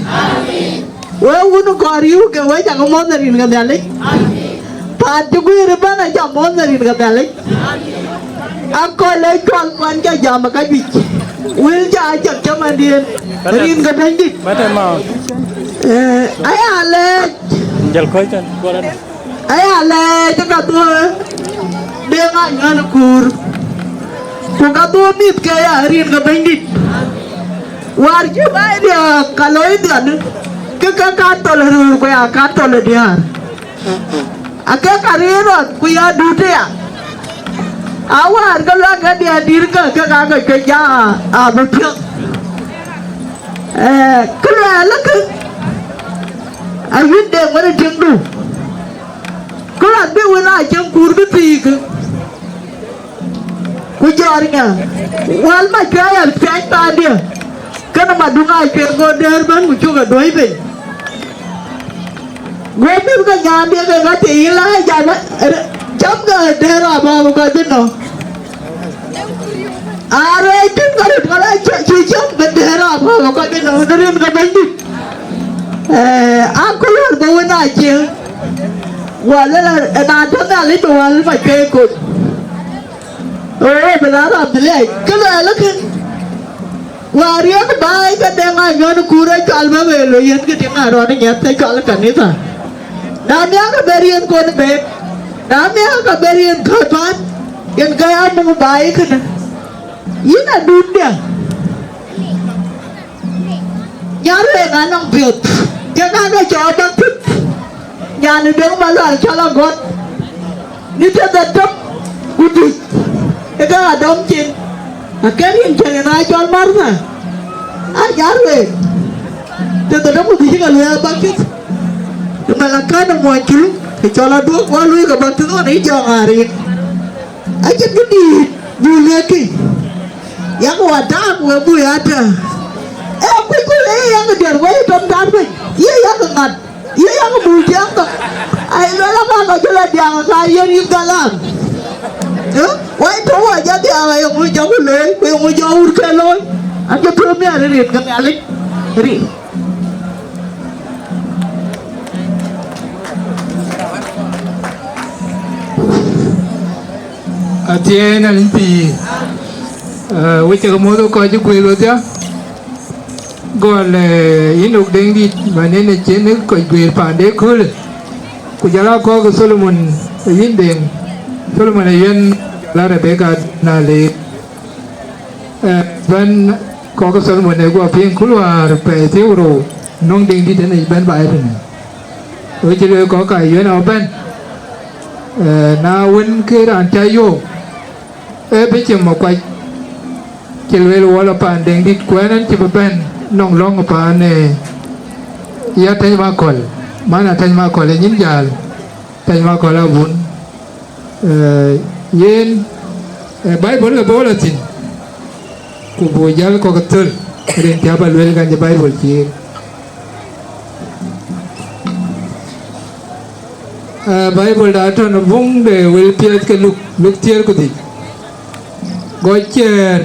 Wek wun kɔɔr riëëu ke we cak mɔ̈th në rin ke Nhialic. Paan cï guiir ëbɛ̈n aca mɔ̈th në rin ke Nhialic. Akɔ̈l ë cuɔl kuan ca jam ë kajuëc. Wël ca cak cämändiën rin ke Bɛ̈nydït. Ee, aya lɛɛc. Jal kɔc tɛ̈n, kuɔl ënë. Aya lɛɛc ka dhuö Deŋ Anyuat Kuur. Ku ka dhuö mïth ke ya rin ke Bɛ̈nydït. Wäär cï baai diäk ka looi dhiɔn, ke ke ka thol ë röör ku ya ka thol ë diäär. Ake ka riëër rɔt ku ya dut aya. Awäär ke luak ke diäär dït ke, ke ka ke cuec ya abï piɔ̈th. Ee, kë luɛɛl ë kë, ayïn Deŋ wën ë tiŋdu. Kë rɔt bï wën aa cieŋ kuur bï thiëëk. Ku jɔɔr nya, wäl Macuei apiac paandië, kënë Maduŋ Acueer go dëër bɛ̈n ku cuk ë duöi piny. Go mïth ke nyaandië ke ŋa thii yï la jam, cam ke dëër abä ku ka bï nɔ̈k. Arëëc tïŋ ke röt kɔlɔ cï cam ke dëër abä ku ka bï nɔ̈k në rin ke Bɛ̈nydït. Ee, aköl wär bä wën aa cieŋ, wäl ë na tɔ Nhialic bï wäl Macuei kot. Ee, bï la rɔm bï lɛc. Kë luɛɛl ë kën, wäär riëëk baai ke Deŋ Anyuat Kuur ë cɔl bä wëë lo yen ke tiŋ arɔt ë nyiɛth ë cɔl ë kanitha. Na miäk ke bɛ riëëth kon ë beek, na miäk ke bɛ riëëth kɔ̈th paan, yen ke ya muk baai ë kënë. Yïn adutdiä. Nyar wek anɔŋ piɔ̈th, ke ka ke cɔɔk baptith. Nyan ë Deŋ Malual cɔl Agɔt, në thiërdhetem ku dhïc, ë ke adɔm cin. Akën rin cïn ë na cɔl Martha, a nyar wek. Thiërdhetem ku dhïc ke lueel baptith. Ë Malakana muɔny cul, ë cɔl Aduɔ̈k, wa luui ke baptith ɣɔn ë jɔŋ arin. Acïn kë dïït buk lëkkï. Yak wa taak we buk ya tɛ̈. Ee kuc ku le ye yak diɛt we tɔm tat piny. Ye yak ŋat. Ye yak buk tiɛŋ thok. Ai luel aba ka cï la diaŋ ka yen yïth galam. Ë, wai tɔ̈ wä jɔ dhiaak, ayeŋö jɔku looi, ku yeŋö jɔ wur ke looi? An, cï piɔ̈u miɛt rin ke Nhialic rin. Athiɛɛn, Nhialic pïïr. Ë, wek cä ke muɔ̈th kɔc cï kuël wedhia. Gɔl, ë, yïn Ɣok Deŋdït, man en ë cïn ë kɔc guëër paande köölë. Ku jɔl aa kɔ̈k Tholomon, ë, yïn Deŋ. Tholomon ë yɛn, jɔl aa Rebeka na leer. Ë, bɛ̈n kɔ̈k Tholomon ë guɔ piŋ ku luaar pɛɛi thiëër ku rou, nɔŋ Deŋdït en ë bɛ̈n baai tënë. Ɣöö cï lueel kɔ̈k ka yuen abɛ̈n. Ë, na wën, ke raan cä yöök, ee bï cï mɔ̈k kuac, cï lueel wɔ lɔ paan Deŋdït, ku ɛn, ɛn cï bï bɛ̈n nɔŋ lɔ̈ŋ paan, ë, ya Tɛ̈ny Makɔl, man a Tɛ̈ny Makɔl ë nyin jäl, Tɛ̈ny Makɔl abun. Ë, yen, ë, Baibol ke bɔ̈ lɔ thïn, ku buk jäl kɔ̈k thöl, rin cä bä lueel kan cï Baibol cïïr. Ë, Baibol da tɔ̈ në buŋ de Wël Piɛth ke Luk, Luk thiëër ku dhïc. Gɔc ciëër,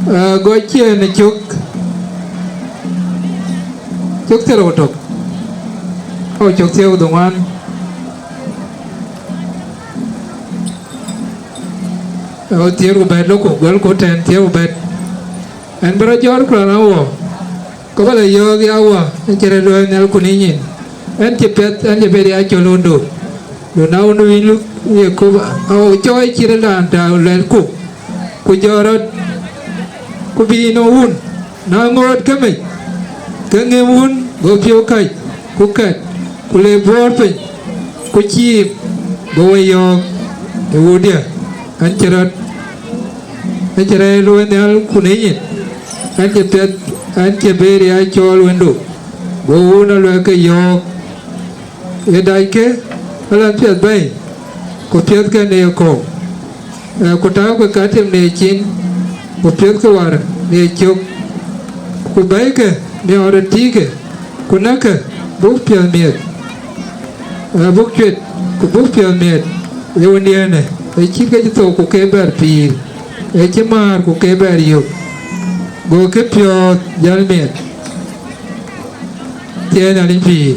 ë, gɔc ciëër në cök, cök thiëër ku tök, au, cök thiëër ku dhoŋuan, au, thiëër ku bɛ̈t, lok ku gɔl ku tɛ̈n thiëër ku bɛ̈t. Ɛn bï rɔt jɔt ku raan awɔ, ke bä lɔ yɔ̈ɔ̈k ya wä, ɛn cï rɔt luɔi nhial ku në nyin. Ɛn cï piɛth, ɛn cï bɛ̈t ya cɔl wundu. Du na wundu winy luk ye kop, aɣɔk cɔɔi cï rɔt raan tääu lɛ̈t ku, ku jɔt rɔt, ku bï nɔm wun. Na ŋoot ke mec, ke ŋëm wun, go piɔ̈u kac, ku kɛt, ku le buɔɔr piny, ku ciim, go we yɔ̈ɔ̈k ë wudiɛ̈, ɛn cï rɔt Ë cï rɛɛc luɔi nhial ku në nyin, ɛn cï piɛth, ɛn cï bɛ̈t ya cɔɔl wëndu, go wun aluɛk ke yɔ̈ɔ̈k. Ye dackë, alan piɛth bɛ̈ɛ̈i, ku piɛthkë në ye kɔ̈u, ë, ku tääukë katem në ye cin, ku piɛthkë war në ye cök, ku bɛ̈ɛ̈ikë miɔɔr ë tiikë, ku näkkë, buk piɛth miɛt. Ë, buk cuet, ku buk piɔ̈ɔ̈th miɛt, ye wëndiɛ̈në, ë cït ke cï thou ku ke bɛ̈ɛ̈r pïïr, ë cï määr ku ke bɛ̈ɛ̈r yök, go ke piɔ̈ɔ̈th jäl miɛt. Thiëëc Nhialic pïïr.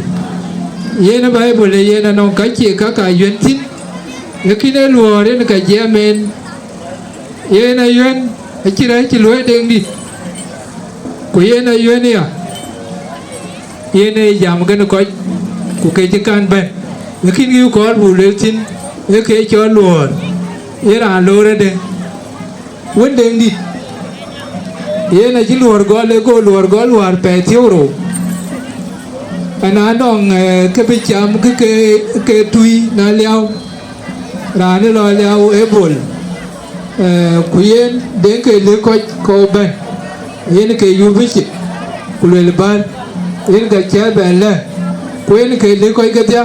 Yen ë Baibol ë yen anɔŋ ka cie ka ka yuɛn thïn, ee kën ee luɔɔr yen ka jiɛɛm en, yen ayuɛn acï rɛ̈ɛ̈c cï luɔi Deŋdït, ku yen ayuɛn ya. Yen ee jam kën kɔc, ku ke cï kan bɛ̈n, lakin kë kɔɔr buk lueel thïn, ee ke cɔl luɔɔr, ye raan loor ëdë, wën Deŋdït, yen acï luɔɔr gɔl, ee go luɔɔr gɔl wäär pɛɛi thiëër rou. Ana nɔŋ, eh, kë bï cam kë ke, ke tui na liau, raan ë lɔ liau ë bol. Eh, ku yen den ke lëk kɔc kɔ̈u bɛ̈n, yen ke yup ë cï, ku luel bär, yen ke cɛɛr bɛ lɛ̈k, ku yen ke lëk kɔc kedhia,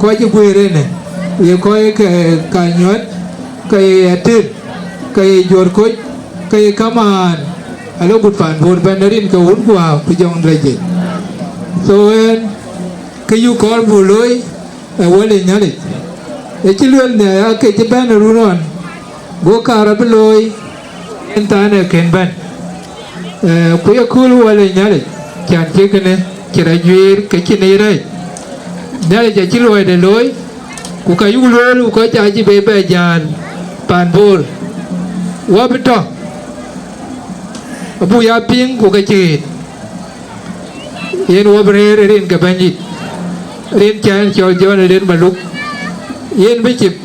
kɔc ë guëër ënë, ye kɔc ke ka nyuɔ̈th, ke ye ater, ke ye juɔ̈r koc, ke ye kamaan, alɔ gut paan Bor bɛ̈n rin ke wun guaar ku jɔŋ lec. So yen, kë yuk kɔɔr buk looi, ë wël ë Nhialic. Ë cï lueel në ake cï bɛ̈n ë run ɣɔn, go kaar abï looi, en thanë kën bɛ̈n. Ë, ku ye kööl wël ë Nhialic, can cï kënë cï rɔt juiir ke cïn yic rɛɛc. Nhialic acï luɔide looi, ku ka yuk lueel ku kɔc acï be bɛ jäl paan Bor. Wä bï tɔ̈, abuk ya piŋ ku ke cï ɣet. Yen wä bï rëër ë rin ke Bɛ̈nydït, rin cä en cɔl Jɔn ë rin Maluk, yen bï cïp,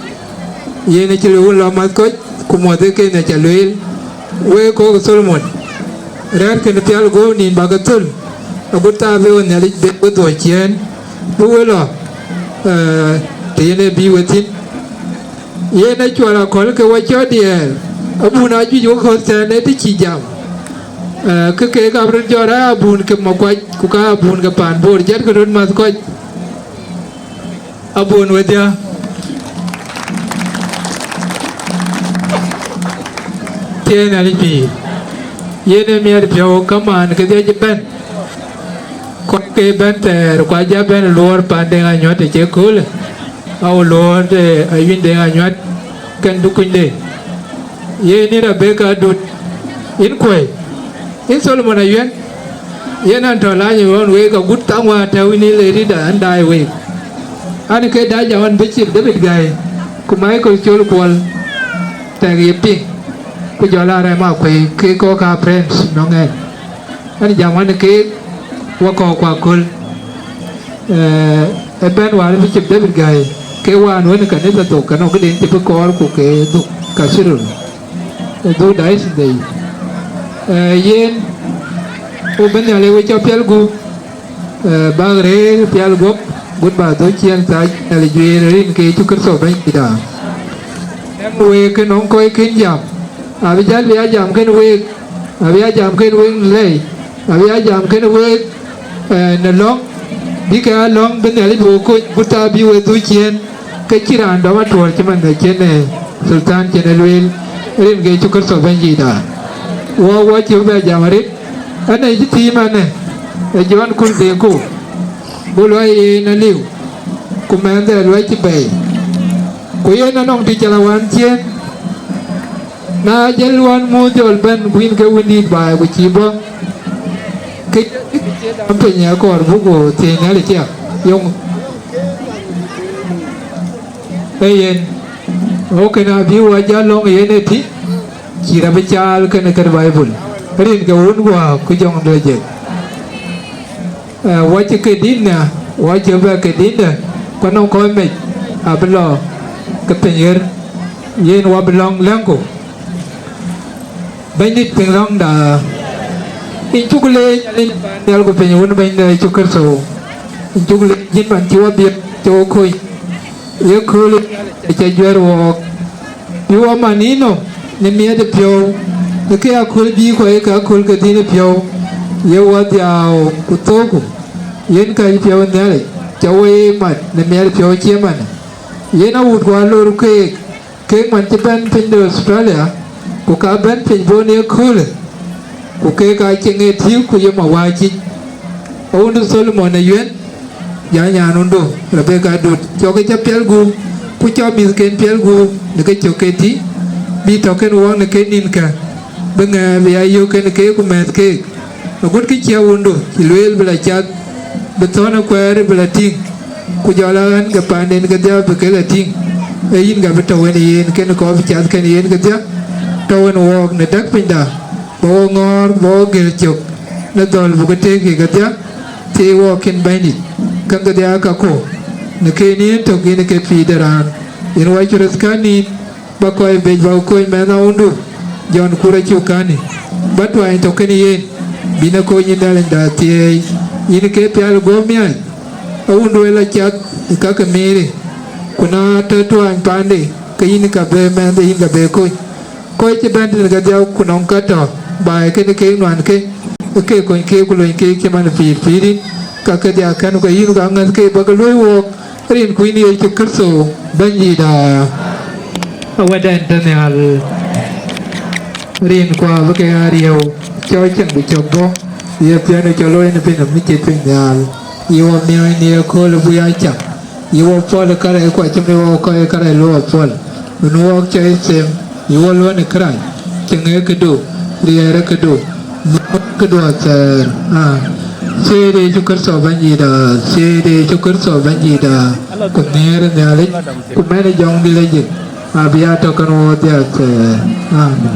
yen ë cï lëu lɔ mäth kɔc, ku muɔth ë kën ë cä lueel, wek kɔ̈k Tholomon, rɛ̈ɛ̈r kën pial guɔ̈p nïn bä ke thöl, agut thaar bï we Nhialic bɛ we dhuɔ̈c ciëën, bï we lɔ, eh, të yen ee bï we thïn. Yen acuɔl akɔ̈l ke wä cɔ̈t diɛɛr, abun ajuëc wek ɣöt thɛɛn ë të cï jam. Eh, kë keek abï röt jɔt rɛ̈ɛ̈r abun ke Makuac, ku ka abun ke paan Bor, jɛtkë röt mäth kɔc. Abun wedhia. Thiëëc Nhialic pïïr. Yen ë miɛt piɔ̈u kamaan kedhia cï bɛ̈n. Kɔc ke bɛ̈n thɛɛr, ku ajɔ bɛ̈n luɔɔr pan Deŋ Anyuat ë cï köölë, au luɔɔr de Ayuny Deŋ Anyuat kën du kunyde. Yen ë Rebecca Dut, yïn kuɔ̈i, yïn Solomon Ayuɛn, yen an tɔ̈ lany ɣɔn week agut thaŋ wään tɛ̈u yïn ë le rït an daai week. An ke dac ɣɔn Bishop David Gai, ku Michael Col Kuɔl, tɛk ye piŋ, ku jɔl a Rɛm Akuei, ke kɔ̈k aa friends nɔŋ ɛn. An jam an keek, wakɔ̈u ku aköl. Eh, ëbɛ̈n wään Bishop David Gai, ke wään wën ë kanitha thok, ke nɔŋ këden cï bï kɔɔr ku ke dhuk cathedral, ë dhuk diocese de yic. Eh, yen, wo bï Nhialic we cɔk piɛl gup, eh, bäk rëër pial guɔ̈p, gut bä dhuk ciɛɛŋ thac, Nhialic juëër rin ke Yecu Kërtho Bɛ̈nydïïtda. Week ke nɔŋ kɔc kën jam, abï jäl bï a jam kën week, abï a jam kën week në lɛi, abï a jam kën week, eh, në lɔ̈ŋ, bï ke a lɔ̈ŋ bï Nhialic bï we kony, ku thaa bï we dhuk ciëën, ke cïn raan dɔm atuɔ̈l cï man ë cïn, eh, Sultan cïn ë lueel, rin ke Yecu Kërtho Bɛ̈nydïïtda. Wɔ, wɔ cï bɛ jam arëët, ɛn ë cï thïïm ɛn ë, ë Jɔn kul dhëëŋku, bï luɔi yen aliu, ku mɛnhde luɔi cï bɛ̈ɛ̈i. Ku yen anɔŋ tïc cä la wään ciëën, na jël wään muth jɔl bɛ̈n, ku yïn ke wëndït baai, ku cïï bɔ̈, ke dam piny ë kɔɔr buk thiëëc Nhialic ëya. Yöŋ. Ee yen, ɣok kën abï wɔ jɔ lɔ̈ŋ yen ëtï, cï rɔt bï caal kënë kën Baibul, rin ke wun guɔ ku jɔŋ de jël. Eh, wɔ cï ke dït nia, wɔ cï bɛ ke dïtdɛ, ku nɔŋ kɔc mec abï lɔ ke piny ɣer, yen wɔ bï lɔ̈ŋ lɛ̈ŋku. Bɛ̈nydït piŋ lɔ̈ŋda, yïn cuk leec, Nhialic, Nhial ku piny wun Bɛ̈nyda Yecu Kërtho. Yïn cuk leec yïn man cï wɔ biɛt cï wɔ kony, ye kööl ë cä juɛ̈r wɔɔk, bï wɔ man yïnɔm në miɛt ë piɔ̈u, në ke aköl bï kɔc ke aköl ke dhil ë piɔ̈u, ye wɔ dhiau ku thooku, yen kääc piɔ̈u Nhialic, cä wɔ ye mat në miɛt ë piɔ̈u cï man. Yen awut ku alor keek, kek man cï bɛ̈n piny de Australia, ku ka bɛ̈n piny bɔ̈ në ëköölë, ku kek aa cieŋ ë tïïk ku yom awääc yic. Awundu Tholomon Ayuɛn, ja nyaanwundu Rebecca Dut, cɔk ke cä piɛl guum, ku cɔk mïthken piɛl guum në ke cök ke tï, bï tɔ̈ kën wɔk në ke nïnkë, bï ŋɛɛr bï ya yök kën keek ku mɛ̈th keek. Agut kë cï awundu cï lueel bï la cath, bï thɔ̈n ë kuɛɛr bï la tïŋ, ku jɔl a ɣän ke paanden kedhia bï ke la tïŋ, ee yïn ka bï tɔ̈u en yen kën kɔɔr bï cath kën yen kedhia, tɔ̈u en wɔɔk në däk pinyda, bä wo ŋɔ̈ɔ̈r, bä wo gël cök në dhɔ̈l buk ke teek kedhia, thiëi wɔɔk kën Bɛ̈nydït, käŋ kedhia kaku, në kën yen tök yen ke pïïr de raan, yen wɔ cï röth kän nïïm, bä kɔc bec bä kony mɛnh awundu, Jɔn Kur acuk kani, bä tuany tɔ̈ kën yen, bïn ë kony yïn Nhialicda thieei, yïn ke pial guɔ̈p miany, awundu ë la cath ë ka ke miiri, ku na tɔ tuany paande, ke yïn ka bë mɛnhde yïn ka bë kony. Kɔc cï bɛ̈n tënë kedhia ku nɔŋ ka tɔ baai kën keek nuan ke, ë ke kony keek ku lony keek cï man pïïr pïïr yïn, ka kedhia kɛn ku yïn ka ŋäth keek bä ke luöi wook, rin ku yïn Yecu Kërtho Bɛ̈nydïïtda. Awɛ̈tdɛn tënhial, rin ku abï ke aa riëëu, cɔl cieŋ bï cök bɔ̈, ye piɛ̈n ë cɔl looi në piny nɔm cït piny nhial, ye wɔ miɔɔc në ye kööl ë bui acam, ye wɔ pɔ̈l ë kärɛc ku acï mi wɔ kɔc ë kärɛc luɔk pɔ̈l, bï nu wɔk cɔc them, ye wɔ luɔ̈n ë kërac, cieŋ ë këdu, riɛɛr ë këdu, Këdu athɛɛr, aa, thiëëi de Yecu Kërtho Bɛ̈nydïïtda, thiëëi de Yecu Kërtho Bɛ̈nydïïtda, ku nhiëër ë Nhialic, ku mɛn ë jɔŋdït lajik, abï ya tɔ kën wɔ dhiathɛɛr. Amen.